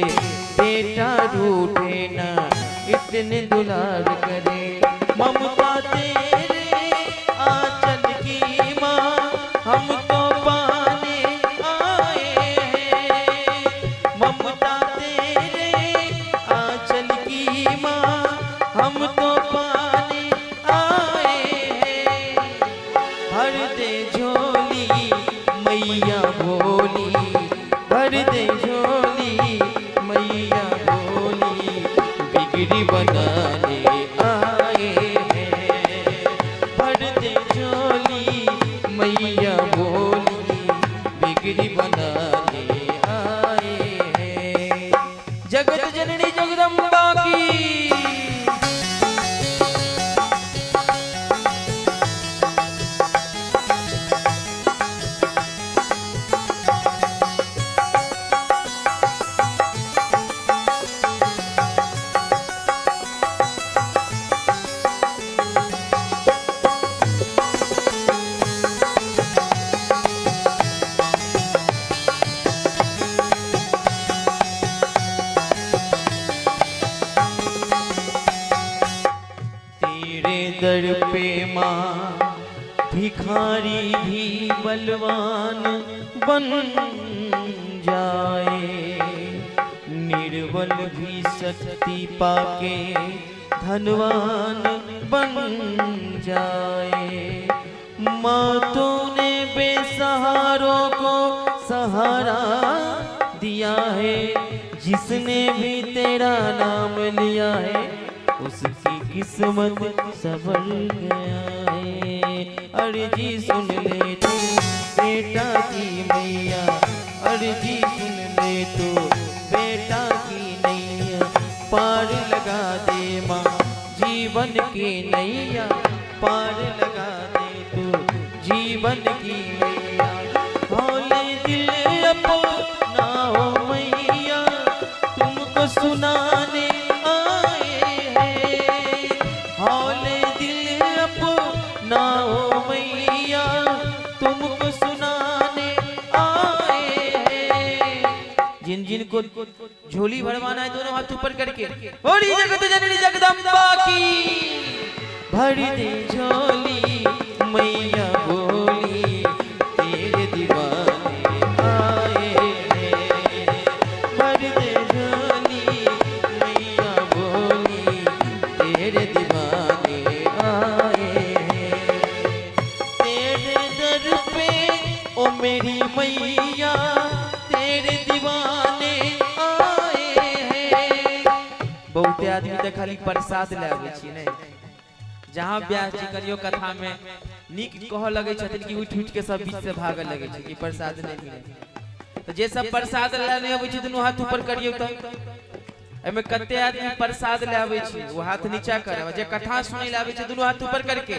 बेटा रूठे ना इतनी दुलार करे। ममता तेरे आंचल की माँ, हम तो पाने आए हैं। ममता तेरे आंचल की माँ, हम तो पाने आए हैं। भर दे झोली मैया भोली, भर दे झोली मैया भोली, बिगड़ी बनाने आए हैं। भर दे झोली मैया भोली, बिगड़ी बनाने आए हैं। जगत जननी जगदम्बा की। तेरे दर पे माँ भिखारी भी बलवान बन जाए, निर्बल भी शक्ति पाके धनवान बन जाए। माँ तूने बेसहारों को सहारा दिया है, जिसने भी तेरा नाम लिया है उसकी किस्मत संवर गया है। अर्जी सुन ले तू बेटा की मैया, अर्जी सुन ले तू बेटा की नैया, पार लगा दे माँ जीवन की नैया, पार लगा दे तू जीवन की नैया। भोले दिल अपना हो मैया, तुमको सुनाने आए हैं। हौले दिल अपना हो मैया, तुमको सुनाने आए हैं। जिन जिन को झोली भरवाना है दोनों हाथ ऊपर करके बोली जगत जननी जगदम्बा की। भर दे झोली मैया बोली, तेरे दीवाने आए हैं। भर दे झोली मैया बोली, तेरे दीवाने आए हैं। तेरे दर पे ओ मेरी मैया, तेरे दीवाने आए हैं। बहुते आदमी तो खाली प्रसाद ले आबै छी नहीं, जहाँ व्यास जी करियो कथा में नीक कह लगे छथिन कि उठि उठि के सब बीच से भागऽ लगे छै कि प्रसाद नहीं मिले। तो जे सब प्रसाद ले नहीं अबै छै दुनू हाथ ऊपर करियो। तो एहिमे कते आदमी प्रसाद ले आबै छै वो हाथ नीचा करब, जे कथा सुनै ले आबै छै दुनू हाथ ऊपर करके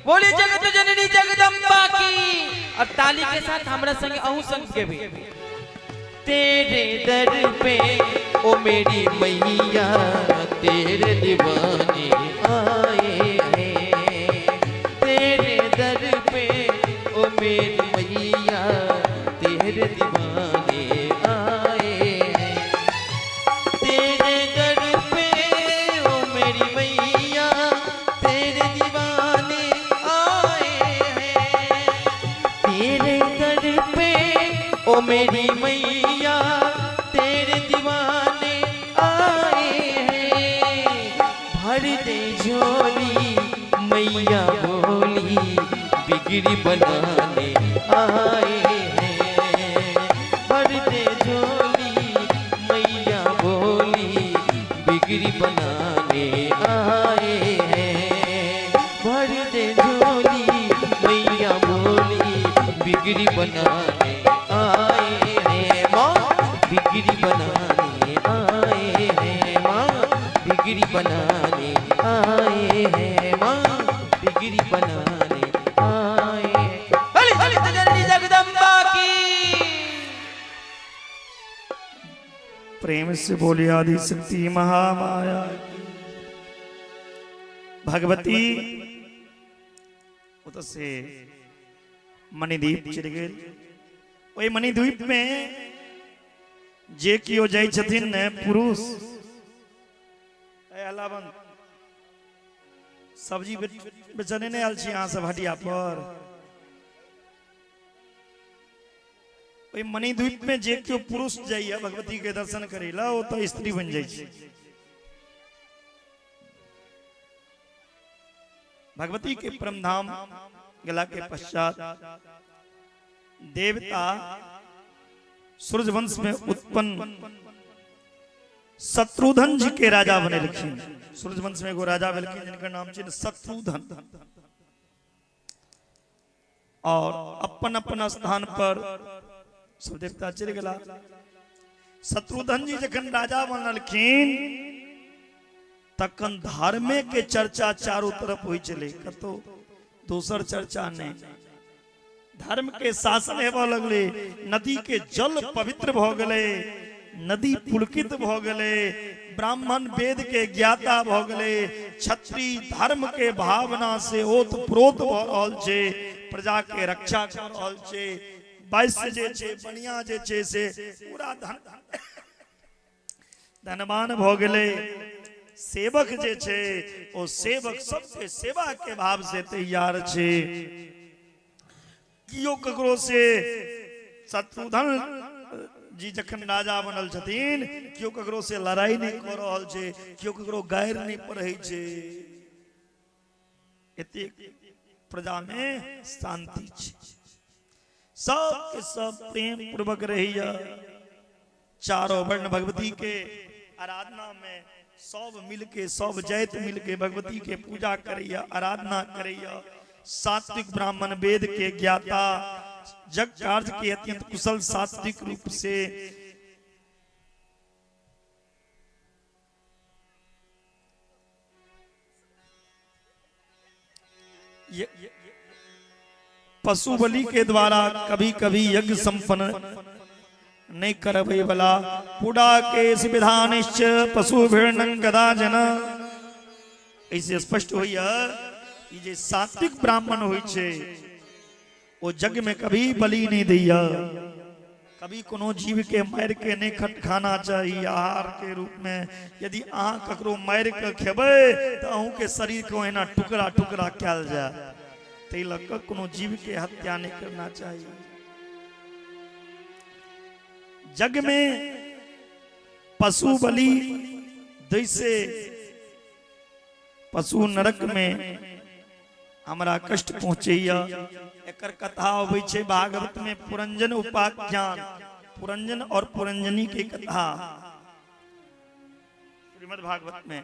बोली जगत जननी जगदम्बा की। और ताली के साथ हमरा संगे अहूँ संग गेबै। तेरे दर पे ओ मेरी मैया, तेरे दीवाने आए हैं। तेरे दर पे ओ मेरी मैया, तेरे दीवाने आए हैं। तेरे दर पे ओ मेरी मैया, तेरे दीवाने आए हैं। तेरे दर पे ओ मेरी मैया, तेरे दीवाने आए हैं। भर दे झोली मैया बोली, बिगड़ी बनाने आए हैं। भर दे झोली मैया बोली, बिगड़ी बनाने आए हैं। भर दे झोली मैया बोली, बिगड़ी बनाने आए हैं। माँ बिगड़ी बिगड़ी बनाने आए हैं माँ, बिगड़ी बनाने आए हैं। बोली जननी जगदम्बा की। प्रेम से बोली आदि शक्ति महामाया भगवती। ओतऽ से मणिद्वीप चलि गेल। ओहि मणिद्वीप में जे केओ जाइ छथिन ने पुरुष, ए हलावन सब्जी बेचने नहि आयल छी अहाँ सब हटिया पर। ओहि मणिद्वीप में जे केओ पुरुष जाइए भगवती के दर्शन करे ला, ओ तो स्त्री बन जाइ छै। भगवती के परम धाम गेला के पश्चात देवता सूर्यवंश में उत्पन्न शत्रुघ्न जी के राजा बनेलखिन। सूर्यवंश में एगो राजा भेलखिन जिनकर नाम छै शत्रुघ्न, और अपन अपन स्थान पर सब देवता चलि गेला। शत्रुघ्न जी जखन राजा बनलखिन तखन धर्मे के चर्चा चारू तरफ होइ छलै, कतौ दोसर चर्चा नहि। धर्म के शासन हेबऽ लगलै, नदी के जल पवित्र भऽ गेलै, नदी पुलकित भऽ गेलै, ब्राह्मण वेद के ज्ञाता भऽ गेलै, क्षत्रिय धर्म के भावना से ओत प्रोत भऽ रहल छै, प्रजा के रक्षा कऽ रहल छै, वैश्य जे छै, बनिया जे छै से पूरा धन धनवान भऽ गेलै, सेवक जे छै ओ सेवक सबके सेवा के भाव से तैयार छै। कियो ककरो से शत्रुघ्न जी जखन राजा बनल छथिन, कियो ककरो से लड़ाई नहि कऽ रहल छै, कियो ककरो गारि नहि पढ़ै छै, एतेक प्रजा मे शांति छै, सबके सब प्रेम पूर्वक रहैया। चारो वर्ण भगवती के आराधना में सब मिलके, सब जाति मिलके भगवती के पूजा करैया, आराधना करैया। सात्विक ब्राह्मण वेद के ज्ञाता, जग कार्य के अत्यंत कुशल सात्विक रूप से पशु बलि के द्वारा कभी कभी यज्ञ संपन्न नहीं करबे वाला पुडा केश विधानिश्च पशु भीर्ण कदाचन। ऐसे स्पष्ट होइया ई जे सात्विक ब्राह्मण होइ छै ओ यज्ञ में कभी बलि नहीं दैया, कभी कोनो जीव के मारि के नहीं खाना चाही आहार के रूप में। यदि अहाँ ककरो मारि के खेबै तऽ अहूँ के शरीर के ओहिना टुकड़ा टुकड़ा कयल जाय। ताहि लऽ कऽ कोनो जीव के हत्या नहीं करना चाही। जग में पशु बलि जैसे पशु नरक में हमरा कष्ट पहुँचैया। एकर कथा अबै छै भागवत में पुरंजन उपाख्यान, पुरंजन और पुरंजनी के कथा श्रीमद् भागवत में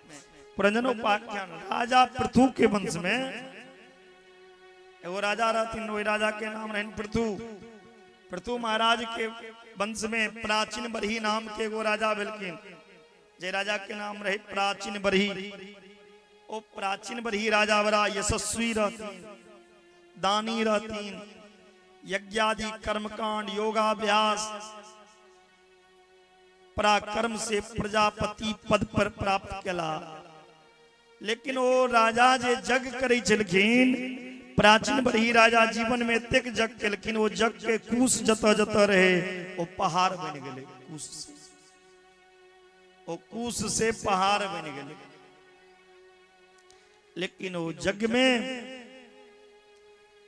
पुरंजन उपाख्यान। राजा पृथु के वंश में एगो राजा रहथिन, ओहि राजा के नाम रहनि पृथु। पृथु महाराज के वंश में प्राचीन बरही नाम के एगो राजा भेलखिन, जे राजा के नाम रहे प्राचीन बरही। ओ प्राचीन बरही राजा बड़ा यशस्वी रहथिन, दानी रहथिन, यज्ञादि कर्मकांड योगाभ्यास पराक्रम से प्रजापति पद पर प्राप्त केला। लेकिन ओ राजा जे जग करै छलखिन, प्राचीन बरही राजा जीवन में एतेक जग केलखिन, ओ जग के कुश जतऽ जतऽ रहे ओ पहाड़ बनि गेलै। कुश से ओ कुश से पहाड़ बनि गेलै। लेकिन ओ जग में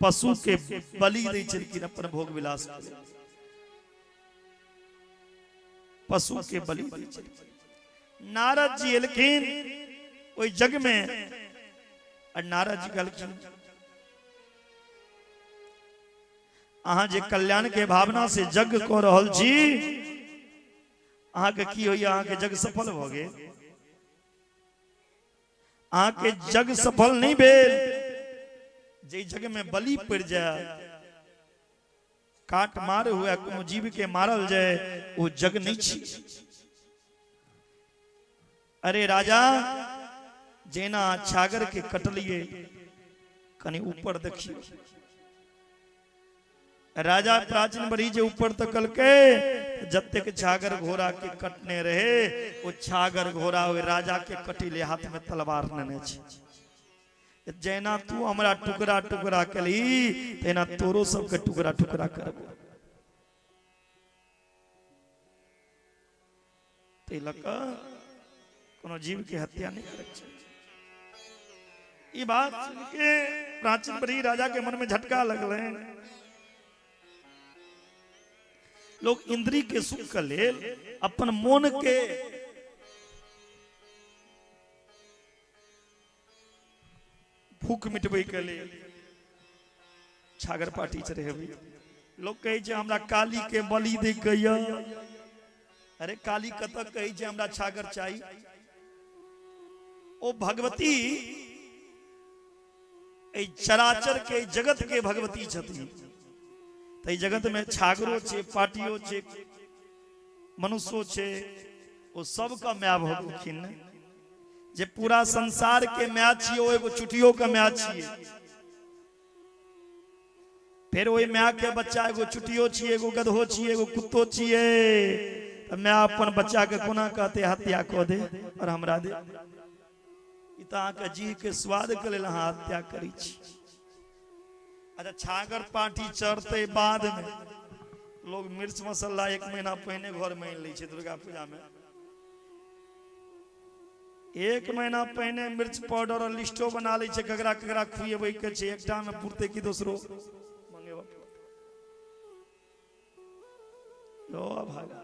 पशु के बलि दै छलखिन अपन भोग विलास के, पशु के बलि दै छलखिन। नारद जी एलखिन ओहि जग में और नारद जी कहलखिन अहाँ जे कल्याण के भावना से जग कऽ रहल छी, अहाँके की होइया? अहाँके जग सफल भऽ गेल? अहाँके जग सफल नहीं भेल। जे जग में बलि पड़ जाए, काट मार हुए, कोनो जीव के मारल जाए, वो जग नहीं छी। अरे राजा, जेना छागर के कटलिए कनि ऊपर देखियो। राजा प्राचीन बड़ी जे ऊपर तकलकै, जतेक छागर घोड़ा के कटने रहे ओ छागर घोड़ा ओहि राजा के कटिले हाथ में तलवार नेने छै। जेना तू हमरा टुकड़ा टुकड़ा केलही तेना तोरो सबके टुकड़ा टुकड़ा करबो। ताहि लऽ कऽ कोनो जीव के हत्या नहि करैक चाही। ई बात सुन के प्राचीन बड़ी राजा के मन में झटका लगलै। लोग इंद्री के सुख के लेल अपन मोन के भूख मिटबै के लेल छागर पार्टी चढ़ेबै। लोग कहै छै हमरा काली के बलि दै के यऽ। अरे काली कतऽ कहै छै हमरा छागर चाही? ओ भगवती एहि चराचर के जगत के भगवती छथिन। तऽ जगत में छागरो छै, पार्टियो छै, मनुष्यो छै, ओ सबके माय भऽ गेलखिन। जे पूरा संसार के माय छियै ओ एगो चुटियो के माय छियै। फेर ओहि माय के बच्चा एगो चुटियो छियै, एगो गदहो छियै, एगो कुत्तो छियै। तऽ माय अपन बच्चा के कोना कहते हत्या कऽ दे और हमरा दे? ई तऽ अहाँके जीह के स्वाद के लेल अहाँ हत्या करै छी। अच्छा, छागर पार्टी चढ़ते बाद में लोग मिर्च मसाला एक महीना पहिने घर में आनि लै छै। दुर्गा पूजा में एक महीना पहिने मिर्च पाउडर और लिस्टो बना लै छै ककरा ककरा खुएबै के छै, एकटा में पुरतै कि दोसरो मंगेबा पड़तै। लो भागा,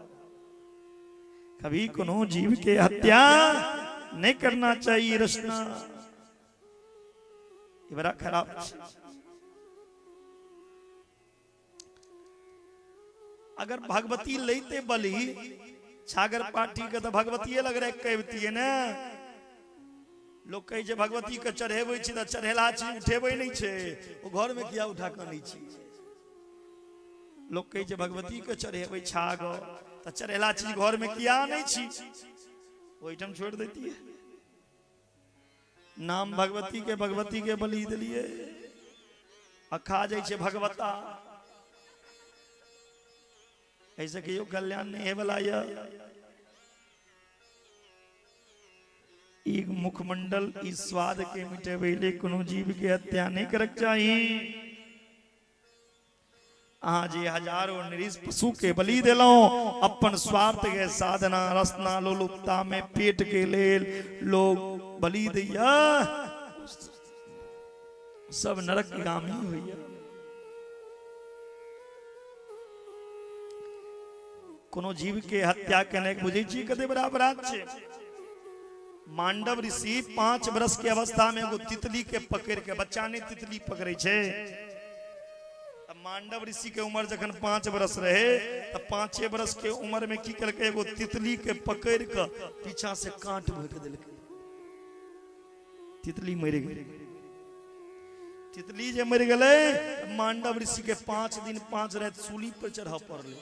कभी कोनो जीव के हत्या नहीं करना चाहिए। रचना ई बड़ा खराब छै। अगर भगवती लेते बलि छागर पार्टी के तऽ भगवतीये लग रहे कबितिये ने। लोग कहै छै भगवती के चढ़ेबै छी तऽ चढ़ेला चीज उठेबै नहि छै, ओ घर में किया उठा कऽ आनै छी? लोग कहै छै भगवती के चढ़ेबै छागर तऽ चढ़ेला चीज घर में किया आनै छी? ओहिठाम छोड़ि दैतियै। नाम भगवती के, भगवती के बलि देलिए आ खा जाइ छै भगवता। ऐसे कहियो कल्याण नहीं है वाला। यह ई मुखमंडल ई स्वाद के मिटेबै ले कोनो जीव के हत्या नहीं करक चाही। अहाँ जे हजारों निरीश पशु के बलि देलहुं अपन स्वार्थ के साधना रसना लोलुपता में पेट के लेल लोग बलि दैया, सब नरक गामी होइया। कोनो जीव के हत्या केने बुझै छी कते बड़ा अपराध छै। मांडव ऋषि 5 वर्ष के अवस्था में एगो तितली के पकड़ के, बच्चा नहीं तितली पकड़े छै, मांडव ऋषि के उम्र जखन 5 वर्ष रहे तो 5 वर्ष के उम्र में की केलकै, एगो तितली के पकड़ के पीछा से कांट भोंक देलकै, तितली मरि गेलै। तितली जे मरि गेलै, मांडव ऋषि के 5 दिन 5 राति सूली पर चढ़ऽ पड़लै।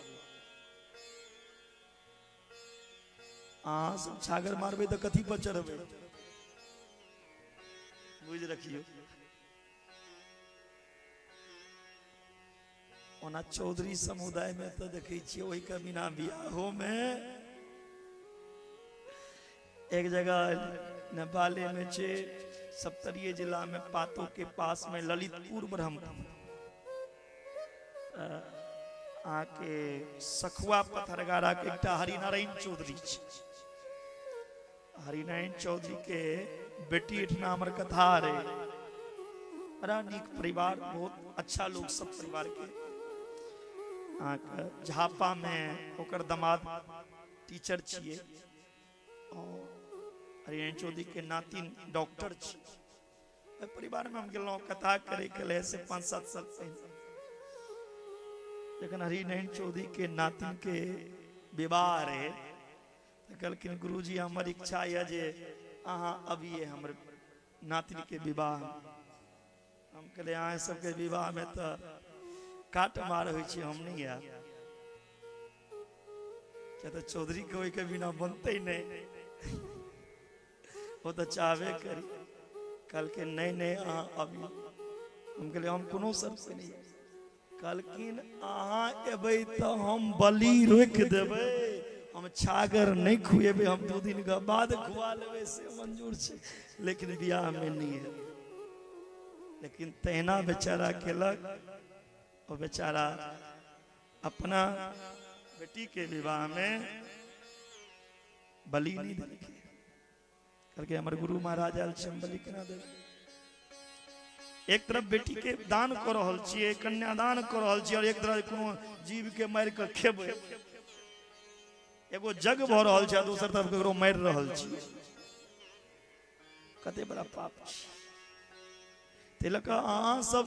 अहाँ सब छागर मारबै तऽ कथी पर चढ़बै, बुझि रखियौ। ओना चौधरी समुदाय में तऽ देखै छियै ओहिके बिना बियाहो में। एक जगह नेपाले में छै, सप्तरीय जिला में पातो के पास में ललितपुर ब्रह्मपुर, अहाँके सखुआ पथरगाड़ा के एकटा हरिनारायण चौधरी छै। हरिनारायण चौधरी के बेटी एहिठिना हमर कथा रहे। बड़ा नीक परिवार, बहुत अच्छा लोग सब परिवार के। अहाँके झापा में ओकर दमाद टीचर छियै और हरिनारायण चौधरी के नातिन डॉक्टर छियै। ओहि परिवार में हम गेलहुँ कथा करे के लिए से 5-7 साल पहले, जखन हरिनारायण चौधरी के नातिन के विवाह रहे, तऽ कहलखिन गुरुजी हमर इच्छा यऽ जे अहाँ अबियै हमर नातिन के विवाह। हम कहलियै अहाँ सबके विवाह में तऽ काट मार होइ छै, हम नहि आयब, किया तऽ चौधरी के ओहिके बिना बनतै नहि। ओ तऽ चाहबे करी। कहलकै नहि नहि अहाँ अबियौ। हम कहलियै हम कोनो शर्त नहि। कहलखिन अहाँ एबै तऽ हम बलि रोकि देबै, हम छागर नहि खुएबै, हम 2 दिन के बाद खुआ लेबै से मंजूर छै, लेकिन बियाह में नहीं है। लेकिन तहिना बेचारा केलक, ओ बेचारा अपना बेटी के विवाह में बलि नहीं देलकै। कहलकै हमर गुरु महाराज आयल छै, हम बलि केना देबै? एक तरफ बेटी के दान कऽ रहल छियै, कन्यादान कऽ रहल छियै, और एक तरफ कोनो जीव के मारि कऽ खेबै। एगो जग भऽ रहल छै, दोसर तरफ ककरो मारि रहल छियै। कते बड़ा पाप छै। ताहि लऽ कऽ अहाँ सब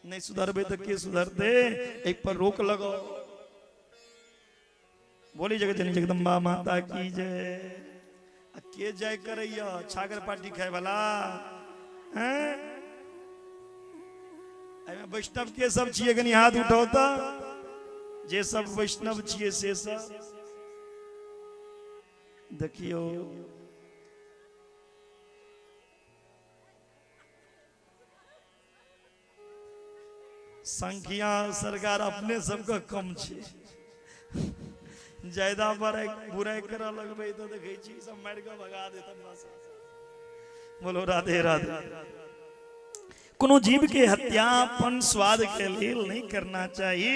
नहि सुधरबै तऽ के सुधरतै? एहि पर रोक लगाउ। बोली जगत जननी जगदम्बा माता की जय। आ के जय करैया छागर पार्टी खाय वाला हैं? एहिमे वैष्णव के सब छियै? कनि हाथ उठाउ तऽ, जे सब वैष्णव छियै से सब देखियौ। संख्या सरकार अपने सबके कम छै, ज्यादा बड़ाई बुराई करऽ लगबै तऽ देखै छी सब मारि कऽ भगा देत हमरा सब। बोलो राधे राधे। कोनो जीव के हत्या अपन स्वाद के लेल नहीं करना चाहिए।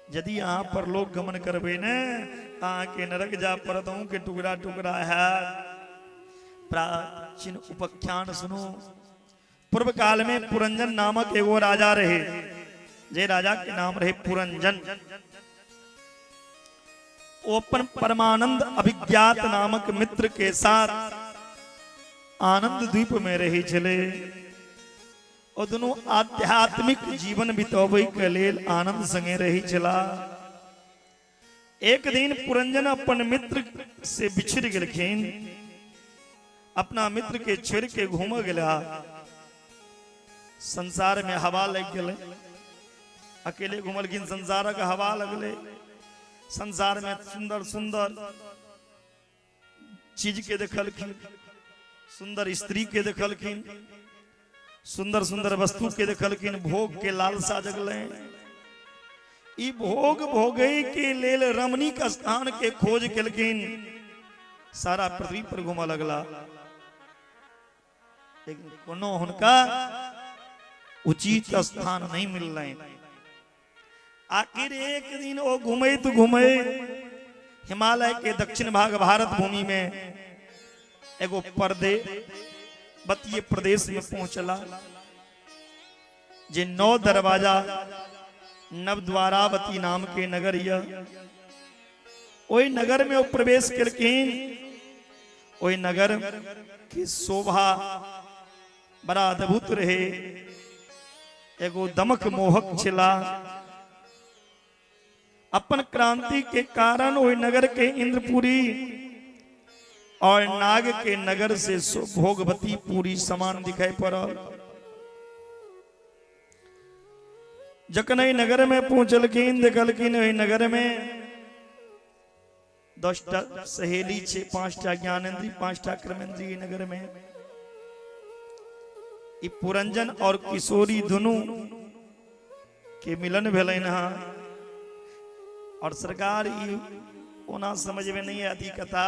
यदि अहाँ पर लोक गमन करबै ने, अहाँके नरक जा पड़त, अहूँके टुकड़ा टुकड़ा हैत। प्राचीन उपाख्यान सुनू। पूर्व काल में पुरंजन नामक एगो राजा रहे, जे राजा के नाम रहे पुरंजन। वो अपन परमानंद अभिज्ञात नामक मित्र के साथ आनंद द्वीप में रहे छले। ओ दुनू आध्यात्मिक जीवन बितबै के लेल आनंद संगे रही छला। एक दिन पुरंजन अपन मित्र से बिछड़ गेलखिन, अपना मित्र के छोड़ के घूम गेला। संसार में हवा लग गेलै, अकेले घुमलखिन, संसारक हवा लगलै। संसार में सुंदर सुंदर चीज के देखलखिन, सुंदर स्त्री के देखलखिन, सुंदर सुंदर वस्तु के देखलखिन, भोग के लालसा जगलै। ई भोग भोगै के लेल रमणीक स्थान के खोज केलखिन, सारा पृथ्वी पर घूमऽ लगला, लेकिन कोनो हुनका उचित स्थान नहीं मिललनि। आखिर एक दिन ओ घुमैत घुमैत हिमालय के दक्षिण भाग भारत भूमि में एगो पर्दे बतीय प्रदेश में पहुंचला, जे 9 दरवाजा नवद्वारावती नाम के नगर यह। ओहि नगर में ओ प्रवेश केलखिन। ओहि नगर के शोभा बड़ा अद्भुत रहे, एगो दमक मोहक छला। अपन क्रांति के कारण ओहि नगर के इंद्रपुरी और नाग के नगर से भोगवती पुरी समान दिखाई पड़ल। जखन एहि नगर में पहुंचलखिन, देखलखिन ओहि नगर में 10टा सहेली छै, 5टा ज्ञानेन्द्री, 5टा कर्मेंद्री। नगर में ई पुरंजन और किशोरी दुनू के मिलन भेलनि हँ। और सरकार ई ओना समझ में नहीं आती कथा।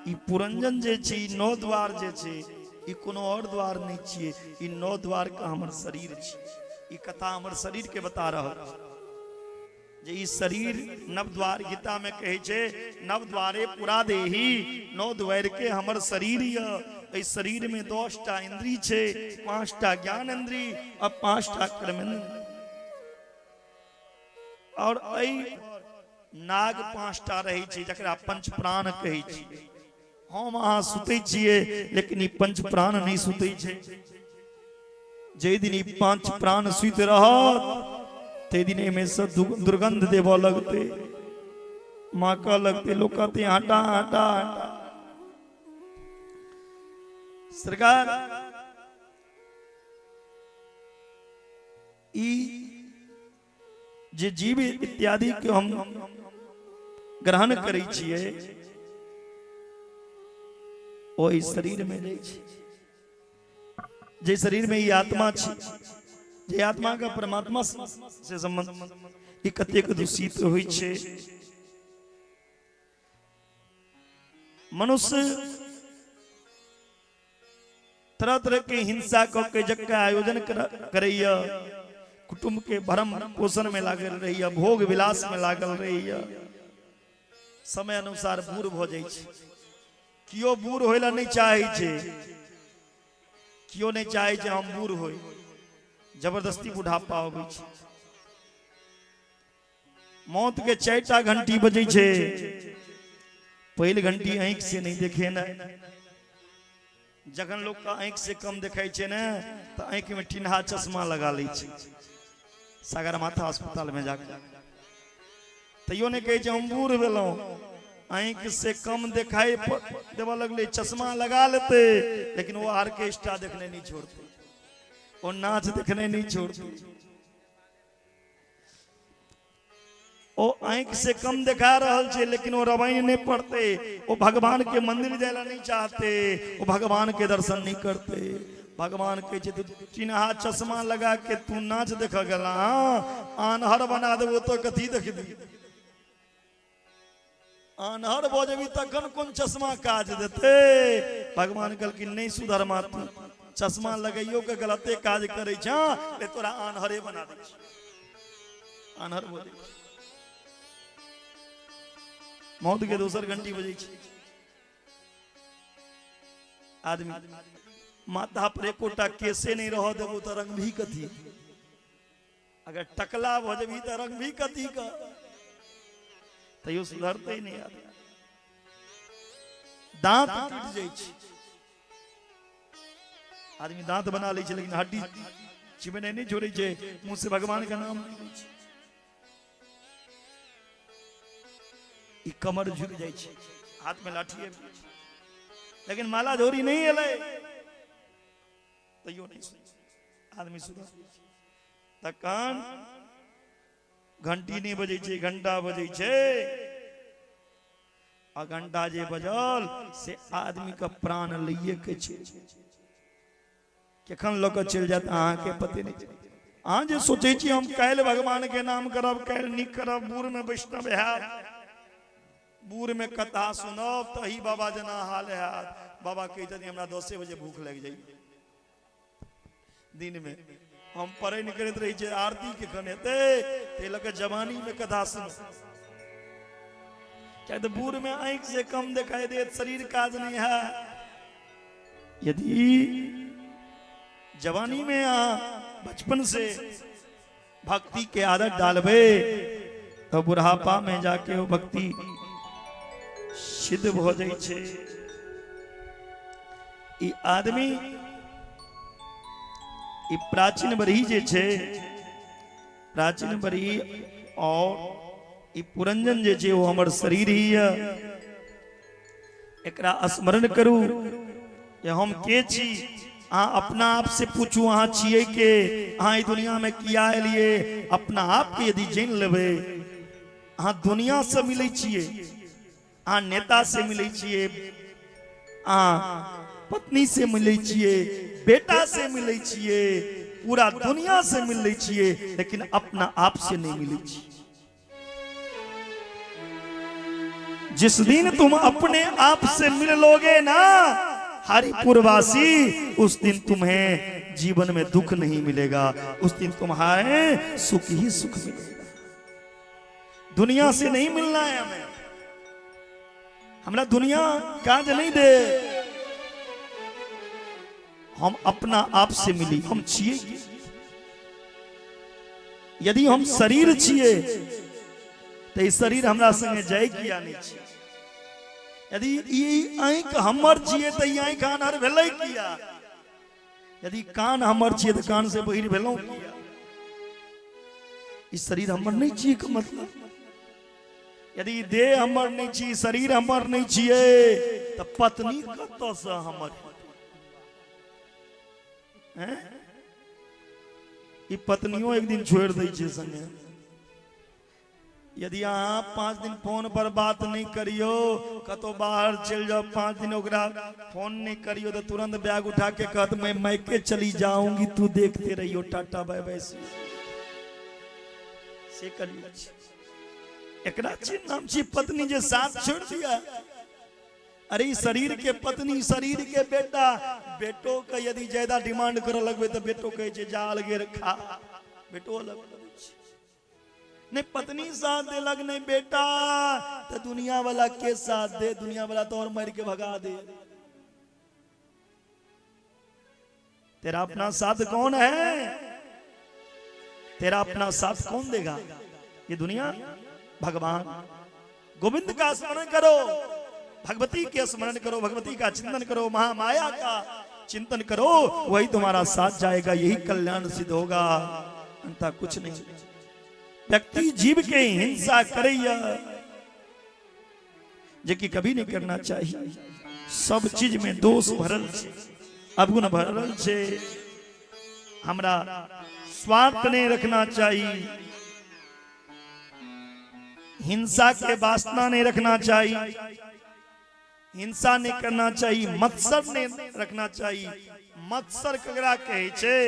ई पुरंजन जे छै, ई 9 द्वार जे छै, ई कोनो और द्वार नहीं छियै, ई 9 द्वार के हमर शरीर छै। ई कथा हमर शरीर के बता रहल छै जे ई शरीर नवद्वार। गीता में कहै छै नवद्वारे पुरा देही, 9 द्वार के हमर शरीर य। एहि शरीर में 10टा इंद्री छै, 5टा ज्ञान इंद्री और 5टा कर्मेंद्री, और एहि नाग 5टा रहै छै जकरा पंच प्राण कहै छै। हम अहाँ सुतै छियै, लेकिन ई पंच प्राण नहीं सुतै छै। जाहि दिन ई 5 प्राण सुति रहत, ताहि दिन एहिमे से दुर्गंध देबऽ लगतै, माकऽ लगतै, लोक कहतै हटा हटा हटा। सरकार ई जे जीव इत्यादि के हम ग्रहण करै छियै, ओहि शरीर में जाइ छै। जे शरीर में ई आत्मा छै, जे आत्मा के परमात्मा से संबंध, ई कतेक दूषित होइ छै। मनुष्य तरह तरह के हिंसा कऽ के यज्ञ के आयोजन करैया, कुटुंब के भरम पोषण में लागल रहैया, भोग विलास में लागल रहैया, समय अनुसार बूढ़ भऽ जाइ छै। केओ बूढ़ होय लए नहि चाहै छै, केओ नहि चाहै छै हम बूढ़ होइ, जबरदस्ती बुढ़ापा अबै छै। मौत के 4टा घंटी बजै छै। पहिल घंटी आँखि से नहि देखे ने, जखन लोक के आँखि से कम देखै छै ने तऽ आँखि में टिन्हा चश्मा लगा लै छै सागरमाथा अस्पताल में जाके, तैयो नहि कहै छै हम बूढ़ भेलहुँ। आँखि से कम देखाइ देबऽ लगलै, चश्मा लगा लेतै, लेकिन ओ आर्केस्ट्रा देखने नहि छोड़तै, ओ नाच देखने नहि छोड़तै। ओ आँखि से कम देखा रहल छै, लेकिन ओ रामायण नहि पढ़ते, ओ भगवान के मंदिर जाय ला नहीं चाहते, ओ भगवान के दर्शन नहीं करते। भगवान कहै छै, तू चिन्हा चश्मा लगा के तू नाच देख गेला, आन्हर बना देबो तो कथी देखबी? आन्हर भऽ जेबी तखन कोन चश्मा काज देतै? भगवान कहलखिन, नहि सुधरमा तू, चश्मा लगैयो के गलते काज करै छह, ले तोरा आन्हरे बना दै छी। आन्हर भऽ जाइ छै। मौत के दोसर घंटी बजै छै। आदमी माथा पर एकोटा केसे नहि रह देबो तऽ रंग भी कथी? अगर टकला भऽ जेबही तऽ रंग भी कथी का? तैयो सुधरते नहि आदमी। दांत टूटि जाइ छै, आदमी दांत बना लै छै, लेकिन हड्डी चिबेनाइ नहि छोड़ै छै, मुंह से भगवान के नाम नहि लै छै। ई कमर झुकि जाइ छै, हाथ में लाठी आबि जाइ छै, लेकिन माला झोरी नहि एलै, तैयो नहि आदमी सुधर। तखन घंटी नहि बजै छै, घंटा बजै छै। आ घंटा जे बजल से आदमी के प्राण लैए के छै, केखन लऽ कऽ चलि जायत अहाँके पते नहि चलत। अहाँ जे सोचै छी हम काल्हि भगवान के नाम करब, काल्हि नीक करब, बूढ़ में वैष्णव हैब, बूढ़ में कथा सुनब, तही बाबा जेना हाल हैत। बाबा कहै छथिन, हमरा 10 बजे भूख लागि जाइ दिन में, हम पढ़े नहि करैत रहै छियै, आरती केखन हेतै? ताहि लऽ कऽ जवानी में कथा सुनू। किया तऽ बूढ़ में आँखि से कम देखाई देत, शरीर काज नहीं है। यदि जवानी में अहाँ बचपन से भक्ति के आदत डालबे तो बुढ़ापा में जाके वो भक्ति सिद्ध भऽ जाइ छै। ई आदमी, ई प्राचीन बरही जे छै, प्राचीन बरही और ई पुरंजन जे छै, ओ हमर शरीर ही है। एकरा स्मरण करू जे हम के छी। अहाँ अपना आप से पूछू, अहाँ छियै के? अहाँ ई दुनिया में किया एलियै? अपना आप के यदि जानि लेबै, अहाँ दुनिया से मिलै छियै, अहाँ नेता से मिलै छियै, अहाँ पत्नी से मिलै छियै, बेटा से मिलै छियै, पूरा दुनिया से मिलै छियै, लेकिन अपना आप से नहीं मिलै छियै। जिस दिन तुम अपने आप से मिल लोगे ना हरिपुरवासी, उस दिन तुम्हें जीवन में दुख नहीं मिलेगा, उस दिन तुम्हारे सुख ही सुख मिलेगा। दुनिया से नहीं मिलना है हमें, हमरा दुनिया काज नहीं दे, हम अपना आप से मिली। हम छियै के? यदि हम शरीर छियै तऽ ई शरीर हमरा संगे जाय किया नहि छै? यदि ई आँखि हमर छियै तऽ ई आँखि आन्हर भेलै किया? यदि कान हमर छियै तऽ कान से बहिर भेलहुँ किया? ई शरीर हमर नहि छियै के मतलब, यदि देह हमर नहि छी, शरीर हमर नहि छियै, तऽ पत्नी कतऽसँ हमर हैं? ई पत्नियों एक दिन छोड़ि दै छै संगे। यदि अहाँ 5 दिन फोन पर बात नहीं करियो, कतौ बाहर चलि जाओ, 5 दिन ओकरा फोन नहीं करियो, तो तुरंत बैग उठा के कहत मैं मैके चली जाऊंगी, तू देखते रहियो, टाटा बाय बाय। से करियो एकरा छी नाम छी पत्नी जे साथ छोड़ दिया। अरे ई शरीर के पत्नी, शरीर के बेटा, बेटो के यदि ज्यादा डिमांड करऽ लगबै तऽ बेटो कहै छै जा अलगे खा, बेटो अलग लगै छै। नहीं पत्नी साथ देलक नहीं बेटा, तो दुनिया वाला के साथ दे, दुनिया वाला तो और मर के भगा दे। तेरा अपना साथ कौन है? तेरा अपना साथ कौन देगा? ये दुनिया? भगवान गोविंद का स्मरण करो, भगवती के स्मरण करो, भगवती का चिंतन करो, महामाया का चिंतन करो, वही तुम्हारा साथ जाएगा, यही कल्याण सिद्ध होगा, अंता कुछ नहीं। व्यक्ति जीव के हिंसा करैया जे कि कभी नहीं करना चाहिए। सब चीज में दोष भरल छै, अवगुण भरल छै। हमरा स्वार्थ नहीं रखना चाहिए, हिंसा के वासना नहीं रखना चाहिए, हिंसा नहीं करना चाहिए, मत्सर नहीं रखना चाहिए। मत्सर ककरा कहै छै?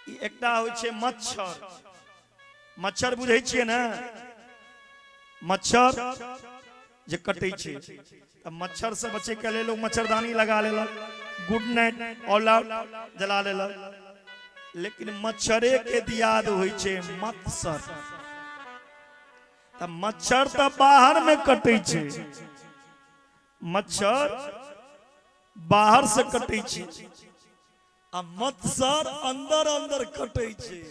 ई एकटा होइ छै मच्छर। मच्छर बुझै छियै ने? मच्छर जे कटै छै, तऽ मच्छर से बचे के लेल लोग मच्छरदानी लगा लेलक, गुड नाइट ऑल आउट जला लेलक, लेकिन मच्छरे के दियाद होइ छै मत्सर। तऽ मच्छर तऽ बाहर में कटै छै, मच्छर बाहर से कटै छै, आ मत्सर अंदर अंदर कटै छै।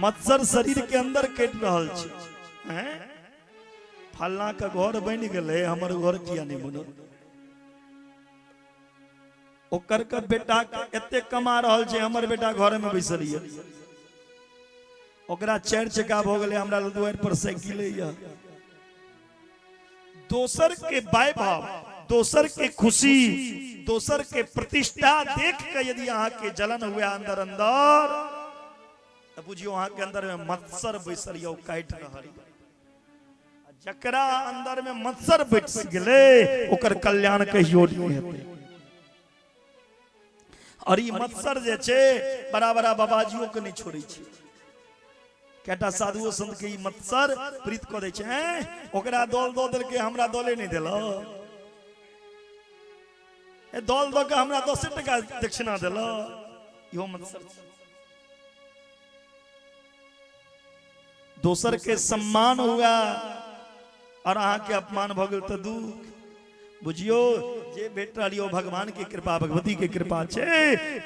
मत्सर शरीर के अंदर कटि रहल छै। हैं? फल्लां के घर बनि गेलै, हमर घर किया नहि बनल? ओकर के बेटा एते कमा रहल छै, हमर बेटा घर में बैसल यऽ। ओकरा 4 चक्का भऽ गेलै, हमरा दुआरि पर साइकिल यऽ। दोसर के वैभव, दोसर के खुशी, दोसर के प्रतिष्ठा देख के यदि अहाँ के जलन हुए अंदर अंदर, तऽ बुझियौ अहाँ के अंदर में मत्सर बैसल यऽ, काटि रहल यऽ। जकरा अंदर में मत्सर बैठ गेलै ओकर कल्याण कहियो नहि हेतै। और ई मत्सर जे छै बड़ा बड़ा बाबाजियो के नहि छोड़ै छै। कएटा साधुओ संत के ई मत्सर प्रीत कऽ दै छै। हैं, ओकरा दल दऽ देलकै, हमरा दले नहि देलक, ए दल दऽ के हमरा 10 टका दक्षिणा देलक, इहो मत्सर छै। दोसर के सम्मान हुआ और अहाँ के अपमान भऽ गेल तऽ दुख। बुझियो जे भेट रहल यौ भगवान के कृपा, भगवती के कृपा छै,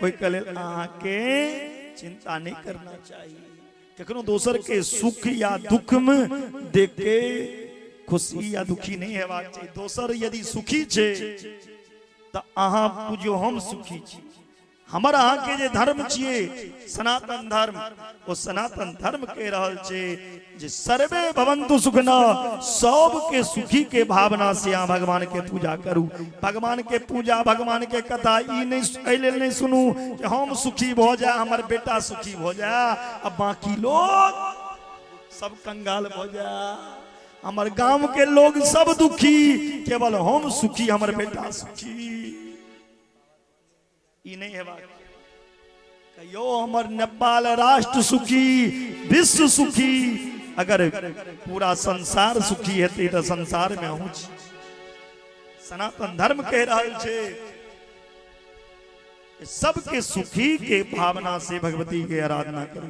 ओहिके लेल अहाँ के चिंता नहीं करना चाहिए। कखनो दोसर के सुख या दुख में देख के खुशी या दुखी नहीं हेबाक चाही। दोसर यदि सुखी छै तऽ अहाँ बुझियो हम सुखी छी। हमर अहाँ के जे धर्म छियै सनातन धर्म, ओ सनातन धर्म कहि रहल छै जे सर्वे भवन्तु सुखिनः, सबके सुखी के भावना से अहाँ भगवान के पूजा करू। भगवान के पूजा, भगवान के कथा ई नहीं, एहि लेल नहीं सुनू कि हम सुखी भऽ जाए, हमर बेटा सुखी भऽ जाए आ बाकी लोग सब कंगाल भऽ जाए, हमर गाम के लोग सब दुखी, केवल हम सुखी, हमर बेटा सुखी, ई नहीं हेबाक। कहियो हमर नेपाल राष्ट्र सुखी, विश्व सुखी, अगर पूरा संसार सुखी हेतै तऽ संसार में अहूँ छी। सनातन धर्म कहि रहल छै सबके सुखी के भावना से भगवती के आराधना करू।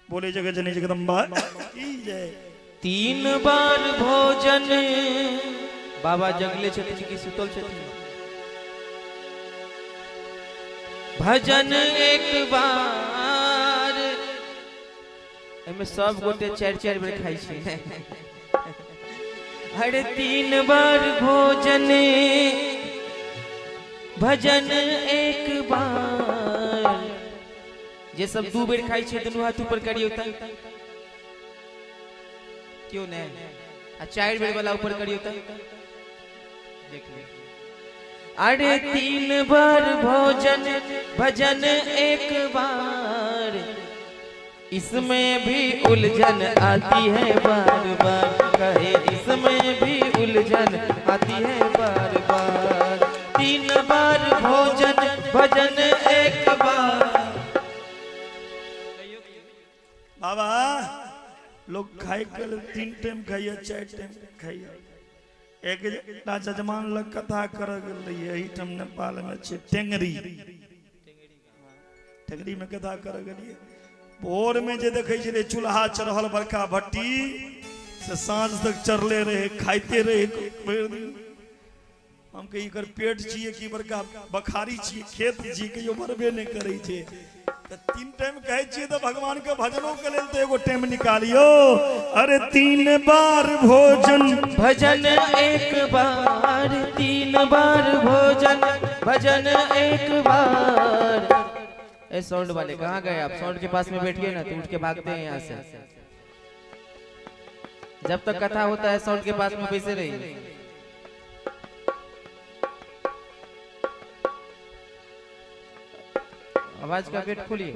बोले जगत जननी जगदम्बा की जय। 3 बार भोजन। बाबा जगले छथिन कि सुतल छथिन? भजन 1 बार। एहिमे सब गोटे 4-4 बेर खाइ छै। हर 3 बार भोजन भजन 1 बार। जे सब 2 बेर खाइ छै दुनू हाथ ऊपर करियौ तऽ क्यों नहीं, आ 4 बेर वाला ऊपर करियौ तऽ देख ले। अरे तीन बार भोजन भजन एक बार, इसमें भी उलझन आती है बार बार। कहे इसमें भी उलझन आती है बार बार। तीन बार भोजन भजन एक बार। बाबा लोग खाए के लेल 3 टाइम खाइए, 4 टाइम खाइए। एक एकटा जजमान लग कथा कर गेल रहियै, एहिठाम नेपाल में छै टेंगरी, टेंगरी में कथा कर गेलियै। भोर में जे देखै छलियै चूल्हा चढ़ल बड़का भट्टी से साँझ तक चढ़ले रहे, खाइते रहे भरि दिन। हम कही एकर पेट छियै कि बड़का बखारी छियै, खेत छियै, कहियो भरबे नहि करै छै। तऽ 3 टाइम कहै छियै तऽ भगवान के भजनो के लेल तऽ एगो टाइम निकालियौ। अरे 3 बार भोजन भजन एक बार, 3 बार भोजन भजन एक बार। ए साउंड वाले कहाँ गए आप? साउंड के पास में बैठिए ना, तो उठ के भागते हैं यहाँ से। जब तक कथा होता है साउंड के पास में बैसे रहिए। आवाज का गेट खोलिए।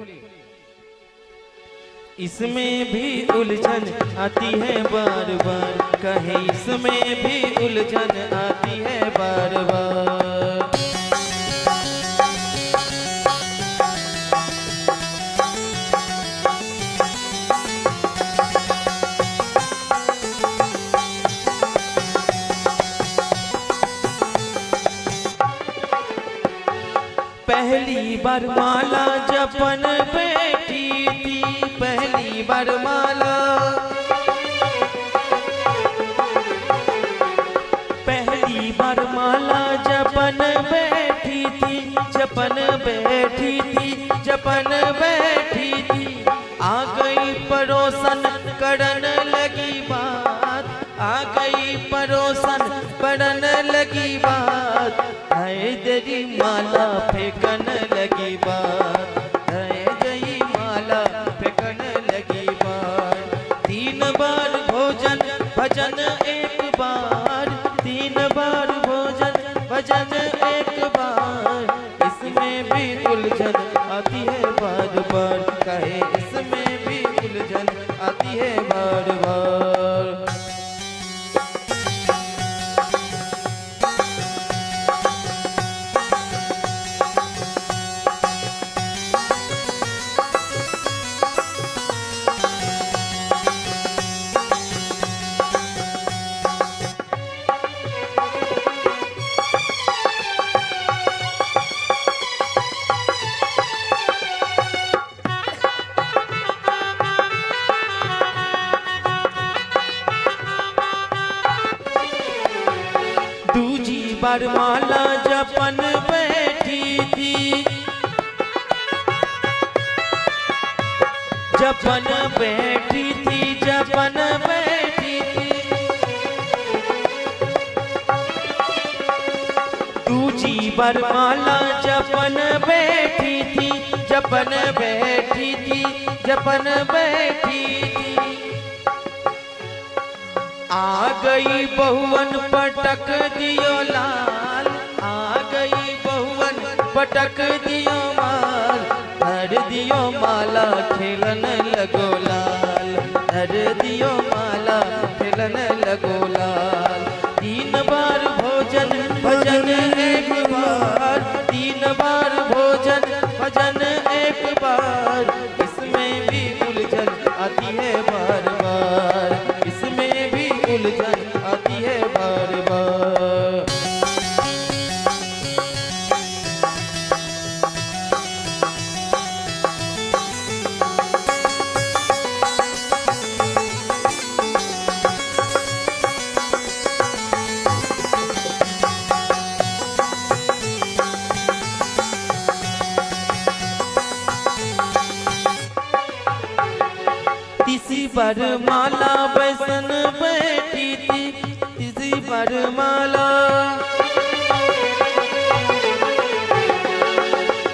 इसमें भी उलझन आती है बार बार। कहे इसमें भी उलझन आती है बार बार। पहली बार माला जपन बैठी थी, पहली बार माला, पहली बार माला जपन बैठी थी, जपन बैठी थी, जपन बैठी थी। आ गई पड़ोसन करन लगी बात, आ गई पड़ोसन करन लगी बात। है तेरी माला फेंकन लगी बात, है तेरी माला फेंकन लगी बात। 3 बार भोजन भजन एक बार, 3 बार भोजन भजन एक बार। इसमें भी उलझन आती है बार बार। कहे इसमें भी उलझन आती है बार बार। दूजी बार माला जपन बैठी थी, जपन बैठी थी, जपन बैठी थी। दूजी बार माला जपन बैठी थी, जपन बैठी थी, जपन बैठी थी। आ गई बहुवन पटक दियो लाल, आ गई बहुवन पटक दियो माल। धर दियो माला खेलन लगो लाल, धर दियो माला खेलन लगो लाल। 3 बार भोजन भजन एक बार, 3 बार भोजन भजन एक बार। इसमें भी उलझन आती है बार बार, इसमें भी उलझन आती है बार बार। तीसरी बार माला बैसन बैठी थी, तीसरी बार माला,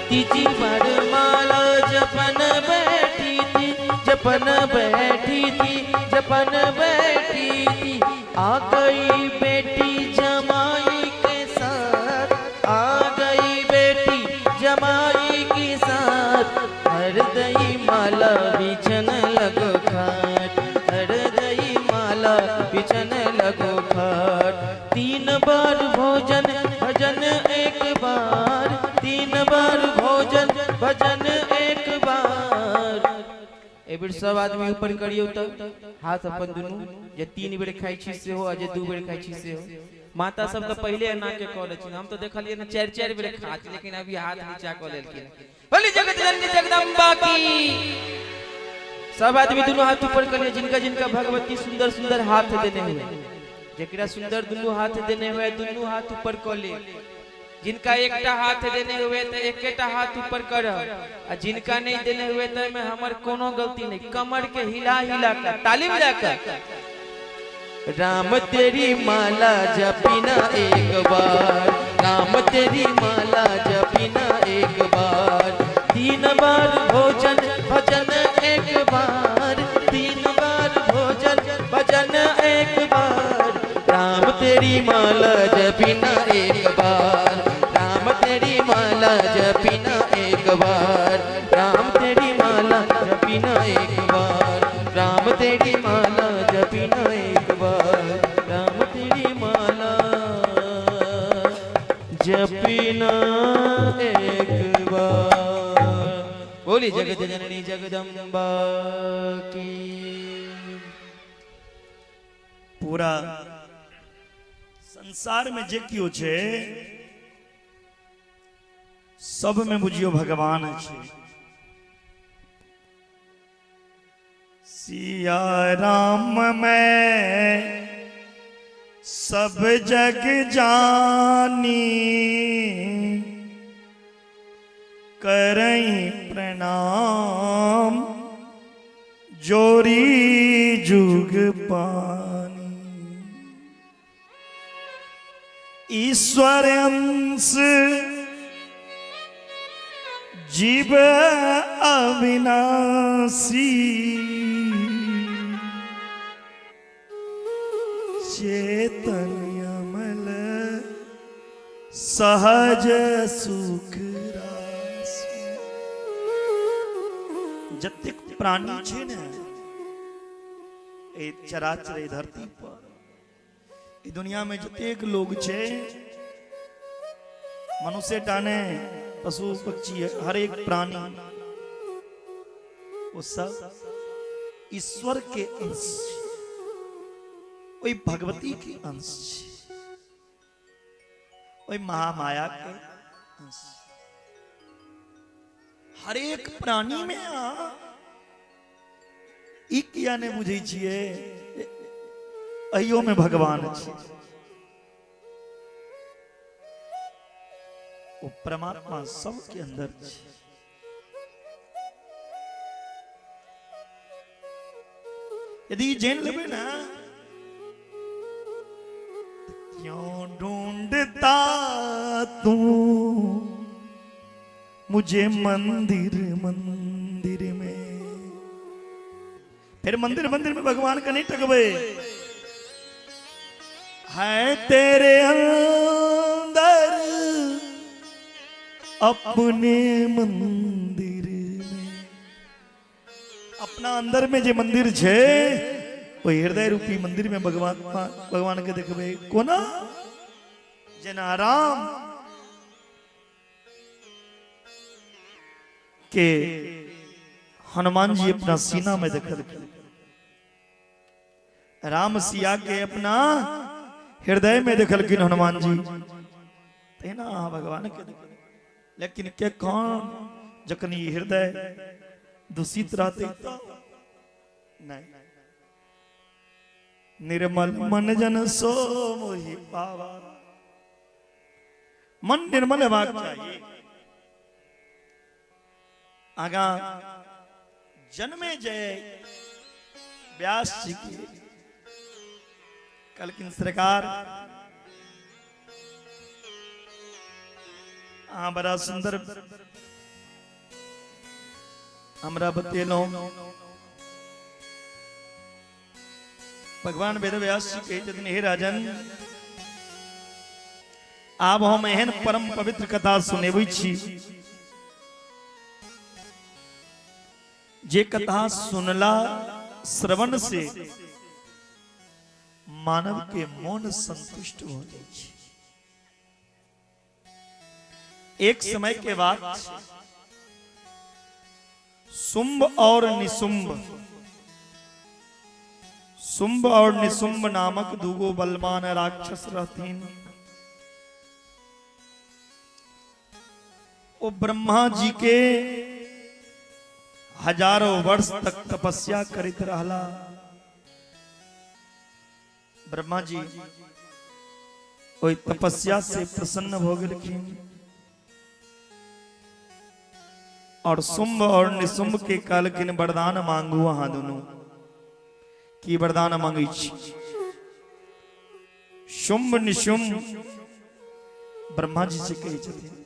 तीसरी बार माला जपन बैठी थी, जपन बैठी थी, जपन बैठी थी। आ गई बेटी जमाई के साथ, आ एहि बेर सब आदमी ऊपर करियौ तऽ हाथ अपन दुनू, जे 3 बेर खाइ छी सेहो आ जे 2 बेर खाइ छी सेहो। माता सब तऽ पहिले एना के कऽ लै छथिन, हम तऽ देखलियै ने 4-4 बेर खा छी, लेकिन अभी हाथ नीचा कऽ लेलखिन। बोली जगत जननी जगदम्बा की। सब आदमी दुनू हाथ ऊपर करिए, जिनका जिनका भगवती सुंदर सुंदर हाथ देने हुए, जकरा सुंदर दुनू हाथ देने हुए दुनू हाथ ऊपर कऽ ले। जिनका एकटा हाथ देने हुए तो एकेटा हाथ ऊपर कर, आ जिनका नहीं देने हुए तो में हमर कोनो गलती नहीं, कमर के हिला हिला कर ताली बजा कर राम तेरी माला जपी ना एक बार, राम तेरी माला जपी ना एक बार, 3 बार भोजन भजन एक बार, 3 बार भोजन भजन एक बार, राम तेरी माला जपी ना एक बार, राम तेरी माला जपी ना एक बार, राम तेरी माला जपी ना एक बार, राम तेरी माला जपी ना एक बार, राम तेरी माला जपी ना एक बार। बोली जगत जननी जगदम्बा की। पूरा संसार में जे कियो छै सब में बुझियो भगवान छै। सिया राम में सब जग जानी, करई प्रणाम जोरी जुग पानी। ईश्वर अंश जीव अविनाशी, चेतन अमल सहज सुख राशि। जतेक प्राणी छै ने ए चराचर ए धरती पर, ई दुनिया में जतेक लोग छै, मनुष्य टाने पशु पक्षी हर एक प्राणी, वो सब ईश्वर के अंश छै, ओहि भगवती के अंश छै, ओहि महामाया के अंश। हर एक प्राणी में अहाँ ई किया नहि बुझै छियै अहियो में भगवान छै, ओ परमात्मा सबके अंदर छै। यदि जान लेबै ना, क्यों ढूंढता तू मुझे मंदिर मंदिर में, फिर मंदिर मंदिर में भगवान का नहीं टकबे है तेरे अंदर अपने मंदिर में। अपना अंदर में जे मंदिर छे वो हृदय रूपी मंदिर में भगवान भगवान के देखबे कोना, जेना राम के हनुमान जी अपना सीना में देखलखिन, राम सिया के अपना हृदय में देखलखिन हनुमान जी, तहिना अहाँ भगवान के देखबै। लेकिन के कौन जखन ई हृदय दूषित रहते तो नहीं। निर्मल मन जन सो मोहि पावा, मन निर्मल हेबाक चाही। आगा जन्मे जय व्यास जी के कहलखिन सरकार अहाँ बड़ा सुंदर हमरा बतेलहुं। भगवान वेद व्यास जी कहै छथिन हे राजन, आब हम एहन परम पवित्र कथा सुनेबै छी जे कथा सुनला श्रवण से मानव के मन संतुष्ट हो जाइ छै। एक समय के बाद शुंभ और निशुंभ, शुंभ और निशुंभ नामक दूगो बलवान राक्षस रहथिन। ओ ब्रह्मा जी के हजारों वर्ष तक तपस्या करैत रहला। ब्रह्मा जी ओहि तपस्या से प्रसन्न भ गेलखिन और शुंभ और निशुंभ के कहलखिन वरदान मांगू अहाँ दुनू। की वरदान मांगै छी? शुंभ निशुंभ ब्रह्मा जी से कहै छथिन,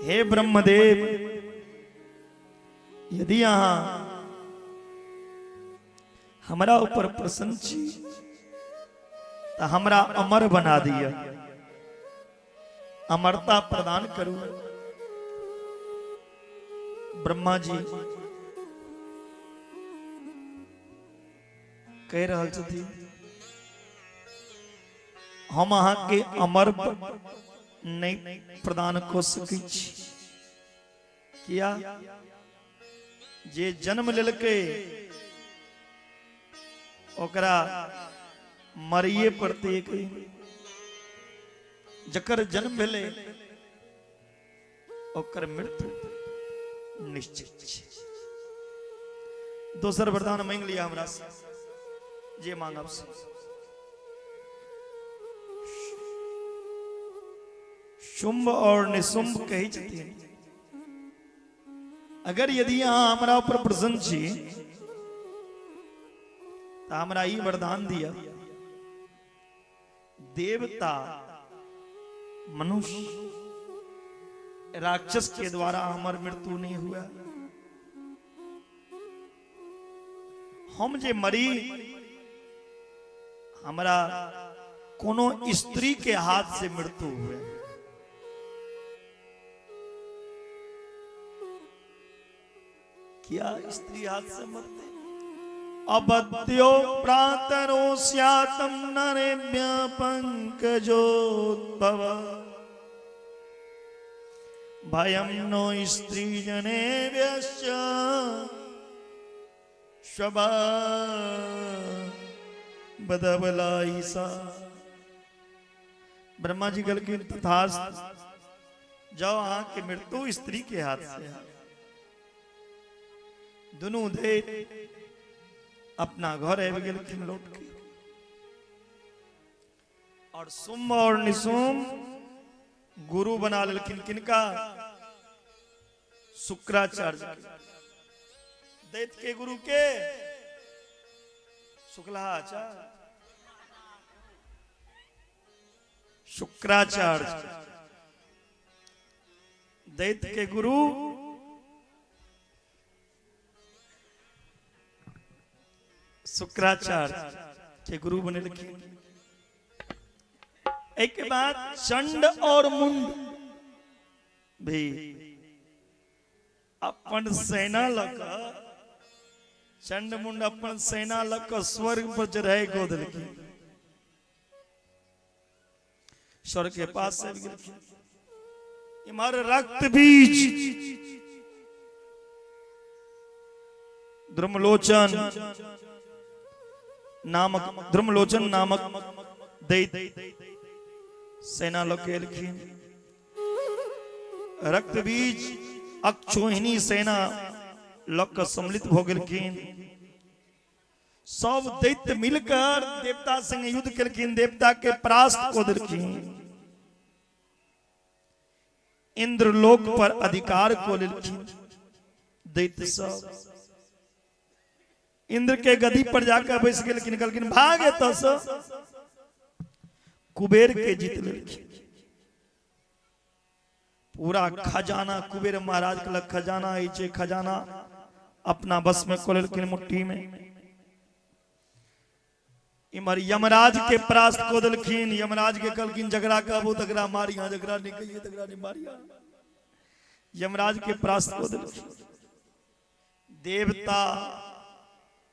हे ब्रह्मदेव, यदि अहाँ हमरा ऊपर प्रसन्न छी तऽ हमरा अमर बना दिअ, अमरता प्रदान करू। ब्रह्मा जी कहि रहल छथिन, हम अहाँके अमर नहि प्रदान कऽ सकै छी। किया? जे जन्म लेलकै ओकरा मरिए पड़तै एक दिन। जकर जन्म भेलै ओकर मृत्यु निश्चित छै। दोसर वरदान मांगि लिया हमरा से, जे मांगब से। शुंभ और निशुंभ कहै छथिन, अगर यदि अहाँ हमरा ऊपर प्रसन्न छी तऽ हमरा ई वरदान दिअ, देवता मनुष्य राक्षस के द्वारा हमर मृत्यु नहीं हुआ, हम जे मरी हमरा कोनो स्त्री के हाथ से मृत्यु हुए। किया स्त्री हाथ से मरते? अबद्यो प्रातरो स्यातम नरेभ्य पंकजोद्भव भयम नो स्त्री जनेभ्यश्च शबा बदबलाई सा। ब्रह्मा जी कहलखिन तथास्तु, जाओ अहाँ के मृत्यु स्त्री के हाथ से है। दुनू दैत अपना घर आबि गेलखिन लौट के, और शुंभ और निशुंभ गुरु बना लेलखिन। किनका? शुक्राचार्य के। दैत के गुरु के शुक्लाचार्य, शुक्राचार्य दैत के गुरु शुक्राचार्य के गुरु बनेलखिन। एहि के बाद चंड और मुंड भी अपन सेना लऽ कऽ, चंड मुंड अपन सेना लऽ कऽ स्वर्ग पर चढ़ाई कऽ देलखिन। स्वर्ग के पास आबि गेलखिन। इम्हर रक्त बीज द्रुमलोचन नामक, द्रुमलोचन नामक दैत सेना लऽ के एलखिन। रक्त बीज अक्षोहिणी सेना लऽ कऽ सम्मिलित भऽ गेलखिन। सब दैत्य मिलकर देवता संगे युद्ध केलखिन, देवता के परास्त कऽ देलखिन, इंद्रलोक पर अधिकार कऽ लेलखिन दैत्य सब। इंद्र के गदी पर जाकर बैस गेलखिन, कहलखिन भाग एतऽ से। कुबेर के जीत लेलखिन। पूरा खजाना कुबेर महाराज के लग खजाना अछि, खजाना अपना बस में कऽ लेलखिन मुट्ठी में। इम्हर यमराज के परास्त कऽ देलखिन। यमराज के कहलखिन जकरा कहबो तकरा मारिया, जकरा नहीं कहिए तकरा नहीं मारिया। यमराज के परास्त कऽ देलखिन। देवता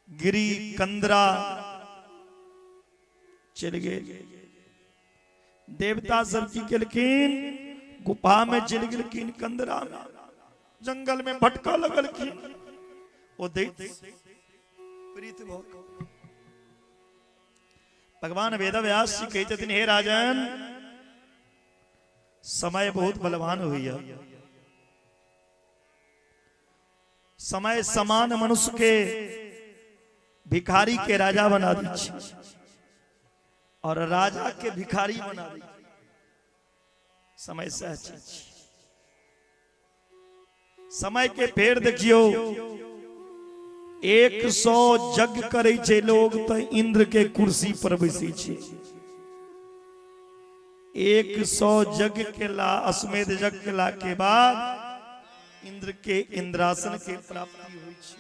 गिरी कंदरा चलि गेल। देवता सब की केलखिन? गुफा में चलि गेलखिन कंदरा में। जंगल में भटका लगलखिन। ओ दैत्य प्रीत भऽ भगवान वेदव्यास जी कहै छथिन, हे राजन, समय बहुत बलवान होइया। समय समान मनुष्य के भिखारी के राजा बना दै छै और राजा के भिखारी बना दै। समय सह चीज। समय के फेर देखियो, 100 यज्ञ करै छै लोग तऽ इंद्र के कुर्सी पर बैसै छै। 100 यज्ञ केला, अश्वमेध यज्ञ केला के बाद इंद्र के इंद्रासन के प्राप्ति होइ छै।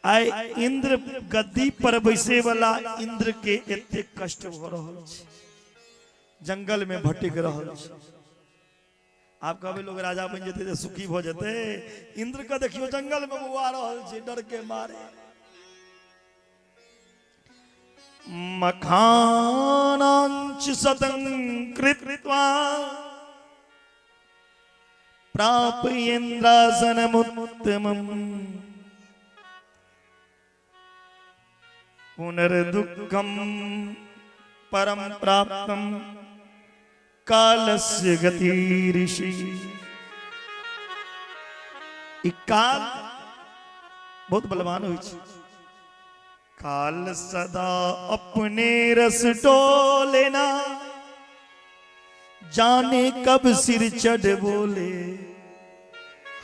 आइ इंद्र गद्दी पर बैसे वाला इंद्र के एते कष्ट भऽ रहल छै, जंगल में भटक रहल छै। आब कहबै लोग राजा बनि जेतै तऽ सुखी भऽ जेतै। इंद्र के देखियौ जंगल में बौआ रहल छै डर के मारे। मखानांच सतं कृत्वा प्रापयेन्द्रासनमुत्तमम् पुनर्दुःखम परम प्राप्तम कालस्य गति ऋषि। ई काल बहुत बलवान होइ छै। काल सदा अपने रस डोलेना, जाने कब सिर चढ़ बोले।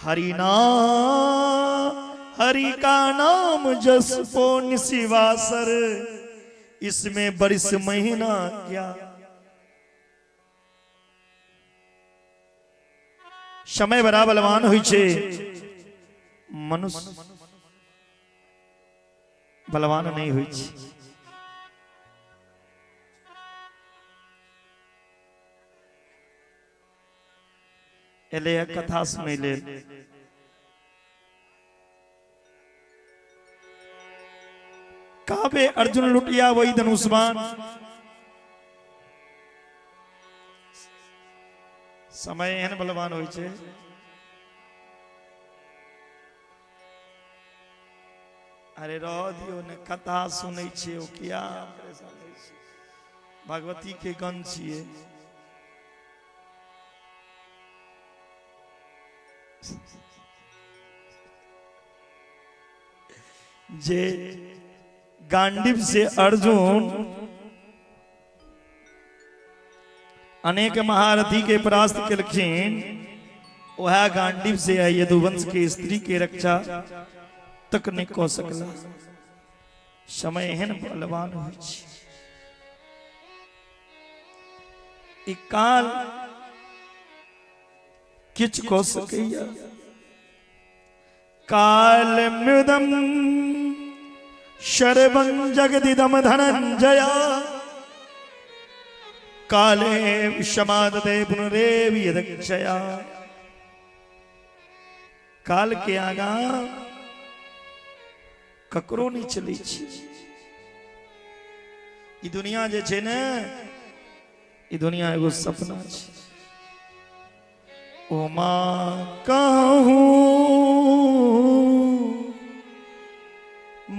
हरि नाम हरि का नाम जस पो निशिवासर, इसमें बरिस महीना क्या। समय बड़ा बलवान होइ छै, मनुष्य बलवान नहि होइ छै। एलै कथा सुनै लेल। काबे अर्जुन लुटिया वही धनुष्मान। समय एहन बलवान होइ छै। अरे रह दियौ ने, कथा सुनै छियै, ओ किया परेशान होइ छै? भगवती के गण छियै। जे गांडीव से अर्जुन अनेक महारथी के परास्त केलखिन, वएह गांडीव से यदुवंश के स्त्री के रक्षा तक नहीं कऽ सकला। समय एहन बलवान होइ छै। ई काल किछु कऽ सकैया? काल मृदम शर्वं जगदिदम धनंजय, काले विषमादते पुनरेव यदक्षया। काल के आगा ककरो नहि चलै छै। ई दुनिया जे छै ने, ई दुनिया एगो सपना छै। उमा कहूँ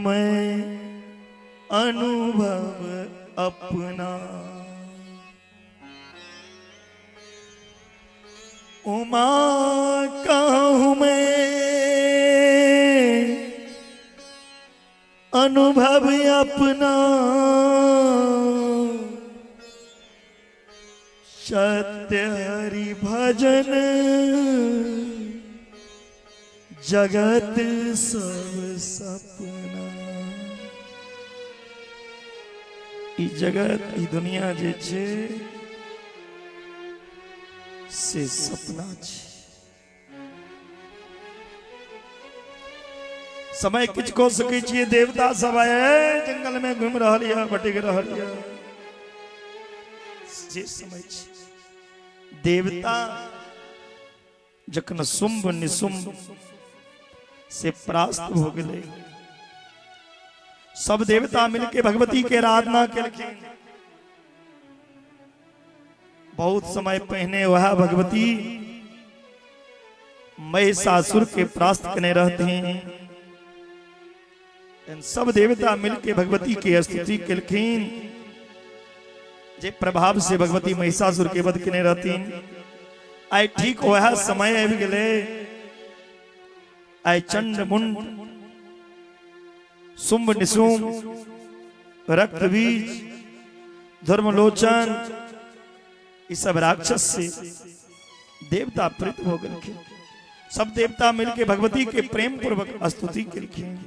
मैं अनुभव अपना, उमा कहूँ मैं अनुभव अपना, सत्य हरि भजन जगत सब सपना। ई जगत, ई दुनिया जे छै से सपना छै। समय किछु कऽ सकै छियै? देवता सब आए जंगल में घुमि रहल यऽ, भटकि रहल यऽ, जे समय छै। देवता जखन शुंभ निशुंभ से परास्त भऽ गेलै, सब देवता मिलके भगवती के आराधना केलखिन। बहुत समय पहिने वह भगवती महिषासुर के परास्त करने रहथिन। सब देवता मिलके भगवती के स्तुति केलखिन, जे प्रभाव से भगवती महिषासुर के वध केने रहथिन। आइ ठीक वएह समय आबि गेलै। आइ चंड मुंड, शुंभ निशुंभ, रक्तबीज, धर्मलोचन, ई सब राक्षस से देवता प्रीत हो गेलखिन। सब देवता मिलके भगवती के प्रेम पूर्वक स्तुति केलखिन।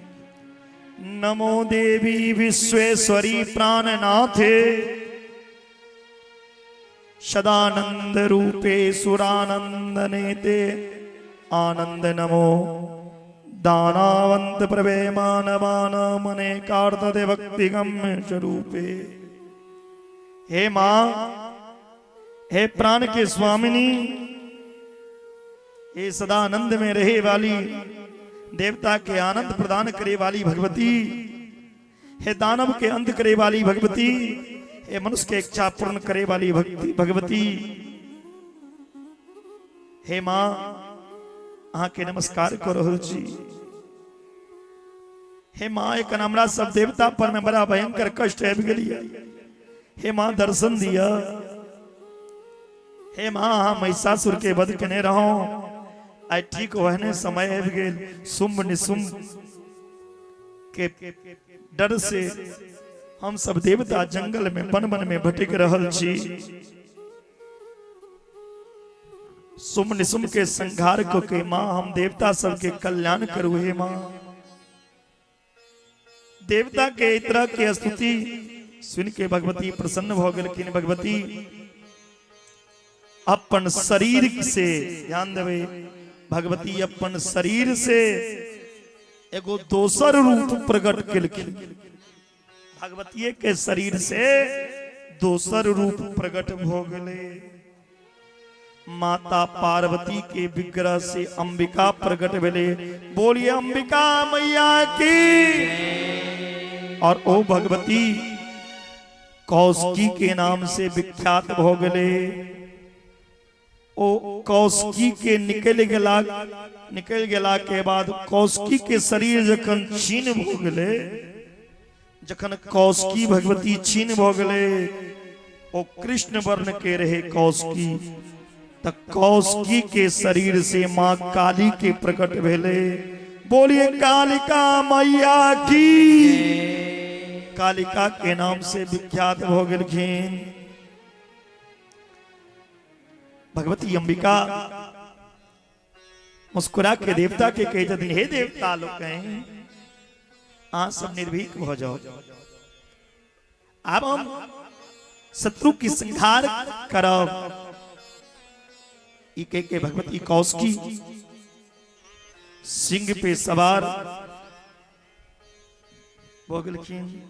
नमो देवी विश्वेश्वरी प्राणनाथे, सदानंद रूपे सुरानंद नेते, आनंद नमो दानावंत प्रभे मानवान मने कार्तदे भक्तिगम्य स्वरूपे। हे मां, हे प्राण के स्वामिनी, हे सदानंद में रहे वाली, देवता के आनंद प्रदान करे वाली भगवती, हे दानव के अंत करे वाली भगवती, हे मनुष्य के इच्छा पूर्ण करे वाली भक्ति भगवती, हे मां, अहाँ के नमस्कार कर रहल छी। हे मां, एखन हमरा सब देवता पर में बड़ा भयंकर कष्ट आबि गेलियै। हे मां, दर्शन दिया। हे मां, अहाँ महिषासुर के वध केने रहौ, आइ ठीक ओहने समय आबि गेल। शुंभ निशुंभ के डर से हम सब देवता जंगल में वन वन में भटक रहल छी। शुंभ निशुंभ के संहार को के मां हम देवता सबके कल्याण करू। हे मां, देवता के एहि तरह के स्तुति सुन के भगवती प्रसन्न भ गेलखिन। भगवती अपन शरीर से, ध्यान देवे, भगवती अपन शरीर से एगो दोसर रूप प्रकट केलखिन। भगवती के शरीर से दोसर रूप प्रकट भ गेलै। माता पार्वती के विग्रह से अंबिका प्रकट भेले। बोलिए अंबिका मैया की। और ओ भगवती कौशिकी के नाम से विख्यात भ गेले। ओ कौशिकी के निकल गेला, निकल गेला के बाद कौशिकी के शरीर जखन छीन भ गेले, जखन कौशिकी भगवती छीन भ गेले, ओ कृष्ण वर्ण के रहे कौशिकी, त कौशिकी के शरीर से मां काली के प्रकट भेले। बोलिए कालिका मैया की। कालिका के नाम से विख्यात भ गेलखिन भगवती अंबिका। मुस्कुरा के देवता के कहे छथिन, हे देवता लोग, अहाँ सब निर्भीक भ जाओ, आब हम शत्रु की संहार करब। ई कह के भगवती कौशिकी सिंह पे सवार भऽ गेलखिन।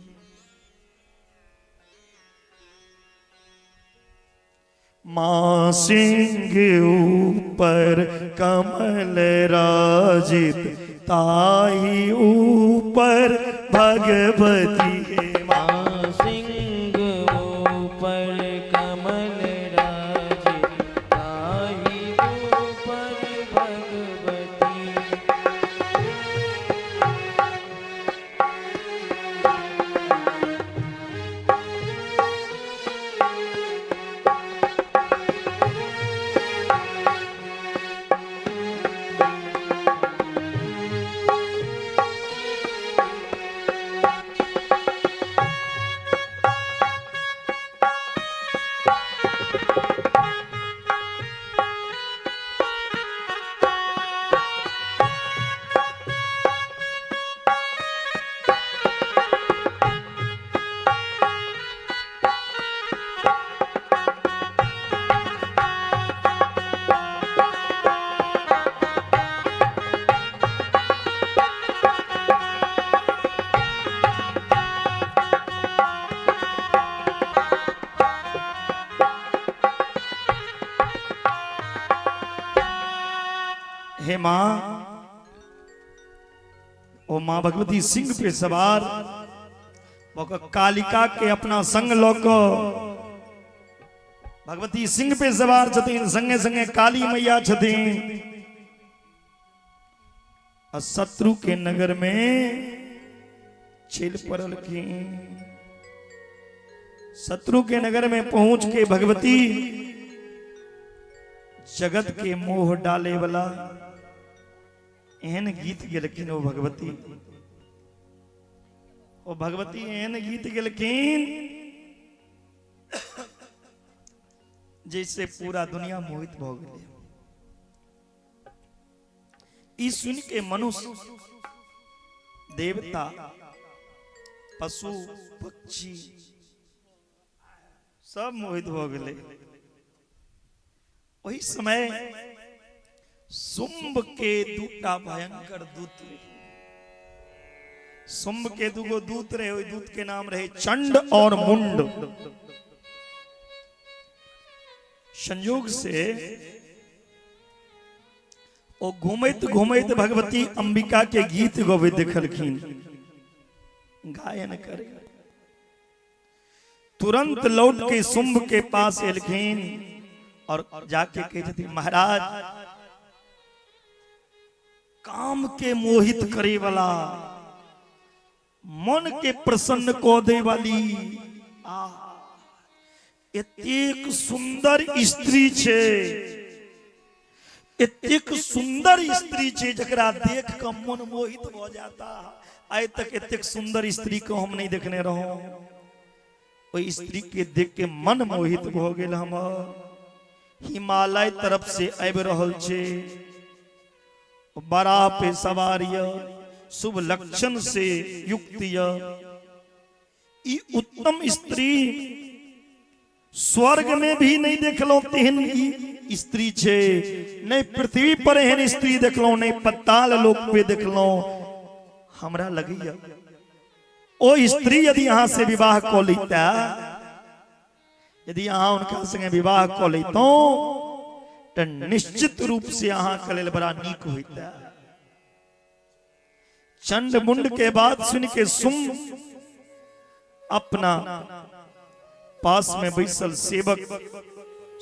माँ सिंह ऊपर कमल राजित, ताही ऊपर भगवती हे माँ सिंह ऊपर कमल राजित, ताही ऊपर भगवती। हे माँ, ओ माँ भगवती सिंह पे सवार कालिका के अपना संग लऽ कऽ भगवती सिंह पे सवार छथिन, संगे संगे काली मैया छथिन। आ शत्रु के नगर में चलि पड़लखिन। शत्रु के नगर में पहुंच के भगवती जगत के मोह डाले वाला एहन गीत गेलखिन। ओ भगवती, ओ भगवती एहन गीत गेलखिन जैसे पूरा दुनिया मोहित भऽ गेलै। ई सुन के मनुष्य, देवता, पशु, पक्षी सब मोहित भऽ गेलै। ओहि समय शुंभ के दूटा भयंकर दूत रहे। शुंभ के दूगो दूत रहे, ओहि दूत के नाम रहे चंड और मुंड। संयोग से ओ घूमैत घूमैत भगवती अंबिका के गीत गबैत देखलखिन, गायन करे। तुरंत लौट के शुंभ के पास एलखिन और जाके कहै छथिन, महाराज, काम के मोहित करे वाला, मन के प्रसन्न कऽ दै वाली आ एतेक सुंदर स्त्री छै, एतेक सुंदर स्त्री छै जकरा देख कऽ मन मोहित भऽ जाता। आइ तक एतेक सुंदर स्त्री के हम नहीं देखने रहूं। ओहि स्त्री के देख के मन मोहित भऽ गेल हमर। हिमालय तरफ से आबि रहल छै, बड़ा पे सवार यऽ, शुभ लक्षण से युक्त यऽ। ई उत्तम स्त्री स्वर्ग में भी नहीं देखलहुं तेहन ई स्त्री छै, नहीं पृथ्वी पर एहन स्त्री देखलहुं, नहीं पताल लोक पे देखलहुं। हमरा लगैया ओ स्त्री यदि अहाँ से विवाह कऽ लैता, यदि अहाँ हुनका संगे विवाह कऽ लैतहुँ तऽ निश्चित रूप से अहाँके लेल बड़ा नीक होइता। चंड मुंड के बात सुन के सुम अपना पास में बैसल सेवक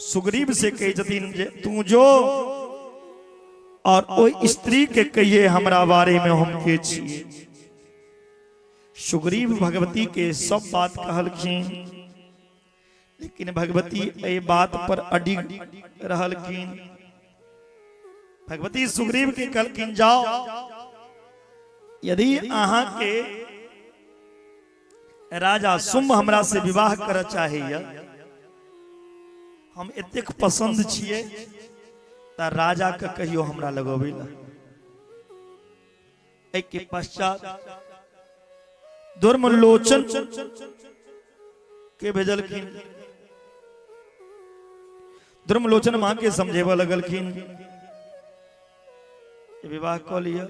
सुग्रीव से कहे छथिन जे तू जो और ओहि स्त्री के कहिए हमरा बारे में हम के छिए। सुग्रीव भगवती के सब बात कहलखिन, लेकिन भगवती एहि बात पर अडिग रहलखिन। भगवती सुग्रीव के कहलखिन, जाओ, यदि अहाँ के राजा शुंभ हमरा से विवाह करऽ चाहैया, हम एतेक पसंद छियै, तऽ राजा के कहियो हमरा लगबै ला। एहि के पश्चात धर्मलोचन के भेजलखिन। धर्मलोचन माँ के समझेबऽ लगलखिन, विवाह कऽ लिअ।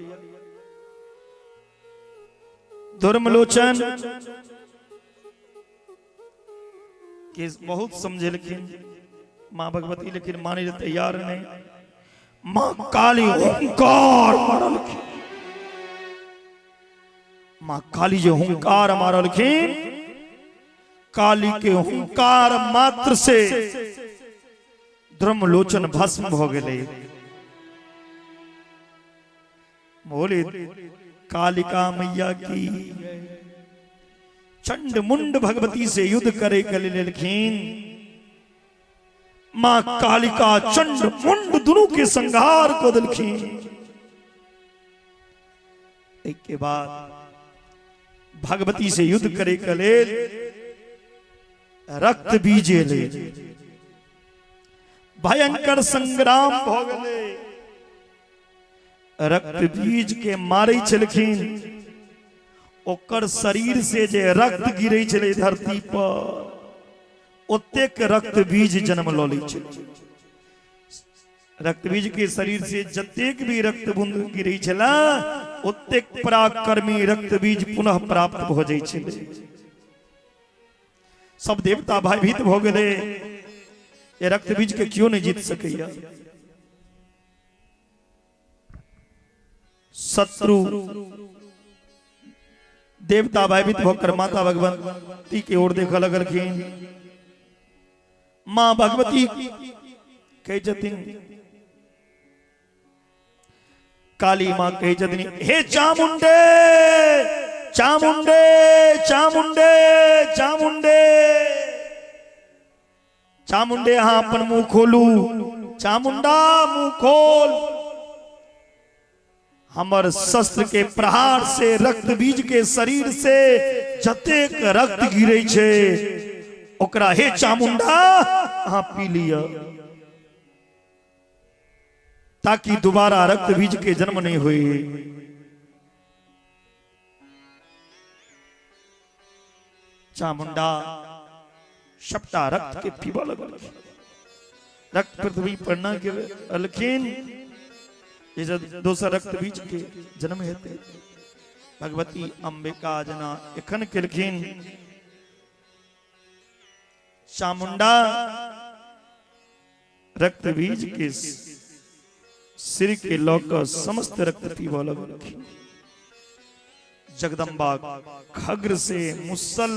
धर्मलोचन के बहुत समझेलखिन माँ भगवती, लेकिन माने ले तैयार नहीं। माँ काली हुंकार मारलखिन। माँ काली जे हुंकार मारलखिन, काली के हुंकार मात्र से द्रमलोचन भस्म भ गेलै। बोले कालिका मैया की। चंड मुंड भगवती से युद्ध करे के लेलखिन। मां कालिका चंड मुंड दुनू के संहार को देलखिन। एक के बाद भगवती से युद्ध करे के लेल रक्त बीज एलै, भयंकर संग्राम भ गेलै। रक्त बीज के मारै छलखिन, ओकर शरीर से जे रक्त गिरै छलै धरती पर, ओतेक रक्त बीज जन्म लऽ लै छलै। रक्त बीज के शरीर से जतेक भी रक्त बूंद गिरै छलै, ओतेक पराक्रमी रक्त बीज पुनः प्राप्त भऽ जाइ छलै। सब देवता भयभीत भऽ गेलै जे रक्त बीज के केओ नहि जीत सकैया। शत्रु देवता भयभीत होकर माता भगवती की ओर देखऽ लगलखिन। माँ भगवती कहै छथिन, काली माँ कहै छथिन, हे चामुंडे चामुंडे चामुंडे चामुंडे चामुंडे, अहाँ अपन मुंह खोलू, चामुंडा मुंह खोल, हमर शस्त्र के प्रहार से रक्त बीज के शरीर से जतेक रक्त गिरे छै ओकरा हे चामुंडा अहाँ पी लिअ, ताकि दोबारा रक्त बीज के जन्म नहीं होई। चामुंडा सबटा रक्त के पीबऽ लगल, रक्त पृथ्वी पर न गिरलखिन, जे दोसर रक्त बीज के जन्म हेतै। भगवती अंबिका जना एखन केलखिन, चामुंडा रक्त बीज के सिर के लऽ कऽ समस्त रक्त पीबऽ लगलखिन। जगदम्बा खग्र से मुसल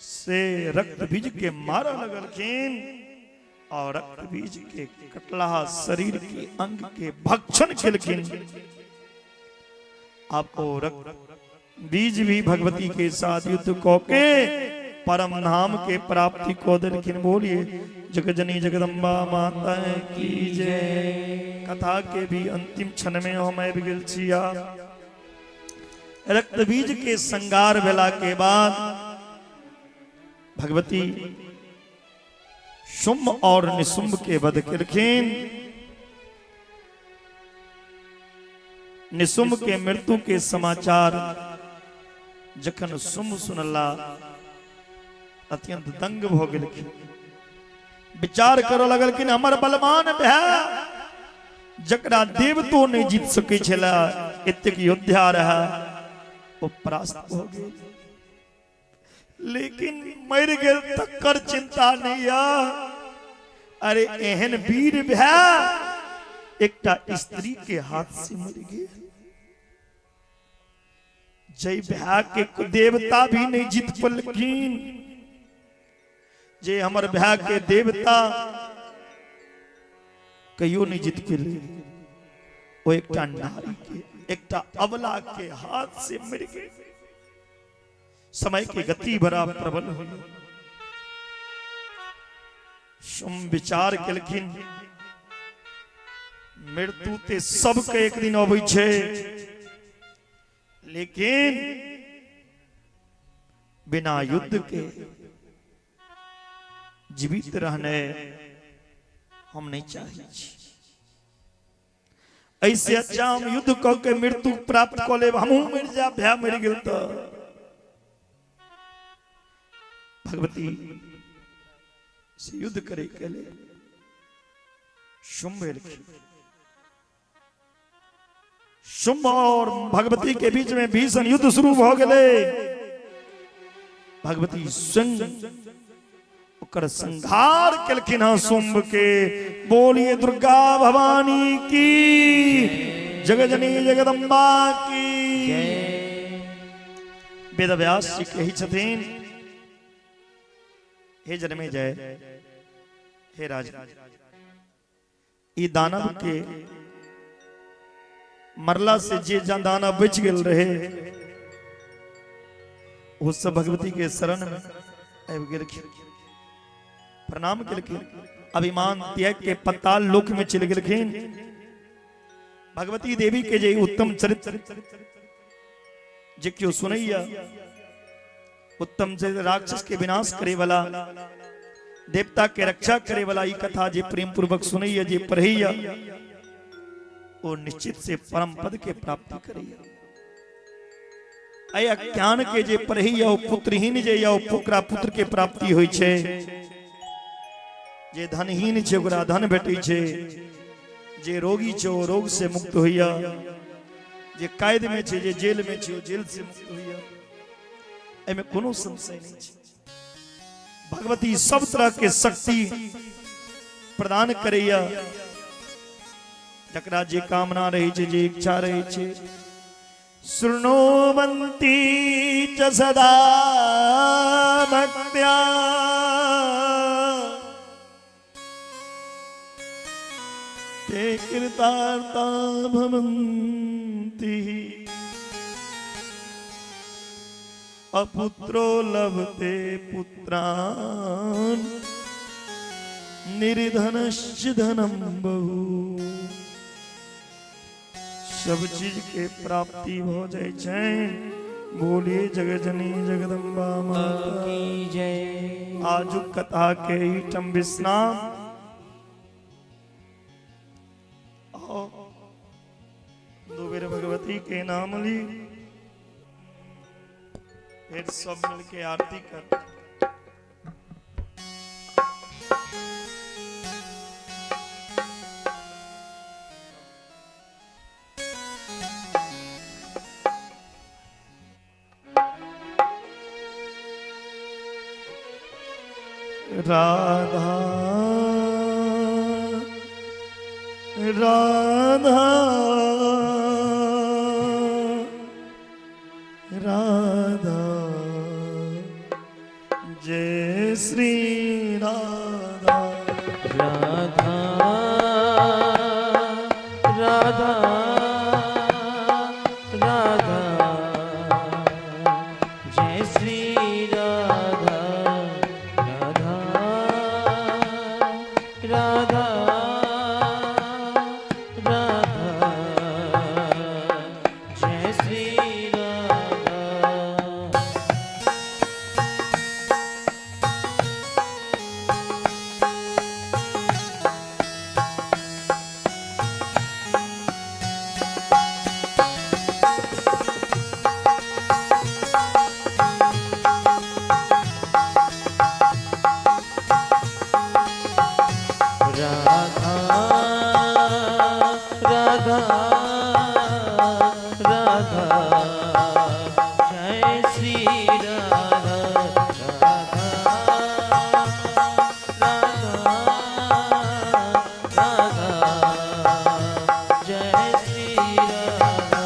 से रक्त बीज के मारऽ लगलखिन और रक्त बीज के कटलाहा शरीर के अंग के भक्षण केलखिन। अब ओ रक्त बीज भी भगवती के साथ युद्ध कऽ के परम धाम के प्राप्ति कऽ देलखिन। बोलिए जगजनी जगदम्बा माता की जय। कथा के भी अंतिम क्षण में हम आबि गेल छी। रक्त बीज के संगार भेला के बाद भगवती शुम्भ और निशुम्भ के वध केलखिन। निशुम्भ के मृत्यु के समाचार जखन शुम्भ सुनला अत्यंत दंग भ गेलखिन। विचार करऽ लगलखिन, हमर बलवान भाय जकरा देवतो नहि जीत सकै छला, एतेक योद्धा रहे, ओ परास्त भऽ गेल, लेकिन मरि गेल तकर चिंता नहीं या। अरे एहन वीर भाय एकटा स्त्री के हाथ से मरि गेल, जय भाय के देवता भी नहीं जीत पलखिन, जे हमर भाय के देवता कहियो नहीं जीत पेले, ओ एकटा नारी के, एकटा अबला के हाथ से मरि गेल। समय के गति बड़ा प्रबल हो। सोम विचार केलखिन, मृत्यु ते सबके एक दिन अबै छै, लेकिन बिना युद्ध के जीवित रहने हम नहीं चाहै छी। ऐसे अच्छा हम युद्ध कऽ के मृत्यु प्राप्त कऽ लेब, हमहूँ मरि जायब, भाय मरि गेल तऽ। भगवती से युद्ध करे के लेल शुम्भ एलखिन। शुम्भ और भगवती के बीच में भीषण युद्ध शुरू भऽ गेलै। भगवती स्वयं ओकर संहार केलखिन हँ शुम्भ के। बोलिए दुर्गा भवानी की, जगजनी जगदम्बा की। वेद व्यास जी कहै छथिन, हे जनमे जय, हे राजा, ई दानव के मरला से जे दानव बच गेल रहे ओ सब भगवती के शरण में आबि गेलखिन, प्रणाम केलखिन, अभिमान त्याग के पताल लोक में चलि गेलखिन। भगवती देवी के जे उत्तम चरित्र जे केओ सुनैया, उत्तम चरित्र राक्षस के विनाश करे वाला, देवता के रक्षा करे वाला ई कथा जे प्रेम पूर्वक सुनैया, जे पढ़ैया, ओ निश्चित से परम पद के प्राप्ति करैया। एहि अज्ञान के जे पढ़ैया, ओ पुत्रहीन जे या ओकरा पुत्र के प्राप्ति होइ छै, जे धनहीन छै ओकरा धन भेटै छै, जे रोगी छै ओ रोग से मुक्त होइया, जे कैद में छै, जे जेल में छै, ओ जेल से मुक्त होइया। एहिमे कोनो संशय नहीं छै। भगवती सब तरह के शक्ति प्रदान करैया, जकरा जे कामना रहै छै, जे इच्छा रहै छै। शृणुवन्ति च सदा भक्त्या। कृतार्था भवन्ति। अपुत्रो लभते पुत्रान् निर्धनश्च धनम बहु। सब चीज के प्राप्ति भ जाइ छै। बोलिए जगजनी जगदम्बा माता की जय। आजुक कथा के एहिठाम विश्राम। आओ दू बेर भगवती के नाम ली, फिर सब मिलके आरती कर। राधा राधा राधा जय श्री राधा। राधा राधा राधा जय श्री राधा। राधा राधा राधा जय श्री राधा। राधा राधा राधा जय श्री राधा। राधा राधा राधा जय श्री राधा।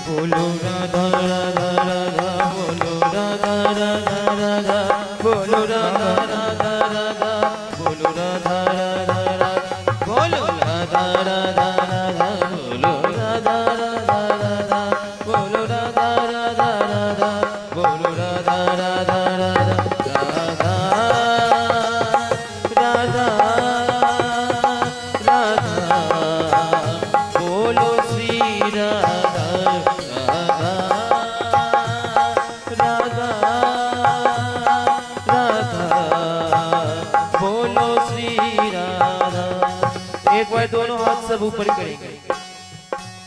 बोलो राधा राधा राधा बोलो राधा राधा राधा बोलो राधा राधा राधा बोलो राधा राधा राधा बोलो राधा राधा राधा बोलो राधा राधा राधा बोलो राधा राधा राधा बोलो राधा राधा राधा राधा राधा राधा बोलो श्री राधा। राधा राधा राधा बोलो श्री राधा। एक बार दोनों हाथ सब ऊपर करेंगे।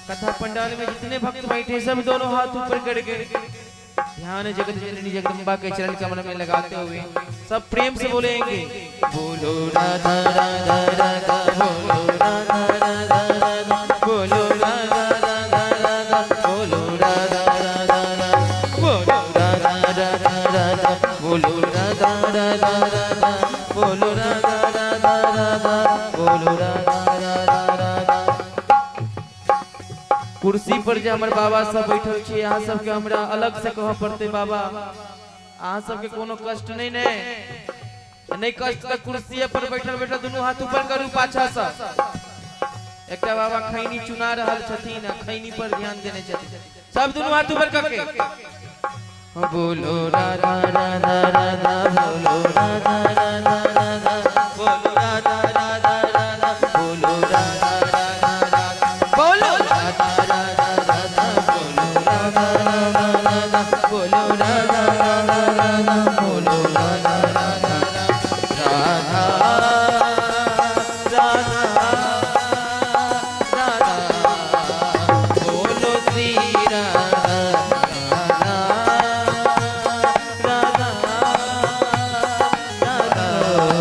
कथा पंडाल में जितने भक्त बैठे सब दोनों हाथ ऊपर करके ध्यान जगत जननी जगदम्बा के चरण कमल में लगाते हुए सब प्रेम से बोलेंगे। बोलो राधा राधा राधा बोलो राधा राधा राधा बोलो राधा राधा राधा बोलो राधा राधा राधा बोलो राधा राधा राधा बोलो राधा राधा राधा बोलो राधा राधा राधा बोलो राधा राधा राधा। कुर्सी पर जे हमर बाबा सब बैठल छे, अहाँ सबके हमरा अलग से कह पड़ते बाबा, अहाँ सबके कोनो कष्ट नहीं ने, नहीं कष्ट त कुर्सी पर बैठल बैठल दुनू हाथ ऊपर करू पाछा से। एकटा बाबा खैनी चुना रहल छथिन आ खैनी पर ध्यान देने छथिन। सब दुनू हाथ ऊपर करके बोलो राधा राधा राधा बोलो राधा राधा राधा बोलो राधा राधा राधा बोलो राधा राधा राधा बोलो राधा राधा राधा बोलो राधा राधा राधा बोलो राधा राधा राधा बोलो राधा राधा राधा राधा राधा बोलो श्री राधा। राधा राधा राधा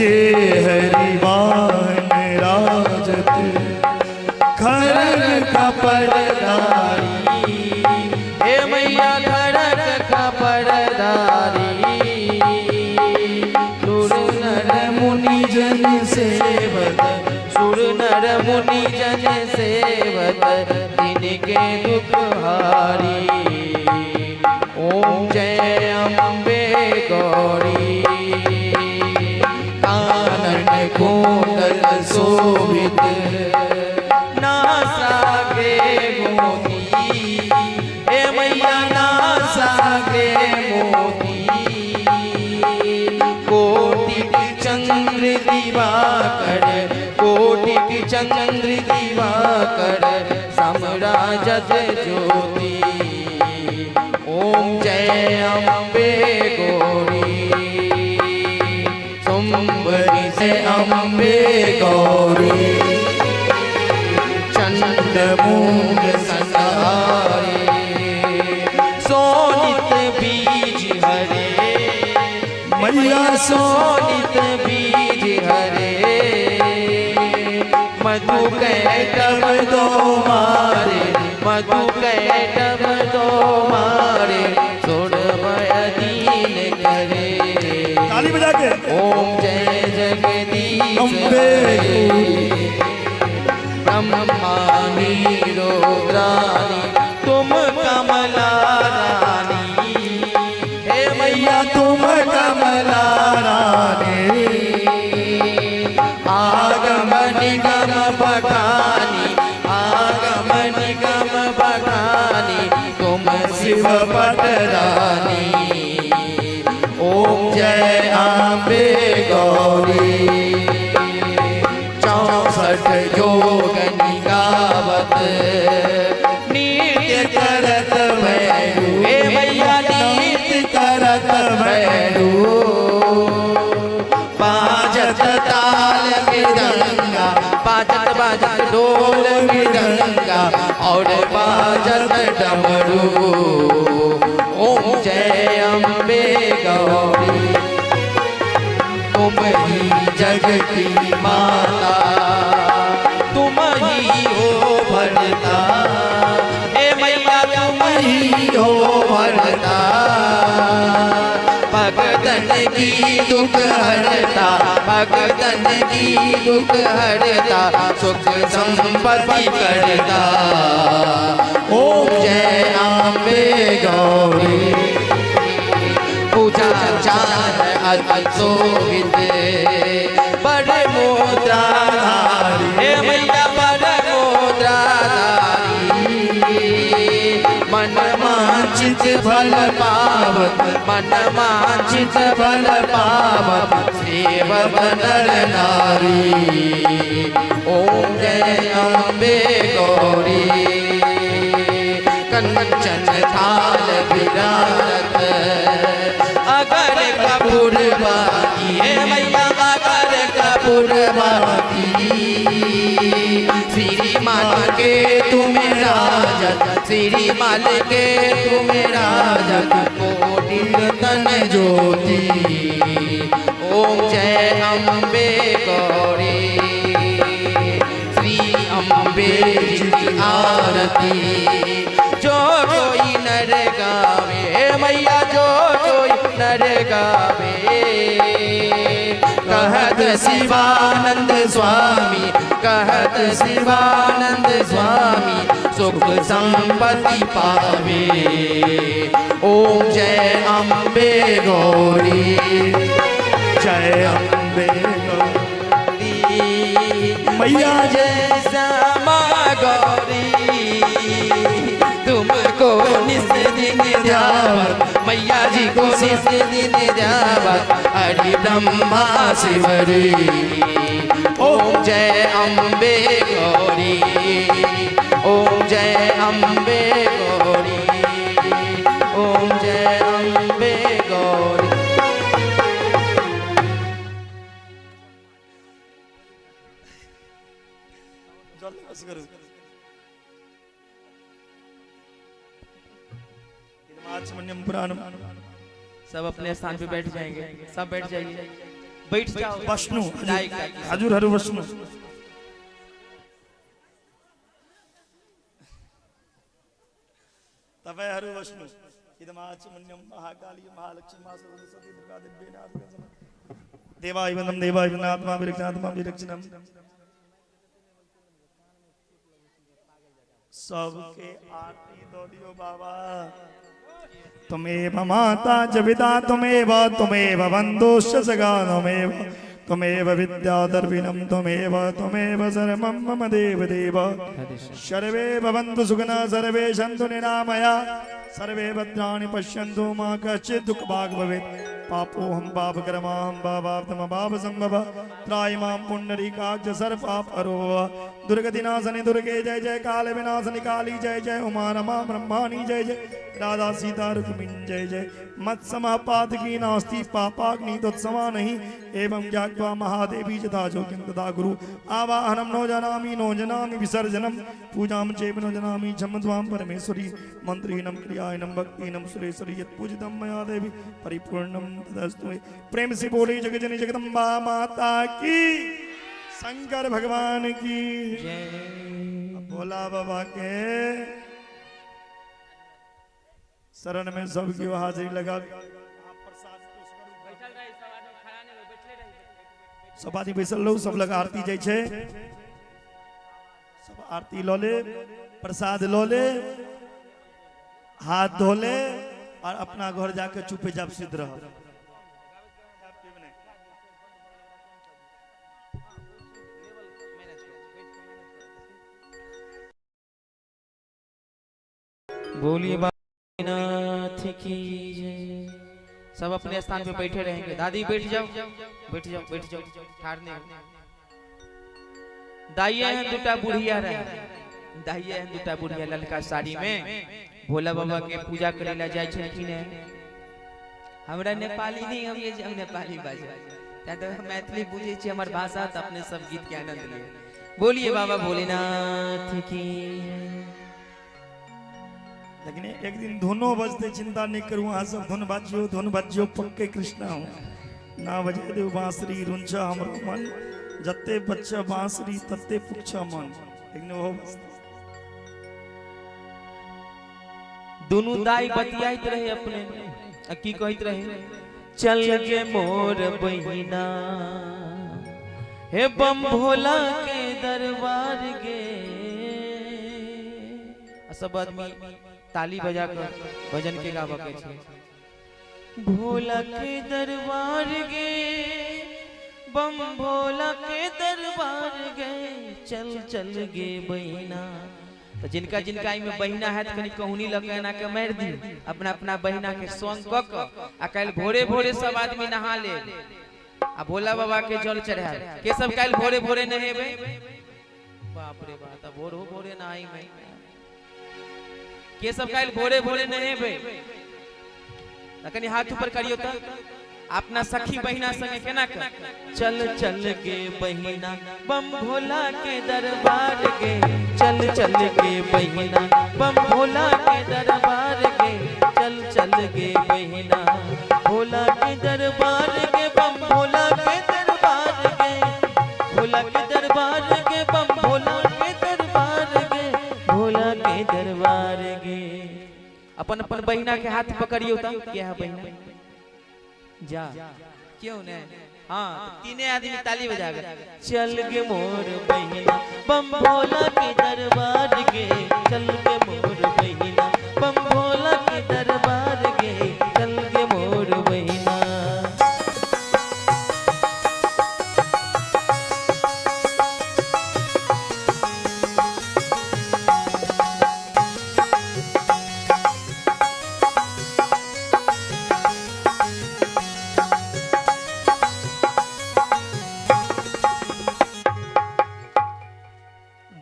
के हरिवाहन राजत खरग कपड़धारी। हे मैया खड़ग खपरदारी, सुर नर मुनि जन सेवत, सुर नर मुनि जन सेवत, तिनके दुख हारी। ओम जय अम्बे गौरी। कानन कुंडल शोभित, नासाग्रे मोती, हे मैया नासाग्रे मोती। कोटि चंद्र दिवाकर, कोटि चंद्र दिवाकर, समराजत ज्योति। ओम जय अम्बे गौरी। सुंबरी से अम्बे गौरी, चंड मुंड संहारी, सोनित बीज हरे, मैया सोनित बीज हरे। मधु कैटभ दो मारे, मधु कैटभ दो मारे, सुर भय दीन करे। ताली बजा के। ओम जय जगदीश अम्बे हरे। ब्रह्मानी रुद्रानी, तुम कमला रानी, हे मैया तुम कमला रानी। आगम निगम बखानी, आगम निगम बखानी, तुम शिव पटरानी। ओम जय अम्बे गौरी। 64 जोगनी गावत, नृत्य करत भैरू, हे मैया नृत्य करत भैरू। बाजत ताल मृदंगा, बाजत बाजत ढोल मृदंगा, और बाजत डमरू। ओम जय अम्बे गौरी। तुम ही जग की माता, तुम ही हो भरता, हे मैया तुम ही हो भरता। भगतन की दुख हरता, भगतन की दुख हरता, सुख संपत्ति करता। ओम जय अम्बे गौरी। पूजा चार अति शोभित, पर मुद्रा धारी, हे मैया पर मुद्रा धारी। मन वांछित फल पावत, मन वांछित फल पावत, सेवक नर नारी। ओम जय अम्बे गौरी। कंचन थाल विराजत, अगर कपूर बाती, हे मैया अगर कपूर बाती। श्री माल के तुम राजत, श्री माल के तुम राजत, कोटि तन ज्योति। ओम जय अम्बे गौरी। श्री अम्बे जी की आरती, जो कोई नर गावे, मैया जो कोई नर गावे। कहत शिवानंद स्वामी, कहत शिवानंद स्वामी, सुख संपत्ति पावे। ओम जय अम्बे गौरी। जय अम्बे गौरी। मैया जय श्यामा गौरी। तुमको निस दिन ध्यावत, मैया जी को निस दिन ध्यावत, हरि ब्रह्मा शिवरी। ओम जय अम्बे गौरी। ओम जय अम्बे गौरी। ओम जय अम्बे गौरी। जल्दी बस करू। सब अपने स्थान पे बैठ जाएंगे, सब बैठ जाइए। बैठ जाओ। बसनु। दाई काकी। हजुर हरू बसनु। तपाईँहरू बस्नु। इदमाचमन्यम महाकाली महालक्ष्मी मा सरस्वती दुर्गा दिव्य नाथ देवाय वंदम देवाय वंदनात्मा विरक्षणात्मा विरक्षणम। सबके आरती दो दियो बाबा। त्वमेव माता च पिता त्वमेव त्वमेव बन्धुश्च सखा त्वमेव त्वमेव विद्यादर्विणं त्वमेव त्वमेव सर्वं मम देव देव। सर्वे भवन्तु सुखिनः सर्वे सन्तु निरामया सर्वे भद्राणि पश्यन्तु मा कश्चित् दुःखभाग् भवेत्। पापोऽहं पापकर्माहं पापात्मा पाप संभव त्राहि मां पुण्डरीकाक्ष सर्वपापहरो भव। दुर्गतिनाशनि दुर्गे जय जय काल विनाशनि काली जय जय उमा रमा ब्रह्माणी जय जय राधा सीता रुक्मिणी जय जय। मत्समः पातकी नास्ति पापाग्नि तत्समा नहीं एवं ज्ञात्वा महादेवी यथा योग्यं तथा गुरु। आवाहनं नो जानामि नो जानामि विसर्जनं पूजां चैव नो जानामि क्षमस्वां परमेश्वरी। मंत्रीणं क्रियायणं भक्तिनं सुरेश्वरी यत्पूजितं मया देवी परिपूर्णं तदस्तु। प्रेम से बोले जगजननी जगदम्बा माता की, शंकर भगवान की जय। भोला बाबा के शरण में सबकी हाजिरी लगा। सब आदमी बैसल रहू, सब लग आरती जाइ छै, सब आरती लऽ ले, प्रसाद लऽ ले, हाथ धो ले और अपना घर जाके चुपे चाप सिद्ध रह। बोलिए नाथ की जय। सब अपने स्थान पे बैठे रहेंगे। दादी बैठ जाओ, बैठ जाओ, बैठ जाओ, ठाड़ नहीं हो। दाइया हैं दुटा बुढ़िया रहे, दाइया हैं दुटा बुढ़िया ललका साड़ी में भोला बाबा के पूजा करे ला जाय छलखिन हैं। हमरा नेपाली नहीं अबैया जे हम नेपाली बाजै, तैं तऽ हम मैथिली बुझै छी, हमर भाषा, तऽ अपने सब गीत के आनंद लिअ। बोलिए बाबा भोलेनाथ की। लेकिन एक दिन धुनो बजते, चिंता नहीं करू, अहाँ सब धुन बाजियो, धुन बाजियो, पक्के कृष्णा हूँ ना बजे देव बांसुरी रुंचा हमरो मन, जते बच्चा बांसुरी तते पुच्छा मन। लेकिन वो बजते। दुनू दाई बतियाइत रहे अपने में, आ की कहैत रहे, चल गे मोर बहिना हे बम भोला के दरबार गे। आ सब आदमी ताली बजा कर भजन के गाबऽ के छै। भोला के दरबार गे, बम भोला के दरबार गे, चल चल गे बहिना। तऽ जिनका जिनका एहिमे बहिना हैत कनि कहुनी लऽ के एना के मारि दियौ, अपना अपना बहिना के संग कऽ कऽ आ काल्हि भोरे भोरे सब आदमी नहा लेब आ भोला बाबा के जल चढ़ायब। के सब काल्हि भोरे भोरे नहेबै? बाप रे बाप, तऽ भोरो भोरे नहाई में। के सब काल्हि भोरे भोरे नहेबै? तऽ कनि हाथ ऊपर करियौ तऽ अपना सखी बहिना संगे केना कर चल चल गे बहिना बम भोला के दरबार गे, चल चल गे बहिना बम भोला के दरबार गे, चल चल गे बहिना भोला के दरबार गे, बम भोला के दरबार गे, भोला के दरबार गे, बम भोला के दरबार गे, भोला के दरबार गे। अपन अपन बहिना के हाथ पकड़ियौ तऽ के है बहिना? जा क्यों ने? हाँ, तो तीने आदमी ताली बजा के चल गे मोर बहिना बम भोला के दरबार गे, चल गे मोर बहिना बम भोला के दरबार गे, चल गे मोर बहिना।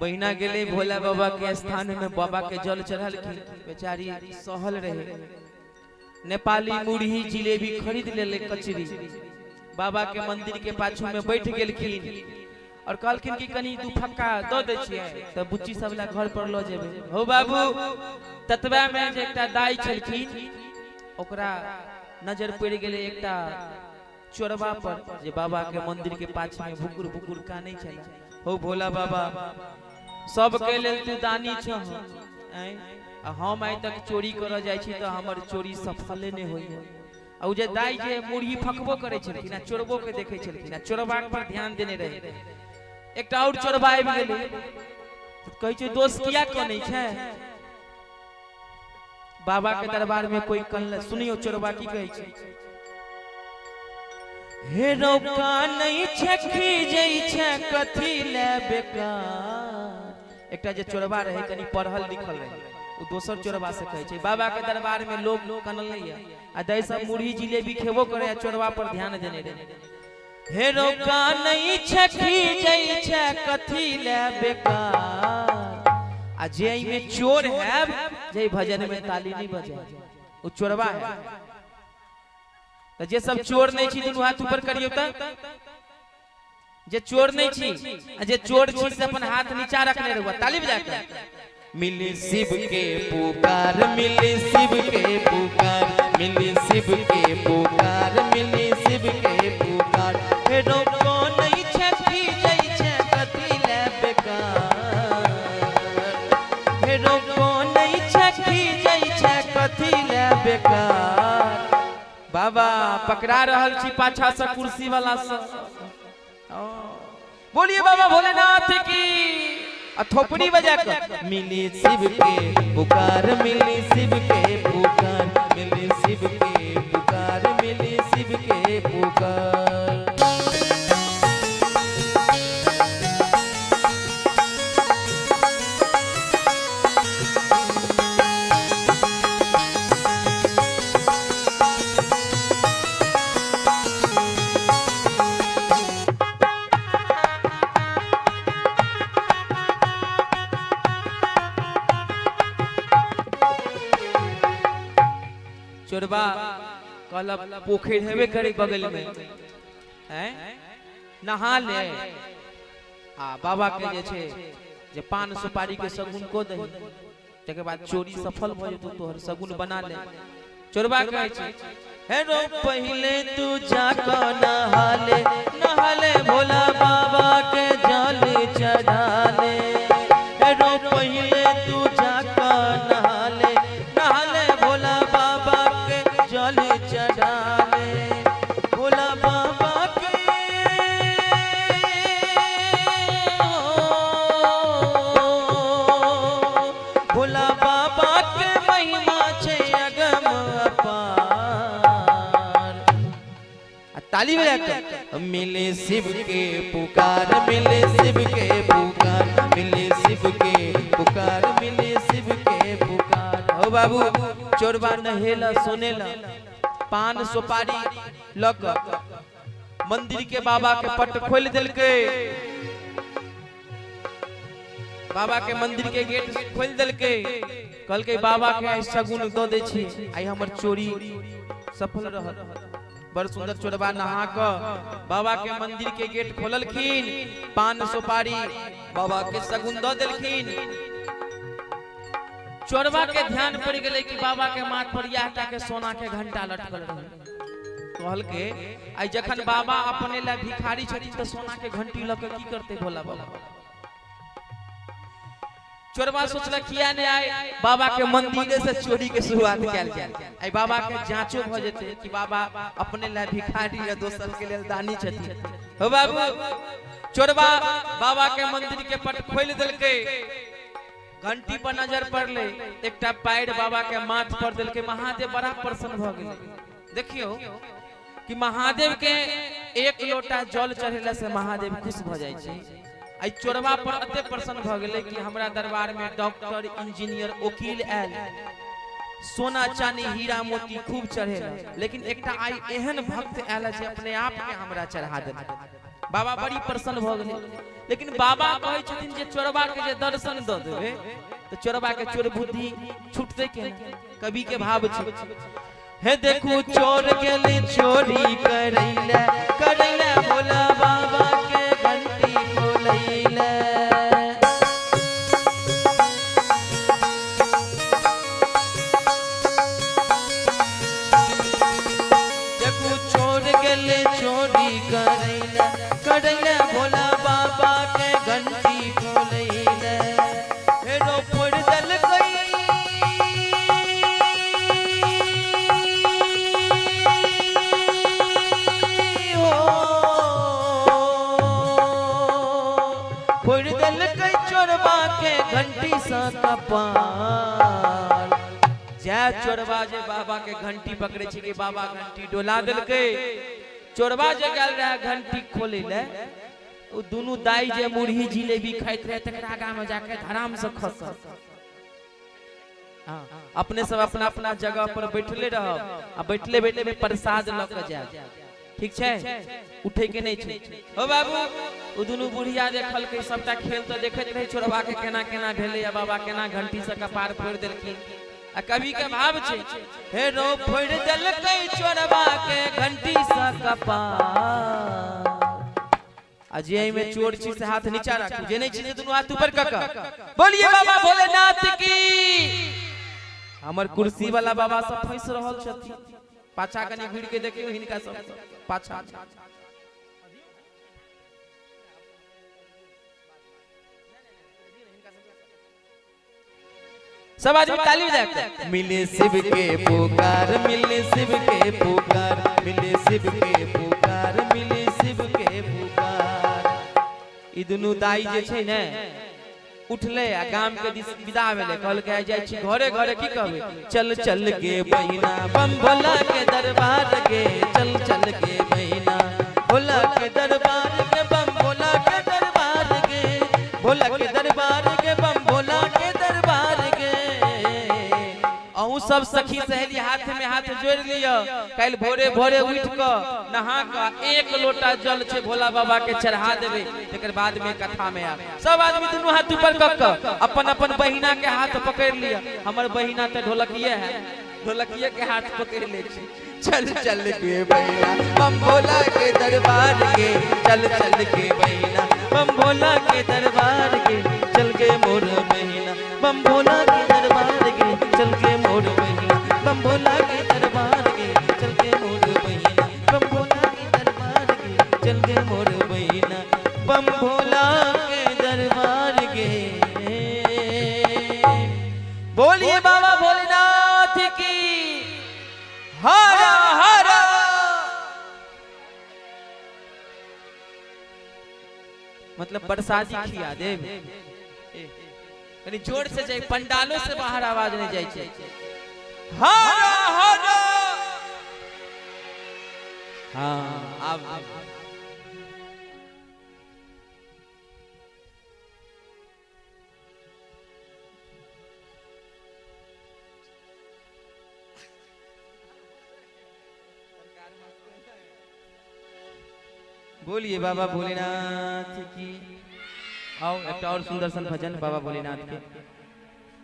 बहिना गेले भोला बाबा के स्थान में, बाबा के जल चढ़लखिन, बेचारी सहल रहे। नेपाली मुरही जिलेबी खरीद लेले, कचरी, बाबा के मंदिर के पाछू में बैठ गेलखिन और कहलखिन कि कनी दू फक्का दऽ दै छियै तऽ बुच्ची सब ला घर पर लऽ जेबै। हो बाबू, ततबा में जे एकटा दाई छलखिन, ओकरा नजर पड़ि गेलै एकटा चोरबा पर जे बाबा के मंदिर के पाछे में भुकुर भुकुर कानै छला। हो भोला बाबा, सबके लेल तू दानी छह, आ हम आइ तक चोरी करऽ जाइ छी तऽ हमर चोरी सफले नहि होइए। आ ओ जे दाइ जे मुरही फकबो करै छलखिन आ चोरबो के देखै छलखिन आ चोरबा पर ध्यान देने रहे। एकटा और चोरबा आबि गेलै, कहै छै दोस्त किया कनै छै? बाबा के दरबार में कोई कनल। सुनियो चोरबा की कहै छै, हे रौका नहीं छै खीजै छै कथी ले बेकार। एकटा जे चोरबा रहे कनी पढ़ल लिखल रहे, ओ दोसर चोरबा से कहै छै बाबा के दरबार में लोग कनल नहीं है आ दाइ सब मुरही जिलेबी खेबो करे आ चोरबा पर ध्यान देने रहे। हे रौका नहीं छै खीजै छै कथी ले बेकार। आ जे एहिमे चोर हैब जे भजन में ताली नहीं बजाय, ओ चोरबा है। तऽ जे सब चोर नहीं छी दुनू हाथ ऊपर करियौ। तऽ जे चोर नहीं छी आ जे चोर छी से अपन हाथ नीचा रखने रहू, ताली बजा के। मिली शिव के पुकार, मिली शिव के पुकार, मिली शिव के पुकार, मिली शिव के पुकार। हे रोको नहीं छै खीजै छै कथी ले बेकार। हे रोको नहीं छै खीजै छै कथी ले बेकार। बाबा पकड़ा रहल छी पाछा से कुर्सी वाला से। बोलिए बाबा भोलेनाथ की। आ थोपड़ी बजा कर मिली शिव के पुकार, मिली शिव के पुकार, मिली शिव के पुकार, मिली शिव के पुकार। चोरबा कहलक पोखरि हेबे करे बगल में, हैं नहा ले आ बाबा के जे छै जे पान सुपारी के सगुन को दही, तकर बाद चोरी सफल भऽ जेतौ, तोहर सगुन बना ले। चोरबा कहै छै हे रो पहिले तू जाकऽ नहा ले, नहा ले भोला बाबा के जल चढ़ा ले। हे रो पहिले तू जाकऽ नहा ले, नहा ले भोला बाबा के जल चढ़ा ले। भोला बाबा के, भोला बाबा के महिमा छै अगम अपार। आ ताली बजा के मिले शिव के पुकार, मिले शिव के पुकार, मिले शिव के पुकार, मिले शिव के पुकार। हो बाबू चोरबा नहेला सोनेला पान सुपारी लऽ कऽ मंदिर के बाबा के पट खोलि देलकै, बाबा के मंदिर के गेट खोलि देलकै, कहलकै बाबा के आइ सगुन दऽ दै छी, आइ हमर चोरी सफल रहल। बड़ सुंदर चोरबा नहा कऽ बाबा के मंदिर के गेट खोललखिन, पान सुपारी बाबा के सगुन दऽ देलखिन। चोरबा के ध्यान पड़ि गेलै कि बाबा के माथ पर इएह टा के सोना के घंटा लटकल रहै। कहलकै आइ जखन बाबा अपने लए भिखारी छथिन तऽ सोना के घंटी लऽ के की करतै भोला बाबा? चोरबा सोचलक किया नहि आइ बाबा के मंदिरे से चोरी के शुरुआत कयल जाय, आइ बाबा के जांचो भऽ जेतै कि बाबा अपने लए भिखारी या दोसर के लेल दानी छथिन। हो बाबू चोरबा बाबा के मंदिर के पट खोलि देलकै, घंटी पर नजर पड़लै, एकटा पैर बाबा के माथ पर देलकै। महादेव बड़ा प्रसन्न भऽ गेलै। देखियौ कि महादेव के एक लोटा जल चढ़ेला से महादेव खुश भऽ जाइ छै। आइ चोरबा पर एते प्रसन्न भऽ गेलै कि हमरा दरबार में डॉक्टर इंजीनियर वकील आयल, सोना चानी हीरा मोती खूब चढ़ेला, लेकिन एकटा आइ एहन भक्त आयल जे अपने आप के हमरा चढ़ा देलक। बाबा बड़ी प्रसन्न भऽ गेलै। लेकिन बाबा कहै छथिन जे चोरबा के जे दर्शन दऽ देबै तऽ चोरबा के चोर बुद्धि छूटतै केना? कवि के भाव छै, हे देखू चोर गेल चोरी करैले, करैले भोला बाबा के घंटी खोलैले। देखू चोर गेल चोरी करैला, करैला भोला बाबा के घंटी खोलैला। हे रो फोड़ देलकै हो, फोड़ देलकै चोरबा के घंटी सँ कपार। जय चोरबा जे बाबा के घंटी पकड़े छै के बाबा घंटी डोला देलकै। चोरबा जे गेल रहे घंटी खोले ले, ओ दुनू दाई जे मुरही जिलेबी खाइत रहे तकरा आगा में जाके धराम से खसल। हाँ, अपने सब अपना अपना जगह पर बैठले रहब आ बैठले बैठले प्रसाद लऽ के जायब, ठीक छै? उठे के नहीं छै। हो बाबू, ओ दुनू बुढ़िया देखलकै सबटा खेल तऽ देखैत रहे चोरबा के केना केना भेलै आ बाबा केना घंटी से कपार फोड़ि देलखिन। आ कवि के भाव छै, हे रो फोड़ि देलकै चोरबा के घंटी से कपार। आ जे एहिमे चोर छी से हाथ नीचा राखू, जे नहीं छी से दुनू हाथ ऊपर कऽ कऽ बोलिए बाबा भोलेनाथ की। हमर कुर्सी वाला बाबा सब फंसि रहल छथिन, पाछा कनि घुरि के देखियौ हिनका सब पाछा। सब आदमी ताली बजा के मिले शिव के पुकार, मिले शिव के पुकार, मिले शिव के पुकार, मिले शिव के पुकार। ई दुनू दाई जे छै ने उठले आ गाम के दिस विदा भेलै, कहलकै आइ जाइ छी घरे घरे की कहबै, चल चल के बहिना बम भोला के दरबार के, चल चल के बहिना भोला के दरबार के, बम भोला के दरबार के, भोला के दरबार के, बम भोला के दरबार के। अहूँ सब सखी सहेली हाथ में हाथ जोड़ लिअ, काल्हि भोरे भोरे उठि कऽ नहा कऽ एक लोटा जल छै भोला बाबा के चढ़ा देबै, तकर बाद में कथा में आब। सब आदमी दुनू हाथ ऊपर कऽ कऽ अपन अपन बहिना के हाथ पकड़ि लिअ। हमर बहिना तऽ ढोलकिए है, ढोलकिए के हाथ पकड़ि लै छी। चल चल के बहिना बम भोला के दरबार के, चल चल के बहिना बम भोला के दरबार के, चल के मोर बहिना बम भोला के दरबार के, चल के मोर बहिना बम भोला के दरबार के, चल के मोर बहिना बम भोला के दरबार के, चल के मोर बहिना बम भोला के दरबार के। बोलिए बाबा भोलेनाथ की हर हर। मतलब प्रसादी खिया देब, कनि जोर से जाय, पंडालों से बाहर आवाज नहीं जाइ छै। हर हर। हाँ, आब बोलिए बाबा भोलेनाथ की। आओ एकटा और सुंदर सन भजन बाबा भोलेनाथ के।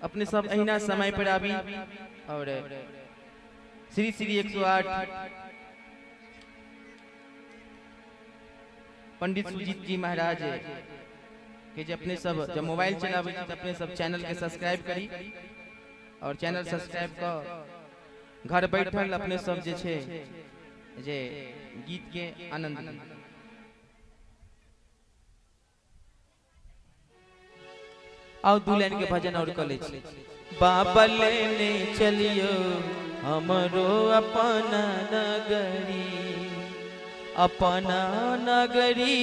अपने सब अहिना समय पर आबी और श्री श्री 108 पंडित सुजीत जी महाराज के जे अपने सब जब मोबाइल चलाबै छी तऽ अपने सब चैनल के सब्सक्राइब करी और चैनल सब्सक्राइब कऽ घर बैठल अपने सब जे छै जे गीत के आनंद ली। आओ दू लाइन के भजन और कऽ लै छी। बाबा लेने चलियो हमरो अपना नगरी, अपना नगरी।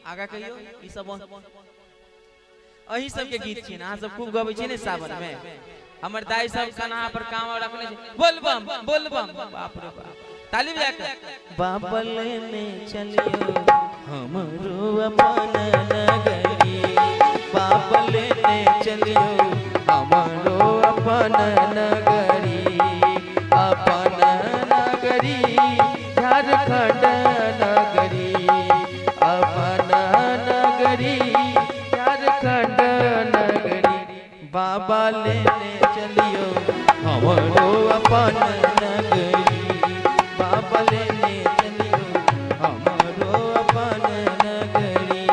आगा कहियो, ई सब अही सबके गीत छियै ने, अहाँ सब खूब गबै छियै ने सावन में। हमर दाई सब कन्हा पर कांवर रखने छै, बोल बम बोल बम, बाप रे बाप, ताली बजा के। बाबा लेने चलियो हमरो अपना नगरी, बाबा लेने चलियो हमरो अपना नगरी, अपना नगरी झारखंड नगरी, अपना नगरी झारखंड नगरी। बाबा लेने चलियो हमरो अपना नगरी, बाबा लेने चलियो हमरो अपना नगरी।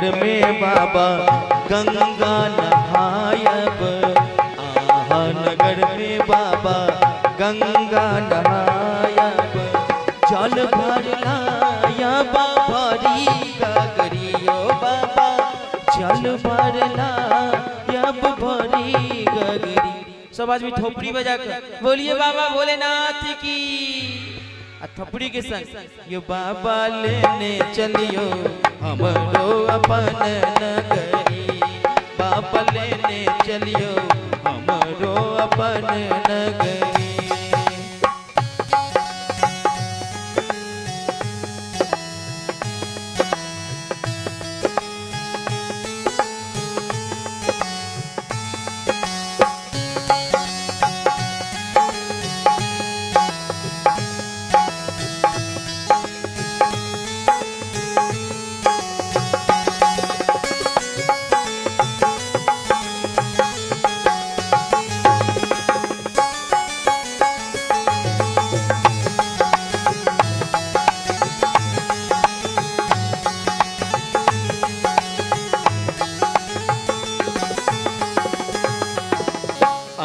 नगर में बाबा गंगा नहायब, आहा नगर में बाबा गंगा नहायब, जल भर लायब भरी गगरियो बाबा, जल भर लायब भरी गगरी। सब आदमी थोपड़ी बजा कर बोलिए बाबा भोलेनाथ की, आ थपड़ी के संग यो बाबा लेने चलियो हमरो अपन नगरी, बाबा लेने चलियो हमरो अपन नगरी।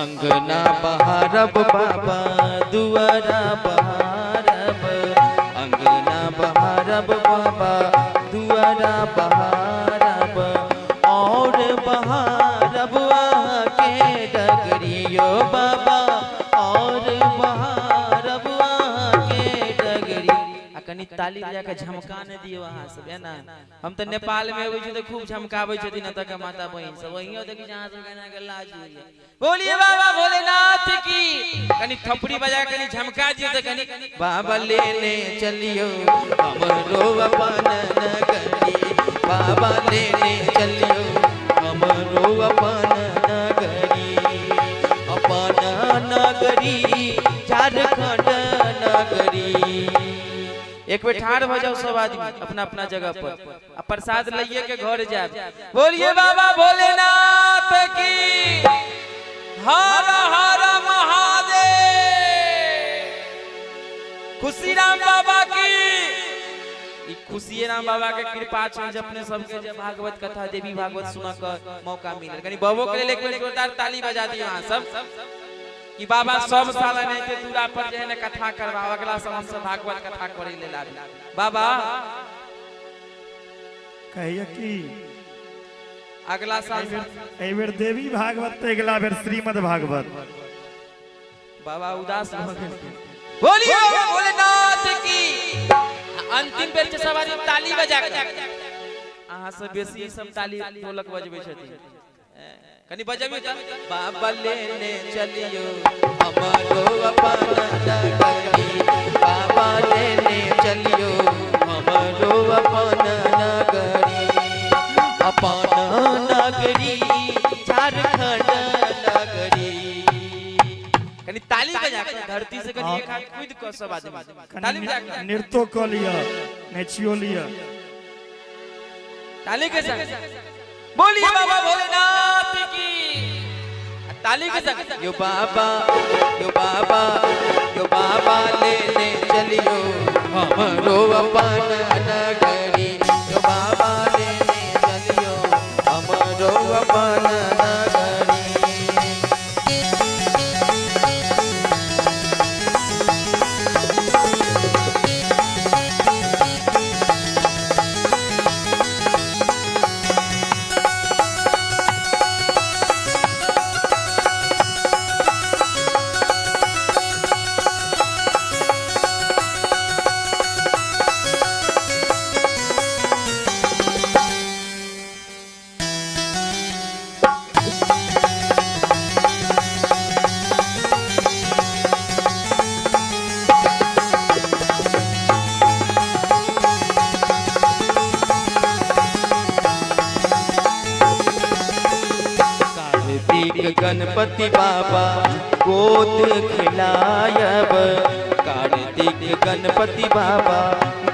अंगना बहारब बाबा दुआरा बहारब, अंगना बहारब बाबा दुआरा बहारब, और बहारब के डगरियो बाबा, और बहारब के डगरी। आ कनी ताली बजा के झमका ने दियो अहाँ सब, है ना? हम तो नेपाल में अबै छी तऽ खूब झमकाबै छथिन एतऽ के माता बहिन सब, वहियो देखी अहाँ सब केना के लाज होइए। बोलिए बाबा भोलेनाथ की। कनी थपड़ी बजा कनी झमका दियो तऽ कनी बाबा लेने चलियो हमरो अपन नगरी, बाबा लेने चलियो हमरो अपन नगरी, अपन नगरी झारखंड नगरी। एक बेर ठाढ़ भ जाओ सब आदमी अपना अपना जगह पर, आ प्रसाद लइए के घर जाए। बोलिए बाबा भोलेनाथ की, हर हर महादेव, खुशी राम बाबा की। ई खुशी राम बाबा के कृपा छै जे अपने सबके जे भागवत कथा देवी भागवत सुन के मौका मिलल। कनी बाबो के लेल एक बेर जोरदार ताली बजा दियो अहाँ सब कि बाबा सब साल एनाहिते दूरा पर जे है ना कथा करवाओ, अगला साल हम सब भागवत कथा करे लेल आबी। बाबा कहिए कि अगला साल एहि बेर देवी भागवत तऽ अगिला बेर श्रीमद् भागवत। बाबा उदास भऽ गेल। बोलिए बाबा भोलेनाथ की। अंतिम बेर छै सब आदमी ताली बजा के, अहाँ सब बेसी सब ताली ढोलक बजबै छथिन, कनी बजबियौ तऽ। बाबा लेने चलियो हमरो अपन नगरी, बाबा लेने चलियो हमरो अपन नगरी, अपन नगरी झारखंड नगरी। कनी ताली बजा के धरती से कनी एक हाथ कूद कऽ सब आदमी ताली बजा के नृत्यो कऽ लिअ, नाचियो लिअ। ताली के संग बोलिए बाबा भोलेनाथ की, ताली के संग यो बाबा यो बाबा यो बाबा लेने चलियो हमरो अपन नगरी, यो बाबा लेने चलियो हमरो अपन नगरी। कार्तिक गणपति बाबा गोद खिलायब, कार्तिक गणपति बाबा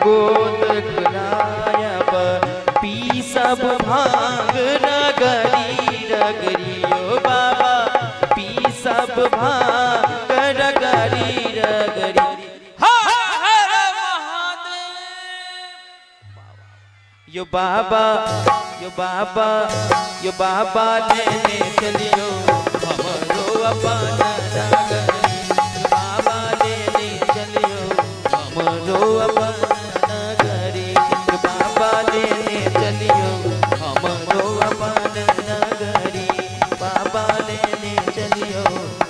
गोद खिलायब, पी सब भांग रगरी रगरियो बाबा, पी सब भांग रगरी रगरी। हर हर महादेव। यो बाबा यो बाबा, यो बाबा लेने चलियो हमरो अपन नगरी। यो बाबा लेने चलियो हमरो अपन नगरी। यो बाबा लेने चलियो हमरो अपन नगरी। बाबा लेने चलियो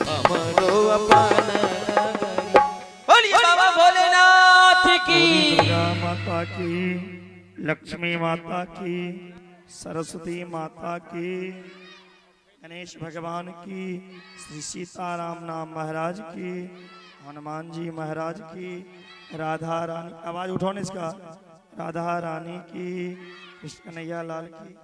हमरो अपन नगरी। बोलिए बाबा भोलेनाथ की। दुर्गा माता की, लक्ष्मी माता की, सरस्वती माता की, गणेश भगवान की, श्री सीताराम नाम महाराज की, हनुमान जी महाराज की, राधा रानी, आवाज उठाओ ना इसका, राधा रानी की, कृष्ण कन्हैया लाल की।